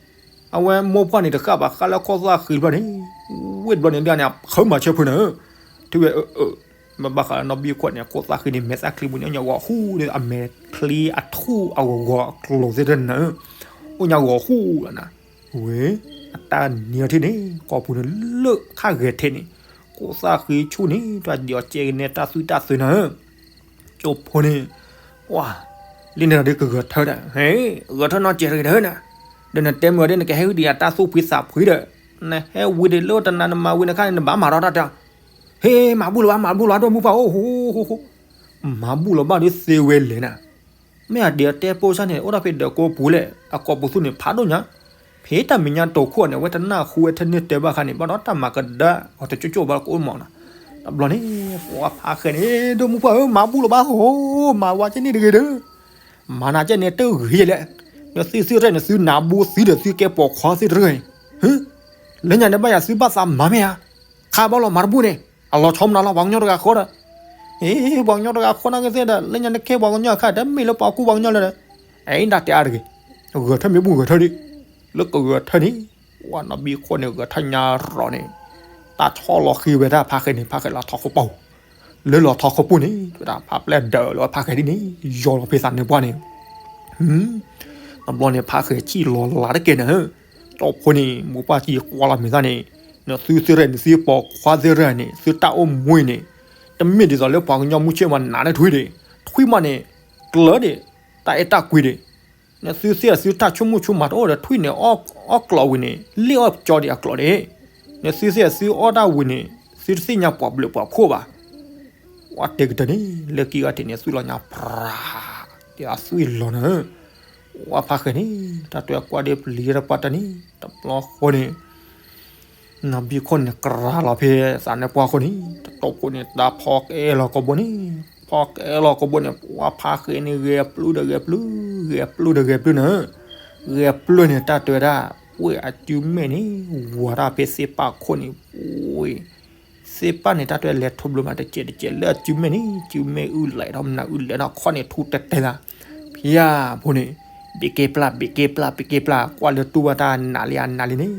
အဝဲမိၢ်ပှၢ်န့ၣ်တဃၣ်ဘၣ် ဃၣ်လၢခိၣ်သၣ်ဃံတဘျီန့ၣ်, ဝ့ၢ်တဘျီန့ၣ်ဒၣ်န့ၣ် အဖၢမၤဆၢဖုနၤဧၢ, ထံၣ်ဝဲ, မ့ၢ်ဘၣ်ဃးလၢနီၢ်ဘံခိၣ်န့ၣ် ခိၣ်သၣ်ဃံန့ၣ် မဲာ်သၣ်ချံပူၤန့ၣ် အိၣ်ညါဂီၤဟူးဒီး အမဲာ်ချံအထူၣ်အဂီၤဂီၤအကျိၤသ့ၣ်တနၤဧၢ, အိၣ်ညါဂီၤဟူးလီၤနၤ, ဝဲ, အတၢ်နံၤအီၤထံၣ်န့ၣ် ကိာ်ပူၤန့ၣ်လၢခါဂဲၤထဲန့ၣ်, ခိၣ်သၣ်ဃံဆူၣ်န့ၣ် တၢ်ဒံးအီၤကဲကနဲတၢ်သွံၣ်တၢ်သုနၤဧၢ ကၠိဖိန့ၣ်, ဝါ, လံန့ၣ်ဒီးကဂဲၤထၢဒီး, ဟဲ, ဂဲၤထၢနီၢ်ကဲးတဂ့ၤဒီးနၤ, ဒီးနတဲမုာ်ဒီး နကဟဲဝံၤဒံးယတၢ်သူၣ်ဖှံသးဖှံဒီး, နဟဲဝံၤဒံးလၢတနၤနမၤဝံၤနခါန့ၣ် နဘၣ်မၤထီၣ်တၢ်တဲ, ဟဲ, မၤဘူၣ်လီၤဘၣ် မၤဘူၣ်လီၤဘၣ် ဒိၣ်မုၢ်ပှၢ်အိၣ်ဟူးဟူးဟူး, မၤဘူၣ်လီၤဘၣ်ဒီးသ့ဝဲလဲၣ်နၤ မ့ၢ်အဒံးအတဲပိၢ်စၢ်န့ၣ် အိၣ်ဒၣ်ဖဲဒၢးကိးပူၤလဲၣ် အကိာ်ပူၤသူန့ၣ် ဖးဒိၣ်ညါ, ဖဲတၢ်မဲာ်ညါတိာ်ခိၣ်န့ၣ် အဝဲတနၢ်ဟူဝဲထဲန့ၣ်တဲဘၣ်ခါန့ၣ် ဘၣ်ဒီးတၢ်မၤကဒါအီၤတကၠိၣ်ကၠိၣ်ဘၣ်ကအိၣ်မးနီၤ, တဘျီန့ၣ် ပှၤဖးဃဲန့ၣ် ဒိၣ်မုၢ်ပှၢ်ဧၢ မၤဘူၣ်လီၤဘၣ်ဟိ, မၤဝဲကဲန့ၣ်တဂ့ၤဒီး, မၤနၤကဲန့ၣ်တဂ့ၤလဲၣ်, နသုသုရဲၣ်န့ၣ် သုနၢ်ဘူသုဒီးသုကဲပိာ်ခွါသ့ၣ်တရၢၢ်, ဟၢ, လၢညါန့ၣ်ဘၣ်ယၤသုဘၣ်သးမၤမ့ၢ်ဧါ, ခးဘၣ်လီၤမၤတဘူၣ်န့ၣ် အလီၤဆီမနုၤလီၤ ပှၤကညီတဂၤဃီဒီး, အ့, ပှၤကညီတဂၤဃီနာ်က့သ့ၣ်ဒီး လၢညါနကဲပှၤကညီအခါ တမ့ၢ်လၢပှၤကူပှၤကညီလၢၤဒီး, အံၤဒၣ်တဲအါတဂ့ၤ, ဂဲၤထၢၣ်မ့ၢ်ဘူၣ်ဂဲၤထၢၣ်ဒံး, လၢကဂဲၤထၢၣ်န့ၣ်, ဝဲနီၢ်ဘံခိၣ်န့ၣ် ဂဲၤထၢၣ်ညါရီၤန့ၣ်, တၢ်ဆီၣ်လီၤဃံၤဝဲဒၣ်ဖးဃဲန့ၣ် ဖးဃဲလီၤထီၣ်ခိၣ်ပူၤ, လၢလီၤထီၣ်ခိၣ်ပူၤန့ၣ် တဝဲဒၣ်ဖးပျဲၢ်ဒၢးလၢဖးဃဲဒ်န့ၣ် ယီၤလီၤဖဲသးနၢၤပှၢ်န့ၣ် တဘျီန့ၣ် ဖးဃဲဆံၣ်လီၤလးတက့ၢ်နၤ, တီၢ်ဖိန့ၣ် မိၢ်ပှၢ်ကံကွၢ်လီၤမ့ၢ်သၣ်န့ၣ်, နသုသ့ၣ်ရဲၣ်န့ၣ် သုပိာ်ခွါသ့ၣ်ရဲၣ်န့ၣ် သုတၢ်အိၣ်မူအံၤန့ၣ်, တမ့ၢ်ဒ်သိးလၢပှၤကညီမုၢ်ဆ့ၣ်မးနးန့ၢ်ထွံၣ်ဒံး, ထွံၣ်မးန့ၣ်, ကျၢၤဒံး, တၢ်အဲၣ်တၢ်ကွံဒံး, နသုသ့ၣ်သုတၢ်ဆိကမိၣ်ဆိကမးတအိၣ်ဒီးထွံၣ်န့ၣ်, အီၣ်ကျီးဝံၤန့ၣ် လ့ၣ်အီၣ်ကၠီဒံးအကျီးဒံး, နသုသ့ၣ်သုအီၣ်တၢ်ဝံၤန့ၣ် သုတသ့ၣ်ညါပှၤဘျုးပှၤဖှိၣ်ဘၣ် ဝဲတဲကတၢၢ်န့ၣ် လၢခံဂၤထံးန့ၣ် သွံၣ်လီၤညါပြၤ, တဲအသွံၣ်လီၤနၤ, ဝဲဖးဃဲန့ၣ် တၢ်တဲကွၢ်ဒ့ပျံၤတပှၢ်တၢ်န့ၣ် တဘျီဃီန့ၣ်, နီၢ်ဘံခိၣ်န့ၣ် ကြၤလီၤဖဲသးနၢၤပှၢ်ဃီန့ၣ် တတီၢ်ဖိန့ၣ် တၢ်ဖီကအဲၣ်လီၤကဘီန့ၣ်, ဖီကအဲၣ်လီၤကဘီန့ၣ် ဝဲဖးဃဲန့ၣ် ဂဲၤပျုၢ်ဒီးဂဲၤပျုၢ်, ဂဲၤပျုၢ်ဒီးဂဲၤပျုၢ်နၤ, ဂဲၤပျုၢ်န့ၣ် တၢ်တဲဝဲဒၣ် ဝဲၢ်အစုမဲာ်န့ၣ် ဝၤတၢ်ဖဲသ့ၣ်ပၢ်ခိၣ်န့ၣ်, ဝဲၢ် သ့ၣ်ပၢ်န့ၣ် တၢ်တဲလဲၤထူဘျီမး တစဲးတစဲးလၢအစုမဲာ်န့ၣ် စုမဲာ်အုၣ်လဲၣ်ထီၣ်မနုၤအုၣ်လဲၣ်ထီၣ်ခီၣ်န့ၣ် ထူတဲတဲလၢ, ဖဲယၤဖိန့ၣ် ဘ့းကဲပျၢ် ဘ့းကဲပျၢ် ဘ့းကဲပျၢ် ကွၢ်လၢတူၢ်ဘၣ်တၢ်နးလံအနးလံန့ၣ်,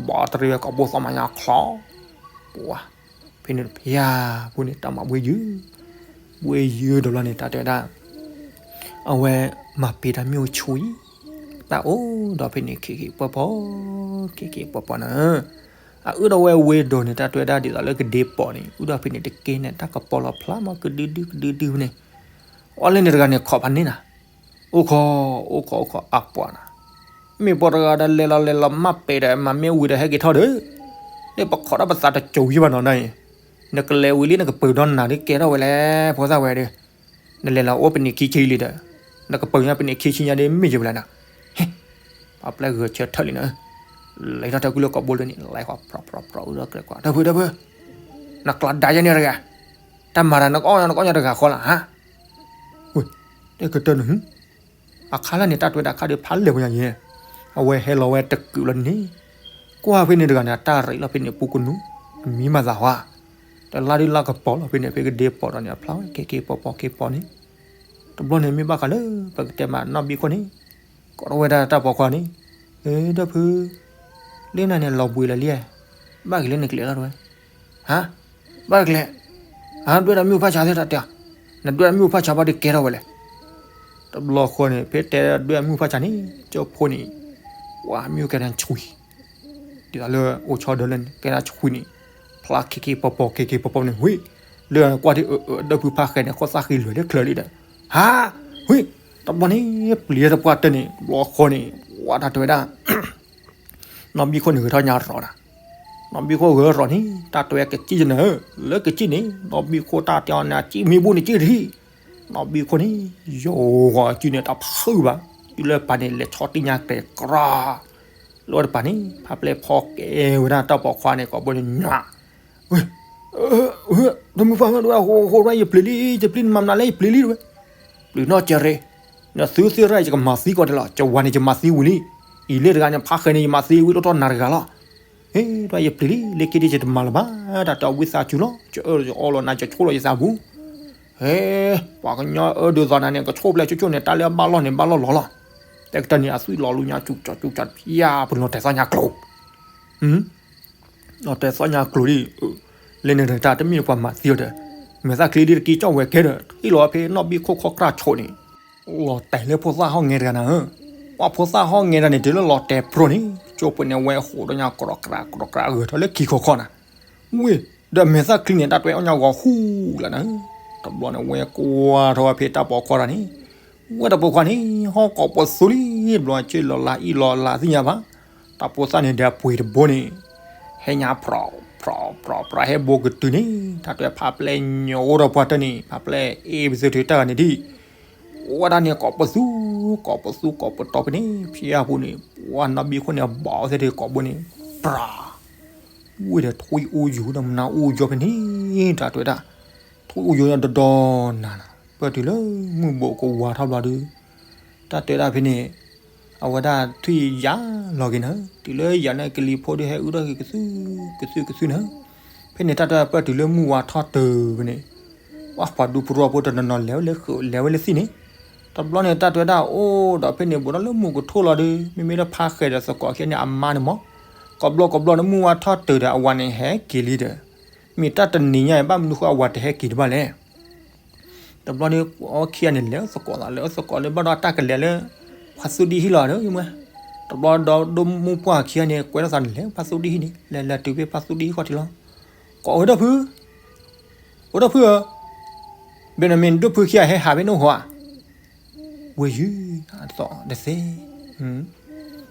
ဘီတရံးဝဲကိာ်ဘိသီမၤညါချီ, ပှၤ, ဖဲန့ၣ်ဖဲယၤဖိန့ၣ် တၢ်မၤဘှ့ၣ်ယုၢ်, ဘှ့ၣ်ယုၢ်တဘျီန့ၣ် တၢ်တဲဝဲဒၣ် အဝဲမၤပ့ၤတၢ်မ့ၣ်အူဆူအံၤ, တၢ်အိၣ်ဒီးဖဲန့ၣ် ခံခံပီပီ, ခံခံပီပီန့ၣ်, အအုၣ်ဒီးဝဲဝ့ၢ်ဒိၣ်န့ၣ် တၢ်တွဲဒၣ်ဒ်သိးလၢကဒ့ပီးန့ၣ် အုၣ်ဒီးဖဲန့ၣ်တက့ၢ်န့ၣ် တၢ်ကပီၤလီၤဖျါမးကဒုဒုကဒုဒုန့ၣ်, အီၣ်လဲၣ်န့ၣ်တဂၤန့ၣ် ခိးဖးန့ၣ်နၤ, အိၣ်ခိး, အိၣ်ခိးအိၣ်ခိးအပှၤနၤ, မ့ၢ်ပှၤတဂၤဒီးလဲၤလီၤလဲၤလီၤမၢ်ပဲာ်ဒီး မၤမ့ၢ်ဝံၤဒီးဟဲက့ၤထီၣ်ဒီး, န့ၣ်ပခိးတၢ်ပသးတစိၤယံဘၣ်နီၤနၤအံၤ, နကလဲၤဝံၤလံနကပၢၤဒီးနၤဒ်ကဲထီၣ်ဝဲလဲၣ် ဖိသၣ်ဝဲဒီး နလဲၤလီၤအိၣ်ပနံာ်ခံဆံလံဒီး, နကပၢၤညါပနံာ်ခံဆံညါဒ်မ့ၢ်ယံၤဝဲလဲၣ်နၤ, ဟ့ၣ်, ပှၤပျဲၢ်ဂဲၤဆၢထၢၣ်လံနၤ, လဲၤထီၣ်တၢ်ကွံလၢကိာ်ဘိလၢန့ၣ် လဲၤဃီၤဖြီဖြီဖြီအုၣ်ဒီးကြဲးကွၢ် ဒီပုၢ်ဒီပုၢ်, နကျါဒါယဲန့ၣ်တဂၤ, တၢ်မၤတၢ်နကအီၣ်ညါနကအီၣ်ညါတဂၤဃီလၢ်ဧါ, ဝ့ၢ်, တဲကတၢၢ်နဟူ အခါလၢန့ၣ် တၢ်တွဲဒၣ်ခါဒီးဖးလဲၢ်ပညါယဲ, အဝဲဟဲလီၤဝဲတကုးလီၤန့ၣ်, ကွၢ်ဖဲန့ၣ်တဂၤန့ၣ် အတၢ်ရံးလီၤဖဲန့ၣ်ပူၤကနူၤ, အမံမၤသးဟါ, တလါဒုလါကပီၤလီၤဖဲန့ၣ် ဖဲကဒ့ပီးဒီးန့ၣ် အဖျါဝဲက့ၤက့ၤပီၤပီၤက့ၤပီၤန့ၣ်, တဘျီန့ၣ်မ့ၢ်ဘၣ်ဃးလၢ ပကတဲမးနီၢ်ဘံခိၣ်န့ၣ်, ကိးထီၣ်ဝဲဒၣ်တၢ်ပိာ်ခွါန့ၣ်, ဒီပုၢ်, လၢနၤန့ၣ်လီၤဘှံးလၢာ်လံ, ဘၣ်က့ၤလၢနကျဲၤလီၤတဝဲ ဟါ, ဘၣ်ကျဲၤ, ဟါ ဒွဲၣ်ဒီးမုၢ်ဖၣ်ဆါသ့ၣ်တၢ်တဲ, နဒွဲၣ်ဒီးမုၢ်ဖၣ်ဆါဘၣ်ဒီးကဲထီၣ်ဝဲလဲၣ်, တဘျီဃီန့ၣ် ဖဲတဲဒွဲၣ်မုၢ်ဖၣ်ဆါန့ၣ် ကၠိဖိန့ၣ်, ဝါမ့ၢ်ကဲနၤဆှံ, ဒ်သိးလၢအိၣ်ဆီဒၢလၢန့ၣ် ကဲနၤဆှံန့ၣ်, ဖျါခံခံပီၤပီၤခံခံပီၤပီၤန့ၣ် ဝံၤ, လၢကွၢ်ဒ်အၢအၢ ဒီပုၢ်ဖးဃဲန့ၣ် ခိၣ်သၣ်ဃံလွဲၢ်လၢချၢလံဒီး, ဟါ, ဝံၤ, တဘျီန့ၣ် ပျံၤတပှၢ်တၢၢ်န့ၣ် တဘျီဃီန့ၣ်, ဝါတၢ်တဲဝဲဒၣ် နီၢ်ဘံခိၣ်န့ၣ်ဂဲၤထီၣ်ညါရီၤနၤ, နီၢ်ဘံခိၣ်ဂဲၤရီၤန့ၣ် တၢ်တဲဝဲကစံၣ်ယနၢ, လၢကစံၣ်န့ၣ် နီၢ်ဘံခိၣ်တၢ်တဲအီၤန့ၣ် အစံၣ်မ့ၢ်ဘူၣ်န့ၣ်စံၣ်တဟံၣ်, နီၢ်ဘံခိၣ်န့ၣ် ယိၤဂီၤအစုန့ၣ် တၢ်ဖုးဘၣ်, တုၤလၢပၢ်န့ၣ် လဲၤဆီတံၢ်ညါတဲာ်ကြၢး, လၢတပၤန့ၣ် ဖးပျဲၢ်ဖီကဲဝဲဒၣ်တၢ်ပိာ်ခွါန့ၣ် ကိးဘိန့ၣ်ညါ, ဝဲ, ဒီးမုၢ်ဖးဒိၣ်ဟိဟိဝဲ ယပျံၤလံ ယပျံၤနမၤမနုၤလဲၣ် ယပျံၤလံတဝဲ, ပျံၤနီၢ်ကရ့, နသုသ့ၣ်ရၣ် ယကမၤသံကီးဒဲးလီၤ, ကဝၤန့ၣ် ယမၤသံဝံၤလံ, အံၤလၢတဂၤန့ၣ် ဖးဃဲန့ၣ် ယမၤသံဝံၤ ဒိၣ်ထီၣ်နၤတဂၤလီၤ, ဟ့ၣ် ဒီးယပျံၤလံ လၢခံဒ်ယတမၤလၢၤဘၣ်, တၢ်တဲအီၤဝံသးစူၤလီၤ, ယအၢယအီလီၤနၤ ယဆိၣ်လီၤယသးပူၤ, ဟ့ၣ် ပှၤကညီအၢဒုးသီနၤန့ၣ် ကဆိၣ်ဖျဲးဆိဆိၣ်န့ၣ် တၢ်လၢအဘၣ်လီၢ်န့ၣ် ဘၣ်လီၢ်လီၤလီၤ, တဲကတၢၢ်န့ၣ် အသွံၣ်လီၤလူညါ စူၤကၠီစူၤကၠီ ယါပလီၤတဲာ်သီညါကျိၤ လီၤတဲာ်သီညါကျိၤဒ်, လၢန့ၣ်တၢ်တမ့ၢ်ပှၤမၤသံအီၤဒီး, မဲာ်သၣ်ချံဒ်တကံကၠီၣ်ဝဲကဲဒီး ဟ့ၣ်လီၤဖဲနီၢ်ဘံခိၣ်ခီၣ်ကြၢ်ဆိးန့ၣ်, လီၤတဲာ်လၢဖိသၣ်ဟီၣ်ငဲတဂၤနၤဧၢ, ပှၤဖိသၣ်ဟီၣ်ငဲတဂၤန့ၣ် တုၤလၢလီၤတဲာ်ပြီန့ၣ် ကၠိဖိန့ၣ်ဝဲဟိးဒီးညါ ကြၢးကြၢးကြၢးကြၢး ဂဲၤထီၣ်လၢခံခီခီနၤ, ဝ့ၢ်, ဒီးမဲာ်သၣ်ချံန့ၣ် တၢ်တွဲအီၣ်ညါဂီၤဟူလၢနၤ, တဘျီန့ၣ်ဝဲကွၢ်ထီၣ်ဝဲဖဲတၢ်ပိာ်ခွါတဂၤန့ၣ် ဝဲတၢ်ပိာ်ခွါန့ၣ် ဟီၣ်ကိးပသူလံ, တဘျီစ့ၢ်လီၤလၢအံၣ်လီၤလၢသ့ၣ်ညါဘၣ်, တၢ်ဖိသၣ်န့ၣ်ဒီးအပှ့ၤတဘိန့ၣ်, ဟဲညါဖြီဖြီဖြီဖြီ ဟဲဘိကတုၤန့ၣ် တၢ်တဲဖးပျဲၢ်ညိးအိၣ်ဒီးပှၤတၢၢ်န့ၣ် ဖးပျဲၢ်အ့ၣ်ပသုထၢတၢ်ဂၤန့ၣ်ဒ်, ဝဲဒၣ်န့ၣ်ကိးပသူ, ကိးပသူကိးပတီၤဖဲန့ၣ် ဖျါပူၤန့ၣ် ပှၤနီၢ်ဘံခိၣ်န့ၣ် ဘီးသ့ၣ်ဒ်ကိးဘိန့ၣ်, ပြၤ ဝ့ၢ်ဒီးထွံၣ်အူယိာ်ဒီးမနၤအူယိာ်ဖဲန့ၣ် တၢ်တဲဝဲဒၣ်, ထွံၣ်အူယိာ်ညါဒီဒီနၤ, ပၢၢ်တုၤလၢမုၢ်ဘိးကဝၤထီၣ်ဘျီဒီး, တၢ်တဲဒၣ်ဖဲန့ၣ်, အဝဲဒၣ်ထွံၣ်ယါလီၤက့ၤနၤ, တုၤလၢယၤန့ၣ်ကလံၤဖိဒီးဟဲအုၣ်ထီၣ်က့ၤကသူ, ကသူကသူနၤ, ဖဲန့ၣ်တၢ်တဲပၢၢ်တုၤလၢမုၢ်ဝါထီၣ်တုၤဖဲန့ၣ်, ပှၤဒူဖိတဝီဖိတနီၤနီၤလဲၤဝဲလၢဃုာ်လဲၤဝဲလၢသံၣ်န့ၣ်, တဘျီန့ၣ်တၢ်တဲဝဲဒၣ်အိၣ်ဒီးဖဲန့ၣ် ဘူးဒီးလၢမူကထိၣ်လီၤဒီး မ့မ့ၢ်လၢဖးဃဲဒီးသကိးခံဂၤန့ၣ်အမါန့ၣ်မး, ကိးဘျီကိးဘျီန့ၣ်မုၢ်ဝါထီၣ်တုၤဒီးအဝၤန့ၣ်ဟဲက့ၤလံဒီး, မ့ၢ်တၢ်တနံၤညါအံၤ ဘၣ်မနုၤဃိအဝၤတဟဲက့ၤတဘၣ်လဲၣ် တဘျီန့ၣ် အခံဂၤန့ၣ် လဲၤသကိးသး လဲၤသကိးလၢဘၣ်ဒီးတၢ်ကလဲၤလၢ ဖါသူဒံဟံၣ်လီၤဒီး ယမ့ၢ်, တဘျီဒီးဒိၣ်မုၢ်ပှၢ်ခံဂၤန့ၣ် ကွဲထီၣ်သးန့ၣ် လဲၤဖါသူဒံဟံၣ်န့ၣ် လဲၤလဲၤတုၤဖဲဖါသူဒံဟံၣ်ခီၣ်ထံးလီၤ. ကိးဝဲဒီပုၢ်, ဝဲဒီပုၢ်ဧၢ, ဘၣ်နမ့ၢ်ဒိၣ်ဖုခံဂၤဟဲဟးဖဲန့ၣ်ဟီဧါ, ဝဲယုၢ်, အသီတသ့,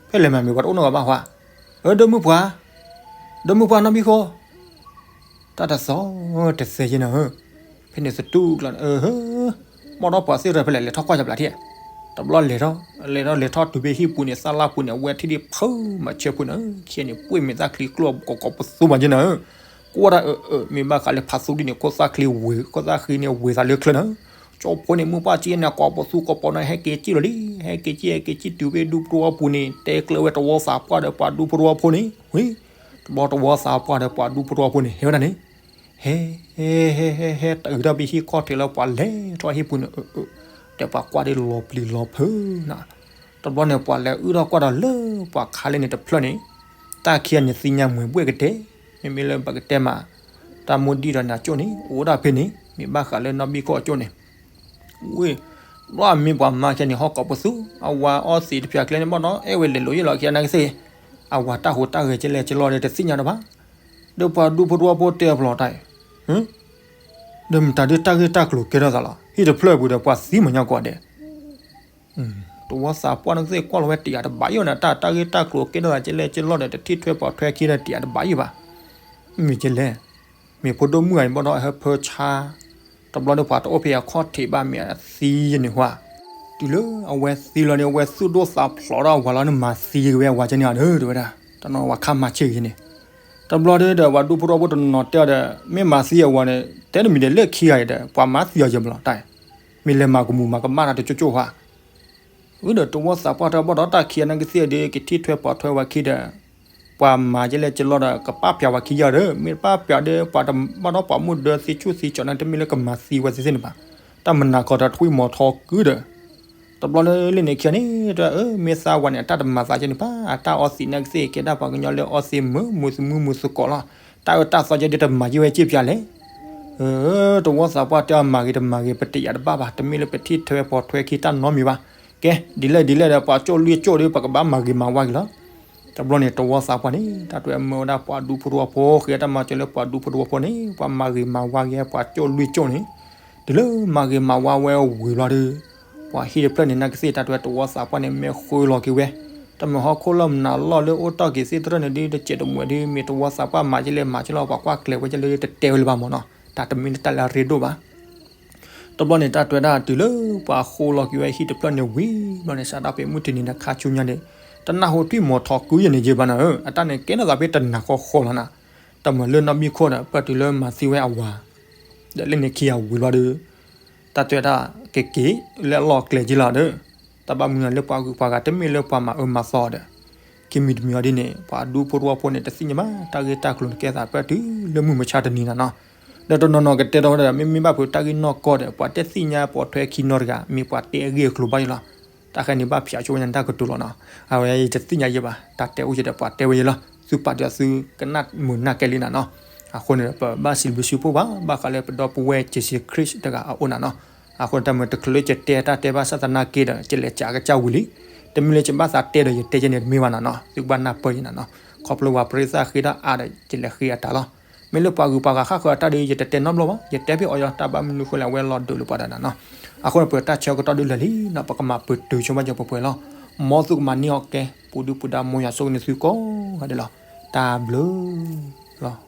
ဖဲလဲၣ်မးမ့ၢ်ပှၤတအိၣ်နီတဂၤဘၣ်ဟီဧါ, အၢ ဒိၣ်မုၢ်ပှၢ်, ဒိၣ်မုၢ်ပှၢ်နီၢ်ဘံၣ်ဃိ တၢ်တသီတသဲယဲနၤဧၢ, ဖဲန့ၣ်သတူၢ်ကျီန့ၣ် အၢ, ဘၣ်ဒီးပှၤသ့ၣ်ရၢဖဲလဲၣ် လဲၤထီၣ်ကွၢ်ယပျးထံၣ်, တဘျီလဲၤထီၣ်, လဲၤထီၣ်လဲၤထီၣ်တုၤဖဲဟံၣ်ပူၤန့ၣ် သၣ်လၣ်ပူၤန့ၣ် အဝဲထံၣ်ဒံးဖုမၤဆၢဖိန့ၣ် ခံဂၤန့ၣ် ပှ့ၢ်မဲာ်သၣ်ချံကျိၣ်ကိးကိးပသူမးယဲနၤဧၢ, ကွၢ်ဒၣ်အၢ အၢ မ့ၢ်ဘၣ်ဃးလၢဖါသူဒံန့ၣ် ခိၣ်သၣ်ချံဝ့ၤ ခိၣ်သၣ်ဃံန့ၣ်ဝ့ၤသးလၢချၢနၤဧၢ, ကၠီဖိန့ၣ် မုၢ်ပှၢ်က့န့ၣ် ကိးပသူကိးပီၤန့ၣ် ဟဲက့ၤစံၣ်လီၤလံ, ဟဲက့ၤစံၣ် ဟဲက့ၤစံၣ်တုၤဖဲဒူဖိတဝီဖိန့ၣ် တဲကျၢၤဝဲတဝီသးပှၢ်ဒီးပှၤဒူဖိတဝီဖိန့ၣ်, ဝံၤ, တဘျီတဝီသးပှၢ်ဒီးပှၤဒူဖိတဝီဖိန့ၣ် ဟဲဝဲဒၣ်န့ၣ် ဟဲ, ဟဲ, ဟဲ, ဟဲ, ဟဲတုၤထီၣ်ဖဲဟံၣ်ခီၣ်ထံးလၢပှၤလဲၤထီၣ်ဟံၣ်ပူၤန့ၣ်, အၢ အၢ, ဒီးပှၤကွၢ်ဒ်လီၤပျံၤလီၤဖုးနၤ, တဘျီန့ၣ် ပှၤလဲၤအုၣ်ထီၣ်ကွၢ်ဒီးလၢပှၤခါလဲၣ်န့ၣ်တဖျၢၣ်န့ၣ်, တၢ်ခံဂၤန့ၣ်သ့ၣ်ညါမှဲၤဘှဲၣ်ကတဲ, မ့မ့ၢ်လၢပကတဲမး, တၢ်မိၢ်ဒံၣ်ဒီးနၤကၠိၣ်န့ၣ် အိၣ်ဒၣ်ဖဲန့ၣ် မ့ၢ်ဘၣ်ဃးလၢနီၢ်ဘံၣ်ခိၣ်အကၠိၣ်န့ၣ်, ဝ့ၢ်, ဒီးအမ့ၢ်ပှၤမါခဲန့ၣ် ဟီၣ်ကိးပသူ, အဝၤအီသံးတဖျၢၣ်ကျဲန့ၣ်ဘၣ်ဒီး အဲၣ်ဝဲလဲၤလိာ်ယ့ၢ်လီၤခံနာ်က့သ့ၣ်, အဝၤတၢ်ဟူးတၢ်ဂဲၤကဲလဲၣ်ကဲလီၤဒီးတသ့ၣ်ညါတဘၣ်. ဒီးပှၤဒူဖိတဝီဖိတဲအဖျီတၢ်အံၤ, ဒီးမတၤဒုးတၢ်ဂ့ၢ်တၢ်ကျိၤကဲထီၣ်သးလီၤ, ဟံၣ်တဖျၢၣ်ပူၤဒီးပှၤသံမညီကိးဂၤဒဲး တဝီသးပှၢ်န့ၣ်ကသ့ၣ်ကွၢ်လီၤဝဲတယာ်တဘၣ်ယိၣ်န့ၣ် တၢ်တၢ်ဂ့ၢ်တၢ်ကျိၤကဲထီၣ်သးကဲလဲၣ်ကဲလီၤဒီး တထံၣ်ထွဲပိာ်ထွဲခံဒီးတယာ်တဘၣ်ယိၣ်ဘၣ်. မ့ၢ်ကဲလဲၣ်, မ့ၢ်ဖိဒိၣ်မုၣ်ဂၤန့ၣ်ဘၣ်ဒီးအဟၢဖၢဆါ, တဘျီဒီးပှၤတအိၣ်ဖဲအခီၣ်ထံးဘၣ်မ့ၢ်အသံယန့ၣ်ဟါ, တုၤလၢအဝဲသံလီၤဒီး အဝဲသူၣ်ဒိၣ်သးဖျိးဒီးအဝၤလီၤန့ၣ် မၤသံက့ၤဝဲအဝၤကဲန့ၣ်ဧါဒီး တဝဲဒၣ်, တနီၤဝၤခါမၤဆ့ၣ်ဂ့ၤန့ၣ်, တဘျီဒီးပှၤဒူဖိတဝီဖိတနီၤနီၤတဲအီၤဒီး မ့ၢ်မၤသံအဝၤန့ၣ် တဲတမံၤဒီးလၢခံဂၤအံၤဒီး ပှၤမၤသံအီၤယဲၢ်ဘၣ်လီၤတၢ် မ့ၢ်လဲၤမၤကမူၤမၤကမၣ်တၢ်တကၠိကၠိဧါ. ဝံၤဒီးတဝီသးပှၢ်တၢ်ဘၣ်ဒီးတၢ်ခံဂၤနာ်ကသ့ၣ်ဒီး ကထံၣ်ထွဲပိာ်ထွဲဝဲခံဒီး ပှၤမၤကဲလဲၣ်ကဲလီၤဒီး ကပာ်ပျးဝဲခံယၤဒီး မ့ၢ်တပာ်ပျးဒီး ပှၤတဘၣ်ဒီးပှၤမုၣ်ဒၢသံဆူၣ်သံကၠီၤန့ၣ် တမ့ၢ်လၢကမၤသံဝဲသ့ၣ်သ့ၣ်န့ၣ်ဘၣ်. တၢ်မနၤကီၢ်တၢ်ထွံၣ်မီၤထီကုဒီး တဘျီလၢလ့ၣ်န့ၣ်ခံဂၤန့ၣ် တၢ်အၢ မ့ၢ်သးဝဲန့ၣ် အတၢ်တမၤသးကဲန့ၣ်ဘၣ် အတၢ်အီသံးနာ်ကသ့ၣ် ကဲဒၣ်ပှၤကညီလၢအီသံးမုာ်မုာ်သမူမုာ်သကိးလီၤ. တၢ်အၢတၢ်သီကဲဒ်တမၤယဲၢ်ဝဲစ့ၢ်ပျၢ်လဲၣ်. တဝီသးပှၢ်တဲအီၤမၤဂ့ၤတမၤဂ့ၤ ပတယာ်တဘၣ်ဘၣ် တမ့ၢ်လၢပထံၣ်ထွဲပိာ်ထွဲခံတၢ်နီတမံၤဘၣ်. ကဲ ဒ်လဲၣ်ဒ်လဲၣ်ဒီး ပှၤကၠိၣ်လွံၢ်ကၠိၣ်ဒီး ပကဘၣ်မၤဂ့ၤမၤဝါက့ၤလီၤ. တဘျီန့ၣ် တဝီသးပှၢ်န့ၣ် တၢ်တွဲမၢဝဲဒၣ်ပှၤဒူဖိတဝီဖိ ဃ့တၢ်မၤစၢၤလၢပှၤဒူဖိတဝီဖိန့ၣ် ပှၤမၤဂ့ၤမၤဝါက့ၤပှၤကၠိၣ်လွံၢ်ကၠိၣ်န့ၣ် တုၤလၢမၤဂ့ၤမၤဝါဝဲဝံၤလီၤဒီး ပှၤဟံၣ်တဖျၢၣ်န့ၣ် နာ်ကသ့ၣ်တၢ်တွဲတဝီသးပှၢ်န့ၣ် မ့ၢ်ဃုလီၤက့ၤဝဲ တမ့ၢ်ဟီၣ်ခိၣ်လီၢ်မနုၤလီၢ်လၢအိၣ်တ့ၢ်က့ၤသ့ၣ်တဖၣ်န့ၣ်ဒီး တစဲးတမှဲးဒီး မ့ၢ်တဝီသးပှၢ်မၤကဲလဲၣ်မၤကဲလီၤ ပှၤကွၢ်ကျဲၤဝဲကဲလၢတတဲဝဲလၢၤဘၣ်မၢ်နီၤ တၢ်တမ့ၢ်လၢတၢ်လၢအရ့ဒိၣ်ဘၣ်. တဘျီန့ၣ် တၢ်တွဲဒၣ်တုၤလၢပှၤဃုလီၤက့ၤဝဲဟံၣ်တဖျၢၣ်န့ၣ်ဝံၤဘျီန့ၣ် စးထီၣ်ဖဲမုၢ်တနံၤဒီးခါဆူညါန့ၣ် တနၢ်ဟူထွံၣ်မီၤထီကုယဲၢ်န့ၣ်ယဲၢ်ဘၣ်နၤဧၢ အတၢ်န့ၣ်ကဲထီၣ်သးဖဲတနၤဃီဃီလီၤနၤ တမ့ၢ်လၢနီၢ်မံခိၣ်ဒီး ပၢၢ်တုၤလၢမၤသံဝဲအဝၤ ဒီးလ့ၣ်န့ၣ်ခံဂၤဝံၤလီၤဒီး တၢ်တွဲဒၣ်ကက့ၤလၢအလီၢ်အကျဲက့ၤလီၤဒီး တၢ်ဘၣ်မနုၤလၢပှၤဂုၤပှၤဂၤတမ့ၢ်လၢပှၤမၤအၢမၤသီဒီး ခံမံၤတမံၤအီၤဒ်န့ၣ် ပှၤဒူဖိတဝီဖိန့ၣ် တသ့ၣ်ညါဘၣ် တၢ်ဂ့ၢ်တၢ်ကျိၤန့ၣ်ကဲသး ပၢၢ်တုၤလၢမုၢ်မဆါတနံၤနၤနီၤ ဒီးတနီၤနီၤကတဲထီၣ်ဝဲဒီး မ့မ့ၢ်ဘၣ်ဖုးတၢ်ဂ့ၢ်နီၢ်ကီၢ်ဒီး ပှၤတဲသ့ၣ်ညါပိာ်ထွဲခံနီတဂၤ မ့ၢ်ပှၤတဲအဂ့ၢ်အကျိၤဘၣ်အံၤလီၤ. တၢ်ဃဲန့ၣ်ဘၣ်ဖျါဆိဝဲညါတၢ်ကတိၤလီၤနီၤ အဝဲယတသ့ၣ်ညါယဲၢ်ဘၣ် တၢ်တဲအိၣ်ကဒီးပှၤတဲဝဲယဲၢ်လီၤ သုပာ်ဒ်သုကနၣ်မုာ်နၢ်ကဲလံနၤနီၤ အဃိန့ၣ် ပဘၣ်စံးဘျုးစံးဖှိၣ်ဘၣ် ဘၣ်ဃးလၢပဒီပုၢ်ဝဲၢ်က့ၤစ့ခရံာ်တဂၤအအိၣ်နၤနီၤ အဃိတၢ်မုာ်တချုးလၢယတဲတၢ်တဲဘၣ်ဆၣ်သနာ်က့ဒီး ယလဲၤကးကစၢ်ဝံၤလံ တမ့ၢ်လၢယဘၣ်သးတဲဒီးယတဲယဲၢ်န့ၣ်တမ့ၢ်ဘၣ်နၤနီၤ သုကဘၣ်နၢ်ပၢၢ်ယဲၢ်နၤနီၤ ခီဖျိပှၤပရ့သၣ်ဃ့တၢ်အါဒီး ယလဲၤဃ့အတၢ်လီၤ မ့ၢ်လၢပှၤဂုၤပှၤဂၤဃၣ်ဃၢၤအတၢ်ဒီး ယတတဲနီတဘျီဘၣ် ယတဲဖဲအီၤယီၤ တၢ်ဘၣ်မနုၤဃိလဲၣ် အဝဲလီၤဒိးလၢပှၤဒၣ်နၤနီၤ အဃိန့ၣ် ပတၢ်ဆၢကတီၢ်ဒုးလၢာ်လံနီၤ ပကမၤပတုာ်ဆိဘၣ်ယီၤပှဲၤပှဲၤလီၤ မ်သုကမၤန့ၢ်အီၤကဲ ပူၤဒုပူၤဒါမိၢ်ယွၤဆိၣ်ဂ့ၤန့ၢ်သုကိးဂၤဒဲးလီၤ တၢ်ဘျုးလီၤ